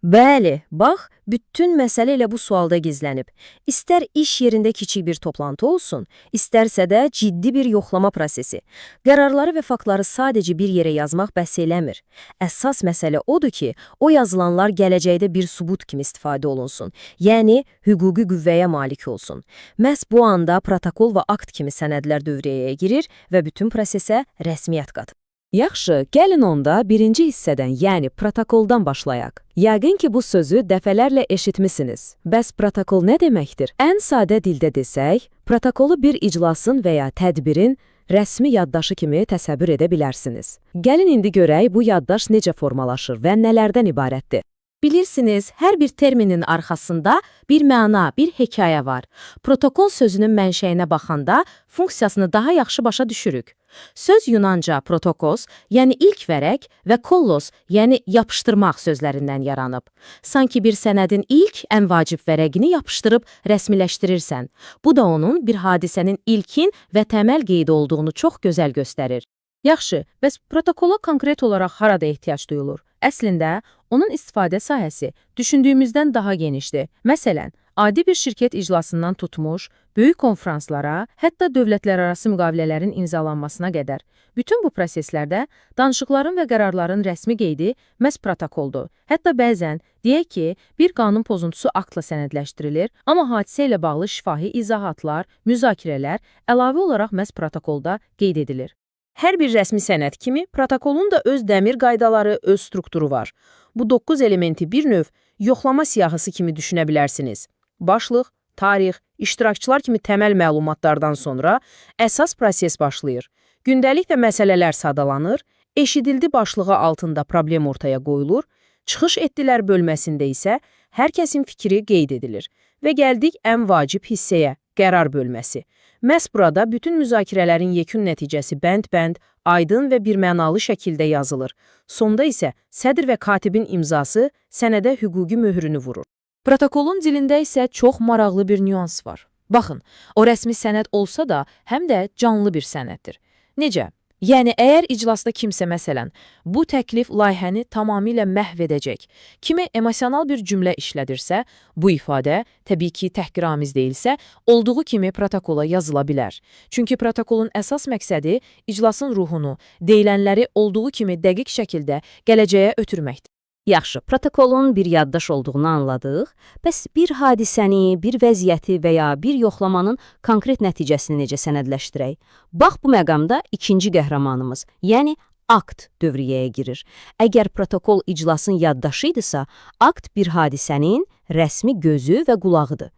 Bəli, bax, bütün məsələ elə bu sualda gizlənib. İstər iş yerində kiçik bir toplantı olsun, istərsə də ciddi bir yoxlama prosesi. Qərarları və faktları sadəcə bir yerə yazmaq bəs eləmir. Əsas məsələ odur ki, o yazılanlar gələcəkdə bir sübut kimi istifadə olunsun. Yəni, hüquqi qüvvəyə malik olsun. Məhz bu anda protokol və akt kimi sənədlər dövrəyə girir və bütün prosesə rəsmiyyət qatır. Yaxşı, gəlin onda birinci hissədən, yəni protokoldan başlayaq. Yəqin ki, bu sözü dəfələrlə eşitmisiniz. Bəs protokol nə deməkdir? Ən sadə dildə desək, protokolu bir iclasın və ya tədbirin rəsmi yaddaşı kimi təsəvvür edə bilərsiniz. Gəlin indi görək bu yaddaş necə formalaşır və nələrdən ibarətdir. Bilirsiniz, hər bir terminin arxasında bir məna, bir hekayə var. Protokol sözünün mənşəyinə baxanda funksiyasını daha yaxşı başa düşürük. Söz Yunanca protokos, yəni ilk vərəq və kollos, yəni yapışdırmaq sözlərindən yaranıb. Sanki bir sənədin ilk, ən vacib vərəqini yapışdırıb rəsmiləşdirirsən. Bu da onun bir hadisənin ilkin və təməl qeydi olduğunu çox gözəl göstərir. Yaxşı, bəs protokola konkret olaraq harada ehtiyac duyulur? Əslində, onun istifadə sahəsi düşündüyümüzdən daha genişdir. Məsələn, adi bir şirkət iclasından tutmuş, böyük konfranslara, hətta dövlətlərarası müqavilələrin imzalanmasına qədər. Bütün bu proseslərdə danışıqların və qərarların rəsmi qeydi məhz protokoldur. Hətta bəzən, deyək ki, bir qanun pozuntusu aktla sənədləşdirilir, amma hadisə ilə bağlı şifahi izahatlar, müzakirələr əlavə olaraq məhz protokolda qeyd edilir. Hər bir rəsmi sənəd kimi protokolun da öz dəmir qaydaları, öz strukturu var. Bu 9 elementi bir növ yoxlama siyahısı kimi düşünə bilərsiniz. Başlıq, tarix, iştirakçılar kimi təməl məlumatlardan sonra əsas proses başlayır. Gündəlik və məsələlər sadalanır, eşidildi başlığı altında problem ortaya qoyulur, çıxış etdilər bölməsində isə Hər kəsin fikri qeyd edilir. Və gəldik ən vacib hissəyə, qərar bölməsi. Məhz burada bütün müzakirələrin yekun nəticəsi bənd-bənd, aydın və birmənalı şəkildə yazılır. Sonda isə sədr və katibin imzası sənədə hüquqi möhrünü vurur. Protokolun dilində isə çox maraqlı bir nüans var. Baxın, o rəsmi sənəd olsa da, həm də canlı bir sənəddir. Necə? Yəni, əgər iclasda kimsə məsələn, bu təklif layihəni tamamilə məhv edəcək, kimi emosional bir cümlə işlədirsə, bu ifadə, təbii ki, təhqiramiz deyilsə, olduğu kimi protokola yazıla bilər. Çünki protokolun əsas məqsədi iclasın ruhunu, deyilənləri olduğu kimi dəqiq şəkildə gələcəyə ötürməkdir. Yaxşı, protokolun bir yaddaş olduğunu anladıq. Bəs bir hadisəni, bir vəziyyəti və ya bir yoxlamanın konkret nəticəsini necə sənədləşdirək? Bax bu məqamda ikinci qəhrəmanımız, yəni akt dövriyyəyə girir. Əgər protokol iclasın yaddaşıydısa, akt bir hadisənin rəsmi gözü və qulağıdır.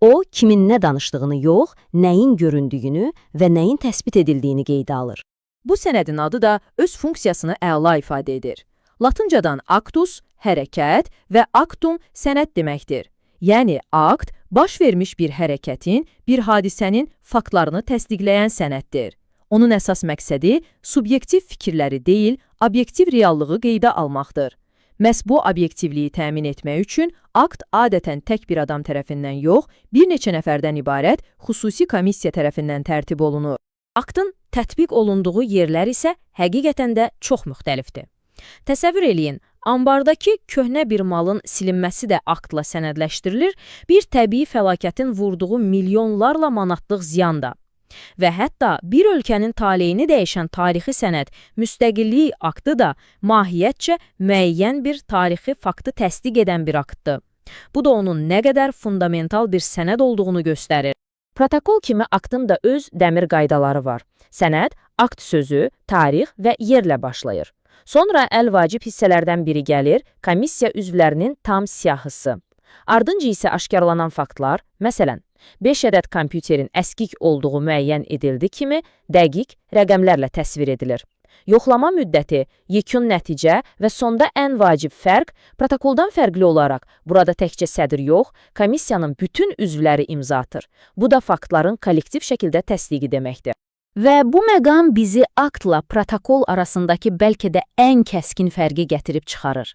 O, kimin nə danışdığını yox, nəyin göründüyünü və nəyin təsbit edildiyini qeydə alır. Bu sənədin adı da öz funksiyasını əla ifadə edir. Latıncadan actus, hərəkət və actum sənəd deməkdir. Yəni akt, baş vermiş bir hərəkətin, bir hadisənin faktlarını təsdiqləyən sənəddir. Onun əsas məqsədi subyektiv fikirləri deyil, obyektiv reallığı qeydə almaqdır. Məhz bu obyektivliyi təmin etmək üçün akt adətən tək bir adam tərəfindən yox, bir neçə nəfərdən ibarət xüsusi komissiya tərəfindən tərtib olunur. Aktın tətbiq olunduğu yerlər isə həqiqətən də çox müxtəlifdir. Təsəvvür eləyin, ambardakı köhnə bir malın silinməsi də aktla sənədləşdirilir, bir təbii fəlakətin vurduğu milyonlarla manatlıq ziyan da. Və hətta bir ölkənin taleyini dəyişən tarixi sənəd, müstəqillik aktı da mahiyyətcə müəyyən bir tarixi faktı təsdiq edən bir aktdır. Bu da onun nə qədər fundamental bir sənəd olduğunu göstərir. Protokol kimi aktın da öz dəmir qaydaları var. Sənəd, akt sözü, tarix və yerlə başlayır. Sonra ən vacib hissələrdən biri gəlir, komissiya üzvlərinin tam siyahısı. Ardınca isə aşkarlanan faktlar, məsələn, 5 ədəd kompüterin əskik olduğu müəyyən edildi kimi dəqiq rəqəmlərlə təsvir edilir. Yoxlama müddəti, yekun nəticə və sonda ən vacib fərq, protokoldan fərqli olaraq burada təkcə sədr yox, komissiyanın bütün üzvləri imza atır. Bu da faktların kollektiv şəkildə təsdiqi deməkdir. Və bu məqam bizi aktla protokol arasındakı bəlkə də ən kəskin fərqi gətirib çıxarır.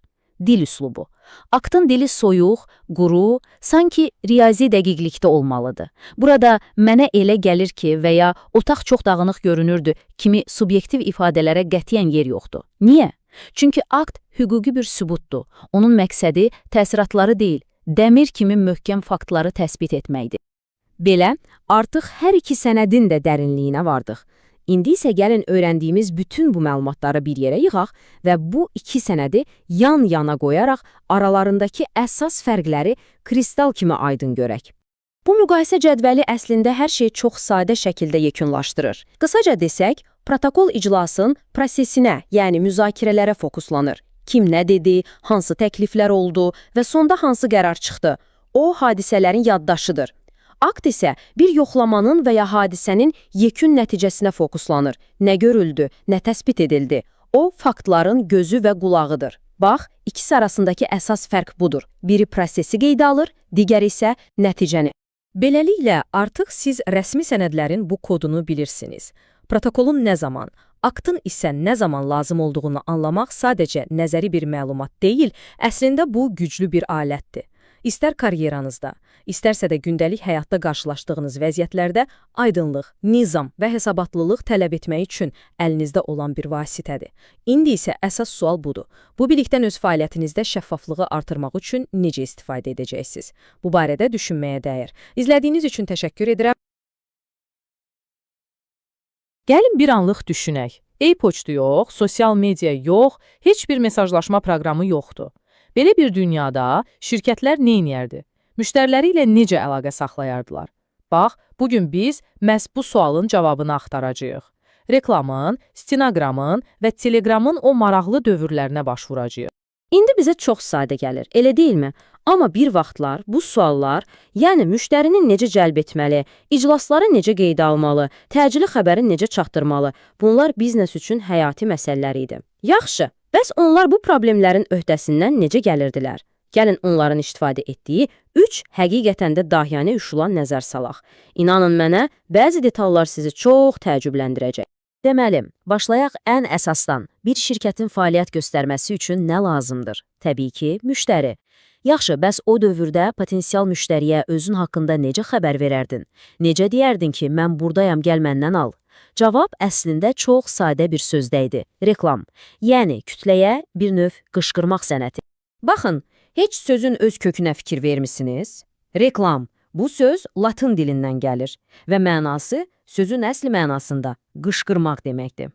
Dil üslubu. Aktın dili soyuq, quru, sanki riyazi dəqiqlikdə olmalıdır. Burada mənə elə gəlir ki və ya otaq çox dağınıq görünürdü kimi subyektiv ifadələrə qətiyyən yer yoxdur. Niyə? Çünki akt hüquqi bir sübutdur. Onun məqsədi təsiratları deyil, dəmir kimi möhkəm faktları təsbit etməkdir. Belə, artıq hər iki sənədin də dərinliyinə vardıq. İndi isə gəlin öyrəndiyimiz bütün bu məlumatları bir yerə yığaq və bu iki sənədi yan-yana qoyaraq aralarındakı əsas fərqləri kristal kimi aydın görək. Bu müqayisə cədvəli əslində hər şeyi çox sadə şəkildə yekunlaşdırır. Qısaca desək, protokol iclasın prosesinə, yəni müzakirələrə fokuslanır. Kim nə dedi, hansı təkliflər oldu və sonda hansı qərar çıxdı. O, hadisələrin yaddaşıdır. Akt isə bir yoxlamanın və ya hadisənin yekun nəticəsinə fokuslanır. Nə görüldü, nə təsbit edildi. O, faktların gözü və qulağıdır. Bax, ikisi arasındakı əsas fərq budur. Biri prosesi qeydə alır, digəri isə nəticəni. Beləliklə, artıq siz rəsmi sənədlərin bu kodunu bilirsiniz. Protokolun nə zaman, aktın isə nə zaman lazım olduğunu anlamaq sadəcə nəzəri bir məlumat deyil, əslində bu güclü bir alətdir. İstər karyeranızda, istərsə də gündəlik həyatda qarşılaşdığınız vəziyyətlərdə aydınlıq, nizam və hesabatlılıq tələb etmək üçün əlinizdə olan bir vasitədir. İndi isə əsas sual budur. Bu bilikdən öz fəaliyyətinizdə şəffaflığı artırmaq üçün necə istifadə edəcəksiniz? Bu barədə düşünməyə dəyər. İzlədiyiniz üçün təşəkkür edirəm. Gəlin bir anlıq düşünək. E-poçtu yox, sosial media yox, heç bir mesajlaşma proqramı yoxdur. Belə bir dünyada şirkətlər nə edərdi? Müştəriləri ilə necə əlaqə saxlayardılar? Bax, bugün biz məhz bu sualın cavabını axtaracağıq. Reklamın, stenoqramın və telegramın o maraqlı dövrlərinə baş vuracağıq. İndi bizə çox sadə gəlir, elə deyilmi? Amma bir vaxtlar bu suallar, yəni müştərini necə cəlb etməli, iclasları necə qeydə almalı, təcili xəbəri necə çatdırmalı, bunlar biznes üçün həyati məsələlər idi. Yaxşı, bəs onlar bu problemlərin öhdəsindən necə gəlirdilər? Gəlin onların istifadə etdiyi 3 həqiqətən də dahiyanə üsula nəzər salaq. İnanın mənə, bəzi detallar sizi çox təəccübləndirəcək. Deməli, başlayaq ən əsasdan. Bir şirkətin fəaliyyət göstərməsi üçün nə lazımdır? Təbii ki, müştəri. Yaxşı, bəs o dövrdə potensial müştəriyə özün haqqında necə xəbər verərdin? Necə deyərdin ki, mən buradayam, gəl məndən al? Cavab əslində çox sadə bir sözdə idi. Reklam. Yəni, kütləyə bir növ qışqırmaq sənəti. Baxın, heç sözün öz kökünə fikir vermisiniz? Reklam. Bu söz Latın dilindən gəlir və mənası sözün əsl mənasında qışqırmaq deməkdir.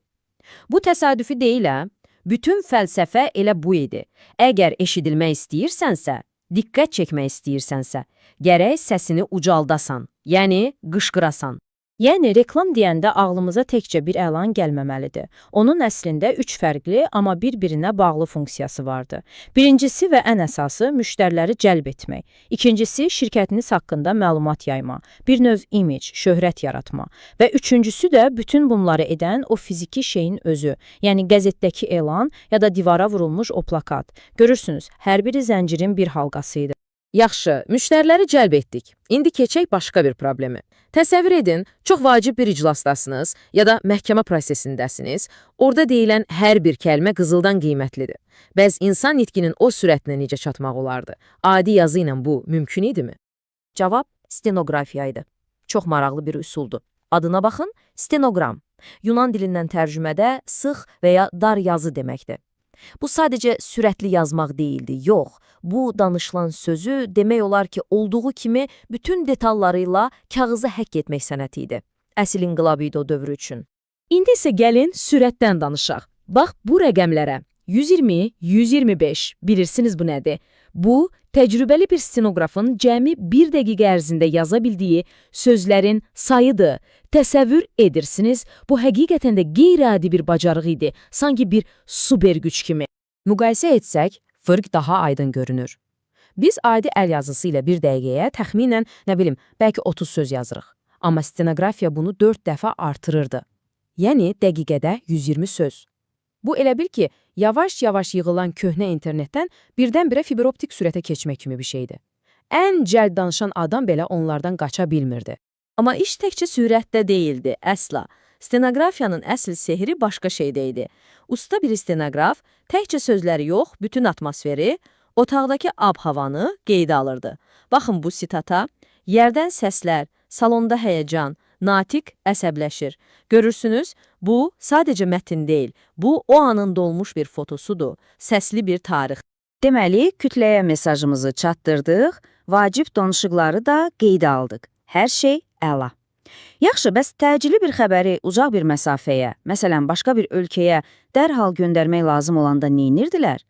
Bu təsadüfi deyil, hə? Bütün fəlsəfə elə bu idi. Əgər eşidilmək istəyirsənsə, diqqət çəkmək istəyirsənsə, gərək səsini ucaldasan, yəni qışqırasan. Yəni, reklam deyəndə ağlımıza təkcə bir əlan gəlməməlidir. Onun əslində üç fərqli, amma bir-birinə bağlı funksiyası vardı. Birincisi və ən əsası müştəriləri cəlb etmək. İkincisi, şirkətiniz haqqında məlumat yayma, bir növ imic, şöhrət yaratma. Və üçüncüsü də bütün bunları edən o fiziki şeyin özü, yəni qəzetdəki elan ya da divara vurulmuş o plakat. Görürsünüz, hər biri zəncirin bir halqası idi. Yaxşı, müştəriləri cəlb etdik. İndi keçək başqa bir problemi. Təsəvvür edin, çox vacib bir iclasdasınız ya da məhkəmə prosesindəsiniz. Orada deyilən hər bir kəlmə qızıldan qiymətlidir. Bəs insan nitqinin o sürətinə necə çatmaq olardı? Adi yazı ilə bu mümkün idimi? Cavab stenografiya idi. Çox maraqlı bir üsuldur. Adına baxın, stenoqram. Yunan dilindən tərcümədə sıx və ya dar yazı deməkdir. Bu sadəcə sürətli yazmaq deyildi, yox. Bu danışılan sözü demək olar ki, olduğu kimi bütün detallarıyla kağıza həkk etmək sənəti idi. Əsl inqilab idi o dövrü üçün. İndi isə gəlin sürətdən danışaq. Bax bu rəqəmlərə. 120, 125. Bilirsiniz bu nədir? Bu, təcrübəli bir stenoqrafın cəmi bir dəqiqə ərzində yaza bildiyi sözlərin sayıdır. Təsəvvür edirsiniz, bu həqiqətən də qeyri-adi bir bacarıq idi, sanki bir super güc kimi. Müqayisə etsək, fərq daha aydın görünür. Biz adi əl yazısı ilə bir dəqiqəyə təxminən, nə bilim, bəlkə 30 söz yazırıq. Amma stenografiya bunu 4 dəfə artırırdı. Yəni dəqiqədə 120 söz. Bu elə bil ki, yavaş-yavaş yığılan köhnə internetdən birdən-birə fiberoptik sürətə keçmək kimi bir şeydi. Ən cəld danışan adam belə onlardan qaça bilmirdi. Amma iş təkcə sürətdə deyildi, əsla. Stenografiyanın əsl sehri başqa şeydə idi. Usta bir stenoqraf təkcə sözləri yox, bütün atmosferi, otaqdakı ab-havanı qeydə alırdı. Baxın bu sitata, yerdən səslər, salonda həyəcan, natiq əsəbləşir. Görürsünüz, bu sadəcə mətn deyil, bu o anın dolmuş bir fotosudur, səsli bir tarix. Deməli, kütləyə mesajımızı çatdırdıq, vacib danışıqları da qeydə aldıq. Hər şey əla. Yaxşı, bəs təcili bir xəbəri uzaq bir məsafəyə, məsələn, başqa bir ölkəyə dərhal göndərmək lazım olanda neynirdilər?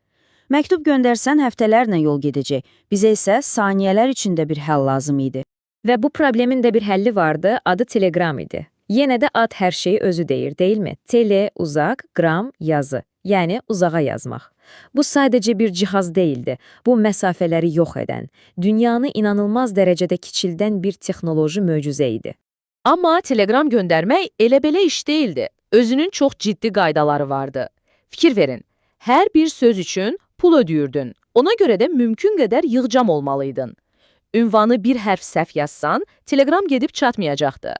Məktub göndərsən həftələrlə yol gedəcək. Bizə isə saniyələr içində bir həll lazım idi. Və bu problemin də bir həlli vardı, adı Telegram idi. Yenə də ad hər şeyi özü deyir, deyilmi? Tele, uzaq, gram, yazı. Yəni uzağa yazmaq. Bu sadəcə bir cihaz deyildi. Bu məsafələri yox edən, dünyanı inanılmaz dərəcədə kiçildən bir texnoloji möcüzə idi. Amma telegram göndərmək elə belə iş deyildi. Özünün çox ciddi qaydaları vardı. Fikir verin, hər bir söz üçün pul ödəyirdin. Ona görə də mümkün qədər yığcam olmalıydın. Ünvanı bir hərf səhv yazsan, telegram gedib çatmayacaqdı.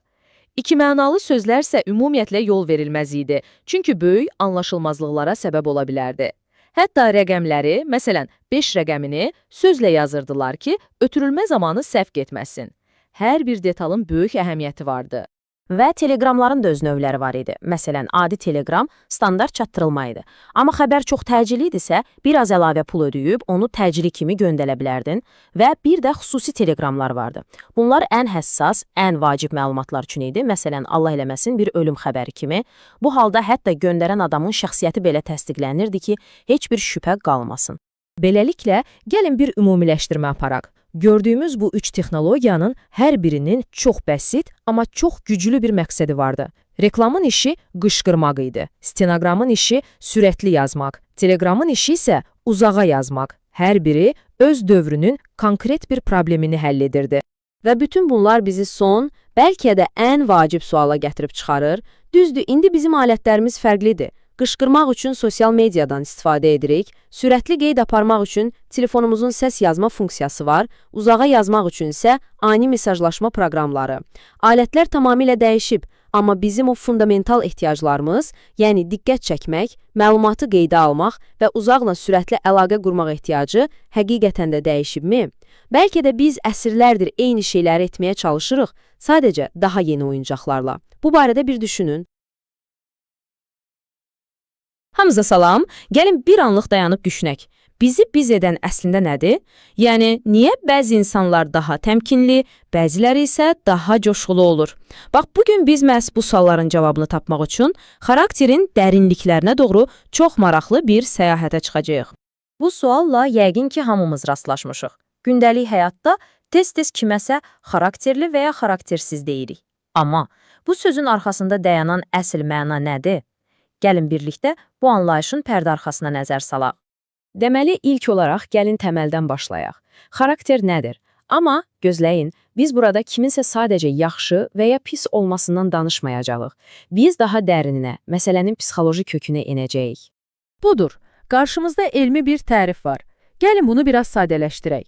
İki mənalı sözlərsə ümumiyyətlə yol verilməz idi, çünki böyük anlaşılmazlıqlara səbəb ola bilərdi. Hətta rəqəmləri, məsələn, 5 rəqəmini sözlə yazırdılar ki, ötürülmə zamanı səhv getməsin. Hər bir detalın böyük əhəmiyyəti vardı. Və telegramların da öz növləri var idi. Məsələn, adi telegram standart çatdırılma idi. Amma xəbər çox təcili idisə, biraz əlavə pul ödəyib onu təcili kimi göndərə bilərdin və bir də xüsusi telegramlar vardı. Bunlar ən həssas, ən vacib məlumatlar üçün idi. Məsələn, Allah eləməsin bir ölüm xəbəri kimi. Bu halda hətta göndərən adamın şəxsiyyəti belə təsdiqlənirdi ki, heç bir şübhə qalmasın. Beləliklə, gəlin bir ümumiləşdirmə aparaq. Gördüyümüz bu üç texnologiyanın hər birinin çox bəsit, amma çox güclü bir məqsədi vardı. Reklamın işi qışqırmaq idi, stenoqramın işi sürətli yazmaq, telegramın işi isə uzağa yazmaq. Hər biri öz dövrünün konkret bir problemini həll edirdi. Və bütün bunlar bizi son, bəlkə də ən vacib suala gətirib çıxarır. Düzdür, indi bizim alətlərimiz fərqlidir. Qışqırmaq üçün sosial mediadan istifadə edirik, sürətli qeyd aparmaq üçün telefonumuzun səs yazma funksiyası var, uzağa yazmaq üçün isə ani mesajlaşma proqramları. Alətlər tamamilə dəyişib, amma bizim o fundamental ehtiyaclarımız, yəni diqqət çəkmək, məlumatı qeydə almaq və uzaqla sürətli əlaqə qurmaq ehtiyacı həqiqətən də dəyişibmi? Bəlkə də biz əsrlərdir eyni şeyləri etməyə çalışırıq, sadəcə daha yeni oyuncaqlarla. Bu barədə bir düşünün. Hamıza salam. Gəlin bir anlıq dayanıb düşünək. Bizi biz edən əslində nədir? Yəni, niyə bəzi insanlar daha təmkinli, bəziləri isə daha coşqulu olur? Bax, bugün biz məhz bu sualların cavabını tapmaq üçün xarakterin dərinliklərinə doğru çox maraqlı bir səyahətə çıxacağıq. Bu sualla yəqin ki, hamımız rastlaşmışıq. Gündəlik həyatda tez-tez kiməsə xarakterli və ya xaraktersiz deyirik. Amma bu sözün arxasında dayanan əsl məna nədir? Gəlin birlikdə bu anlayışın pərdə arxasına nəzər salaq. Deməli, ilk olaraq gəlin təməldən başlayaq. Xarakter nədir? Amma gözləyin, biz burada kiminsə sadəcə yaxşı və ya pis olmasından danışmayacağıq. Biz daha dərininə, məsələnin psixoloji kökünə enəcəyik. Budur, qarşımızda elmi bir tərif var. Gəlin bunu biraz sadələşdirək.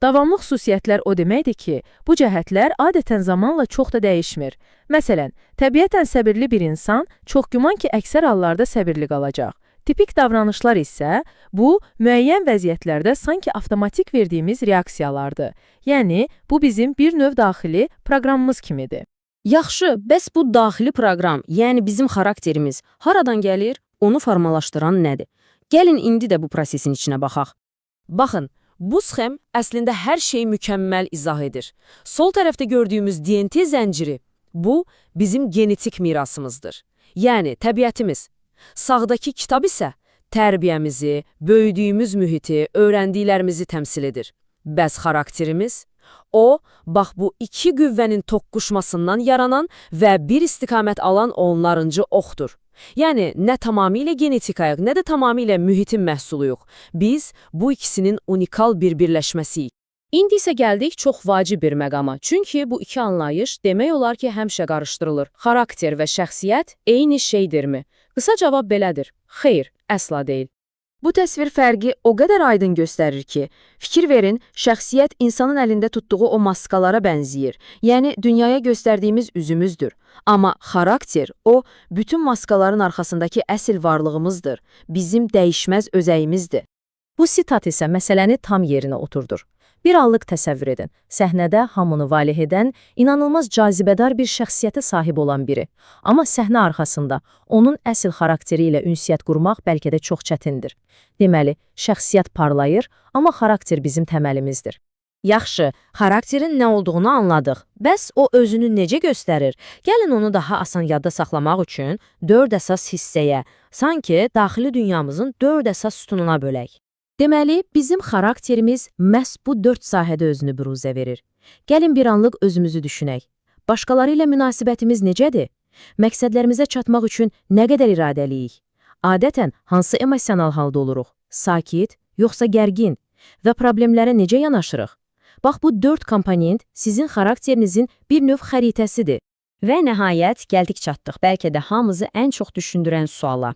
Davamlı xüsusiyyətlər o deməkdir ki, bu cəhətlər adətən zamanla çox da dəyişmir. Məsələn, təbiətən səbirli bir insan çox güman ki, əksər hallarda səbirli qalacaq. Tipik davranışlar isə bu, müəyyən vəziyyətlərdə sanki avtomatik verdiyimiz reaksiyalardır. Yəni, bu bizim bir növ daxili proqramımız kimidir. Yaxşı, bəs bu daxili proqram, yəni bizim xarakterimiz haradan gəlir, onu formalaşdıran nədir? Gəlin indi də bu prosesin içinə baxaq. Baxın, bu sxem əslində hər şeyi mükəmməl izah edir. Sol tərəfdə gördüyümüz DNT zənciri, bu bizim genetik mirasımızdır. Yəni təbiətimiz. Sağdakı kitab isə tərbiyəmizi, böyüdüyümüz mühiti, öyrəndiklərimizi təmsil edir. Bəs xarakterimiz? O, bax bu iki qüvvənin toqquşmasından yaranan və bir istiqamət alan onlarıncı oxdur. Yəni, nə tamamilə genetikayıq, nə də tamamilə mühitin məhsuluyuq. Biz bu ikisinin unikal bir birləşməsiyik. İndi isə gəldik çox vacib bir məqama. Çünki bu iki anlayış demək olar ki, həmişə qarışdırılır. Xarakter və şəxsiyyət eyni şeydirmi? Qısa cavab belədir. Xeyr, əsla deyil. Bu təsvir fərqi o qədər aydın göstərir ki, fikir verin, şəxsiyyət insanın əlində tutduğu o maskalara bənzəyir. Yəni, dünyaya göstərdiyimiz üzümüzdür. Amma xarakter, o, bütün maskaların arxasındakı əsl varlığımızdır. Bizim dəyişməz özəyimizdir. Bu sitat isə məsələni tam yerinə oturdur. Bir anlıq təsəvvür edin. Səhnədə hamını valeh edən, inanılmaz cazibədar bir şəxsiyyətə sahib olan biri. Amma səhnə arxasında onun əsl xarakteri ilə ünsiyyət qurmaq bəlkə də çox çətindir. Deməli, şəxsiyyət parlayır, amma xarakter bizim təməlimizdir. Yaxşı, xarakterin nə olduğunu anladıq. Bəs o özünü necə göstərir? Gəlin onu daha asan yadda saxlamaq üçün 4 əsas hissəyə, sanki daxili dünyamızın 4 əsas sütununa bölək. Deməli, bizim xarakterimiz məhz bu 4 sahədə özünü büruzə verir. Gəlin bir anlıq özümüzü düşünək. Başqaları ilə münasibətimiz necədir? Məqsədlərimizə çatmaq üçün nə qədər iradəliyik? Adətən hansı emosional halda oluruq? Sakit, yoxsa gərgin? Və problemlərə necə yanaşırıq? Bax, bu 4 komponent sizin xarakterinizin bir növ xəritəsidir. Və nəhayət gəldik çatdıq bəlkə də hamımızı ən çox düşündürən suala.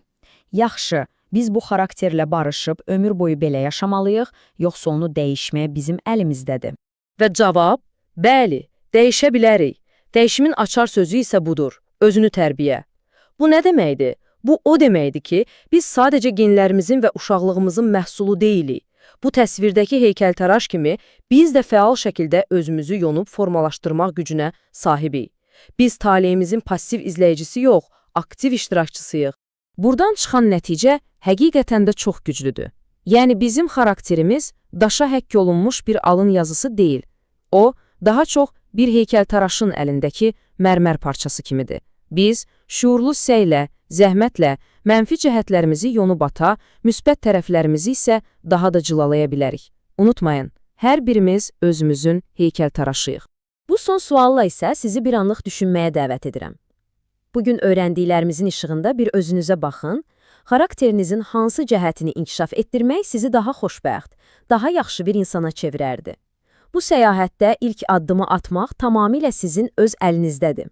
Yaxşı, biz bu xarakterlə barışıb ömür boyu belə yaşamalıyıq, yoxsa onu dəyişməyə bizim əlimizdədir? Və cavab, bəli, dəyişə bilərik. Dəyişimin açar sözü isə budur, özünü tərbiyə. Bu nə deməkdir? Bu o deməkdir ki, biz sadəcə genlərimizin və uşaqlığımızın məhsulu deyilik. Bu təsvirdəki heykəltaraş kimi biz də fəal şəkildə özümüzü yonub formalaşdırmaq gücünə sahibik. Biz taleyimizin pasiv izləyicisi yox, aktiv iştirakçısıyıq. Buradan çıxan nəticə həqiqətən də çox güclüdür. Yəni bizim xarakterimiz daşa həkk olunmuş bir alın yazısı deyil. O, daha çox bir heykəltaraşın əlindəki mərmər parçası kimidir. Biz şuurlu səylə, zəhmətlə mənfi cəhətlərimizi yonub ata, müsbət tərəflərimizi isə daha da cilalaya bilərik. Unutmayın, hər birimiz özümüzün heykəltaraşıyıq. Bu son sualla isə sizi bir anlıq düşünməyə dəvət edirəm. Bugün öyrəndiklərimizin işığında bir özünüzə baxın, xarakterinizin hansı cəhətini inkişaf etdirmək sizi daha xoşbəxt, daha yaxşı bir insana çevirərdi. Bu səyahətdə ilk addımı atmaq tamamilə sizin öz əlinizdədir.